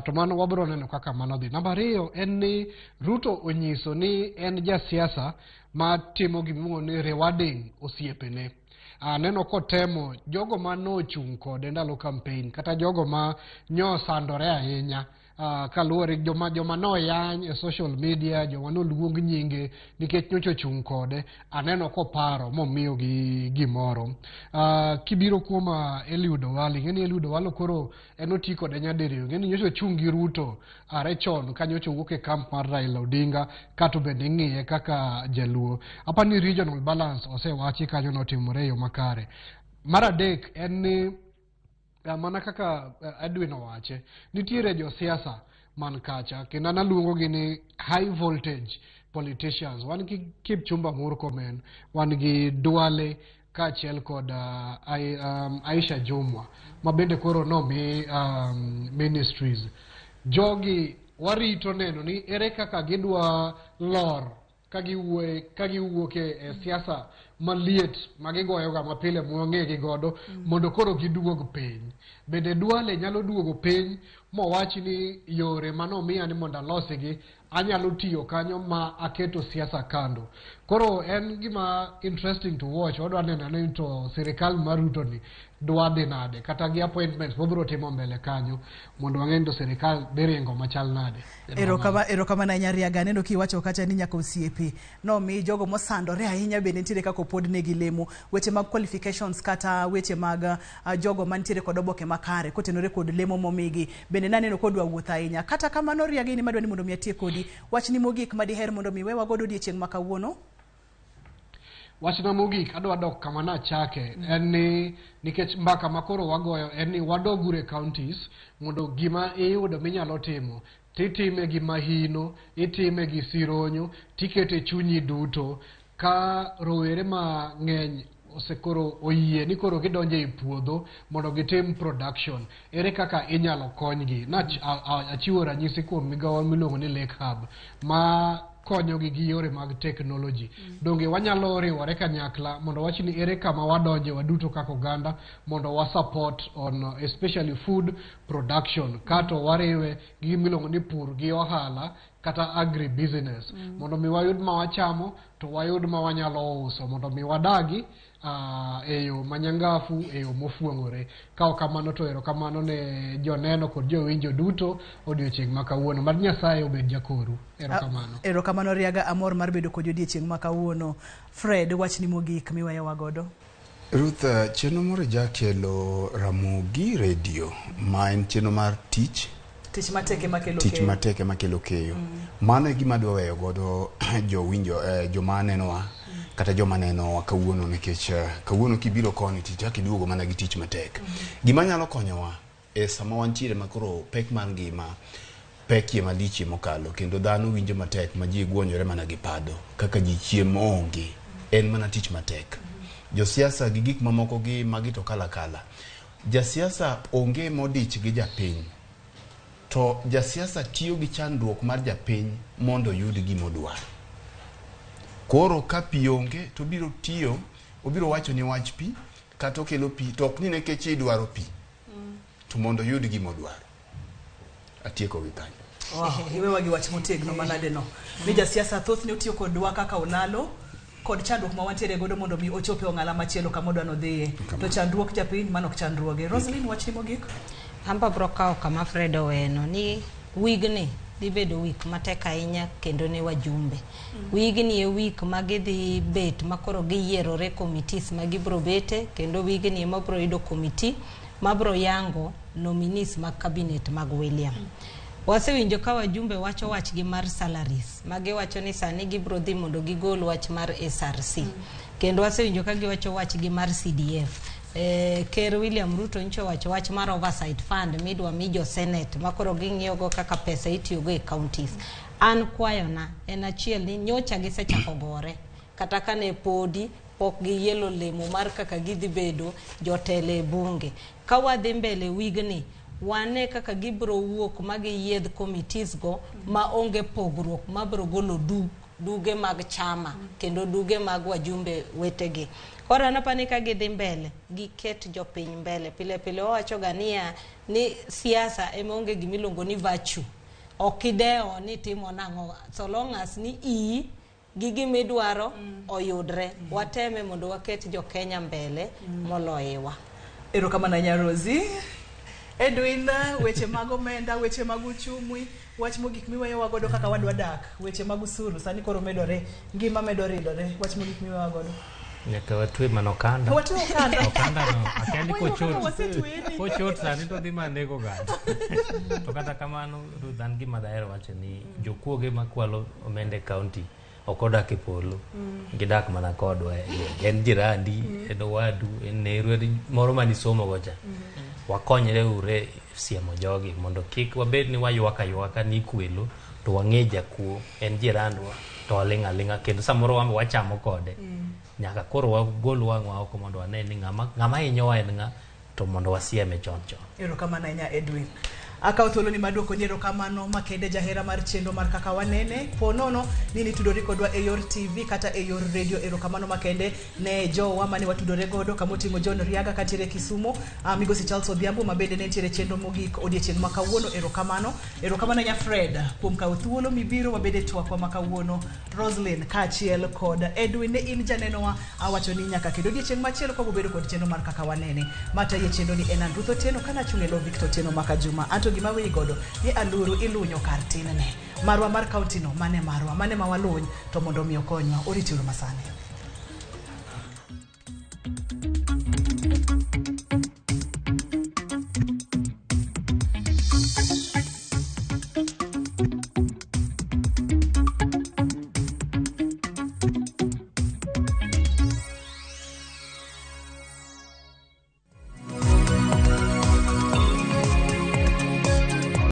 To mano wabiro neno kaka mano dhi. Namba ariyo en ni Ruto onyiso ni en jasiasa ma timo gimiluongo ni rewarding osiepene. Aneno kotemo jogo ma nochung' kode ndalo campaign kata jogo ma nyosandore ahinya kaluwore gi joma noyany e social media, joma noluong nyinge nikech nyocha ochung' kode, aneno koparo momiyogi gimoro. Kibiro kuom Eliud Owalo, ing'e ni Eliud Owalo koro en oti kode nyadiriyo, ing'e ni nyocha ochung' gi Ruto are chon ka nyocha owuok e camp mar Raila Odinga kato bende ing'iye kaka jaluo. Aparo ni regional balance osewachi kanyo notimore e yo makare. Mar adek en ni mana kaka Edwin owache, nitiere josiasa man kacha kendo an aluongo gi ni high voltage politicians. Wan gi Kipchumba Murkomen, wan gi Duale kaachiel kod Aisha Jumwa ma bende koro nomi ministries. Jogi warito neno ni ere kaka gidwa lor ka giwuok e siasa maliet ma gigoyoga mapile mwang'e gi godo mondo koro giduog piny. Bende Duale nyalo duogo piny mowach ni yore manomiya ni mondo alosigi anyalo tiyo kanyo ma aketo siasa kando. Koro en gima interesting to watch. Wadwa neno ni to sirikal mar Ruto ni dwa dhi nade kata gi appointments mobiro timo mbele kanyo mondo wang'e ni to sirikal dhi ringo machal nade. Erokamano ahinya Riaga. Aneno kiwacho kacha ni nyaka osiepe nomi jogo mosandore ahinya bende nitiere kaka opod negi lemo. Weche mag qualifications kata weche mag jogo mantiere kod oboke makare kotenore kod lemo momigi bende naneno kodwa wuotho ahinya. Kata kamano Riaga, in ema adwa ni mondo mi atiek kodi. Wachni mogik madiher mondo mi wewa godo odiechieng' ma kawuono? Wachna mogik adwa dok kama nachake en ni nikech mbaka ma koro wagoyo en ni wadog uru e counties mondo gima iyudo minyalo timo titime gi mahino, itime gi sironyo, tikete chunyi duto. Ka rowere mang'eny osekoro oyie ni koro gidonjo e puodho mondo gitim production, ere kaka inyalo konygi? Achiwo ranyisi kuom migawo miluongo ni Lake Hub ma konyogi gi yore mag technology. Donge wanyalo riwore kanyakla mondo wach ni ere kama wadonje waduto kaka oganda mondo wa support on especially food production, kato wariwe gi gimiluongo ni pur gi ohala kata agri business mondo mi wayud ma wachamo to wayud ma wanyalo uso mondo mi wadagi e yo manyangafu, e yo mofuong'ore. Ka ok kamano to erokamano ne joneno kod jowinjo duto odiochieng' ma kawuono. Mad Nyasaye obed jakoru. Erokamano. Erokamano Riaga, amor mar bedo kodi odiochieng' ma kawuono. Fred, wachni mogik miweyowa godo? Ruth, chenro moro jakelo Ramogi Radio ma en chenro mar tich. Tich matek ema kelo Tich keyo. matek ema kelo keyo. Mano e gima adwa weyo godo jowinjo, joma nenowa kata joma nenowa kawuono nikech kawuono kibiro koni to ichako iduogo mana gi tich matek. Gima nyalo konyowa e sama wantiere ma koro pek mar ngima pekie malichie mokalo kendo dhano winjo matek ma ji guonyore mana gi pado kaka ji chiemo onge en mana tich matek. Josiasa gi gik mamoko gi magi to kala kala. Jasiasa onge modich gi japiny. To jasiasa tiyo gi chandruok mar japiny mondo oyud gimodwaro. Koro ka pi onge to obiro tiyo, obiro wacho ni wach pi kata okelo pi to ok ni nikech idwaro pi to mondo oyud gimodwaro. Atieko gi kanyo. Wow, iwewa gi wach motegno manade no. Ni jasiasa thothne otiyo kodwa kaka olalo kod chandruok ma wantiere godo mondo mi ochope ong'ala machielo kama odwa nodhiye. To chandruok japiny mano ok chandruoge. Roslyn, wachni mogik? Amba bro kawo kama Fred oweno ni wigni dhi bedo wik matek ahinya kendo ne wajumbe. Wigni e wik ma gidhi bet ma koro giyierore committees ma gibro bete kendo wigni ema bro yudo committee mabro yango nominees mag cabinet mag William. Wasewinjo ka wajumbe wacho wachgi mar salaries ma giwacho ni sani gibro dhi mondo gigol wach mar SRC. Kendo wasewinjo ka giwacho wachgi mar CDF. Ker William Ruto nyicho wacho wach mar oversight fund midwa mi jo senate makoro ging'iyogo kaka pesa itiyogo e counties. An kwayona en achiel ni nyocha gisechako gore kata kane podi pok giyielo lemo mar kaka gidhi bedo jotelo e bunge. Ka wadhi mbele wigni wane kaka gibro wuok ma giyiedh committees go ma onge pogruok mabro golo duge mag chama kendo duge mag wajumbe wetegi. Koro an apani ka gidhi mbele giket jopiny mbele. Pile pile wawacho ga niya ni siasa ema onge gimiluongo ni virtue. Ok idewo ni timo nang'o so long as ni iyi gi gimidwaro oyudre. Wateme mondo waket jo Kenya mbele moloyowa. Erokamano ahinya Rosie. Edwin, weche mag omenda, weche mag uchumi, wach mogik miweyowa godo kaka wadwa dak, weche mag usuru sani koro medore, ngima medo ridore, wach mogik miweyowa godo. Nyaka watwe mana okanda. Watwe okanda. Okanda no, akia ni Wayudo kaka kochot. wasetweni. Kochot sani to dhi manego oganda. To kata kamano, Ruth, an gima dahero wacho ni jokuoge makwalo omenda e county ok odak e polo. Gidak mana kodwa. En jirandi, en owadu, en neru, en moro manisomo go cha. Wakonyre ure siemo jogi mondo kik wabed ni waywak aywaka ni kwelo to wang'e jakuo en jirandwa to waling' aling'a kendo samoro wan be wachamo kode. Nyaka koro wagol wang'wa oko mondo wane ni ng'ama hinyowa en ng'a to mondo wasieme chon chon. Erokamano ahinya Edwin. Akawo thuoloni mar duokoni erokamano makende jahera mar chenro mar Kaka Wanene. Po nono ni nitudori kodwa e yor TV kata e yor radio. Erokamano makende ne jowa mane watudore godo kamoting'o John Riaga kantiere Kisumu, Migosi Charles Odhiambo ma bende ne nitiere chenro mogik odiechieng' ma kawuono. Erokamano. Erokamano ahinya Fred kuom kawo thuolo mibiro wabede twakwa ma kawuono. Roslyn kaachiel kod Edwin ne in janenowa awacho ni nyaka kendo odiechieng' machielo kwa wabedo kod chenro mar Kaka Wanene. Mataye chenro ni en an Ruth Otieno kana achung' e lo Victor Otieno Maka Juma. Anto gima weyi godo ni aluru ilunyo kar tinne. Marwa mar county no mane marwa mane ma waluny to mondo mi okonywa. Oritiuru masani.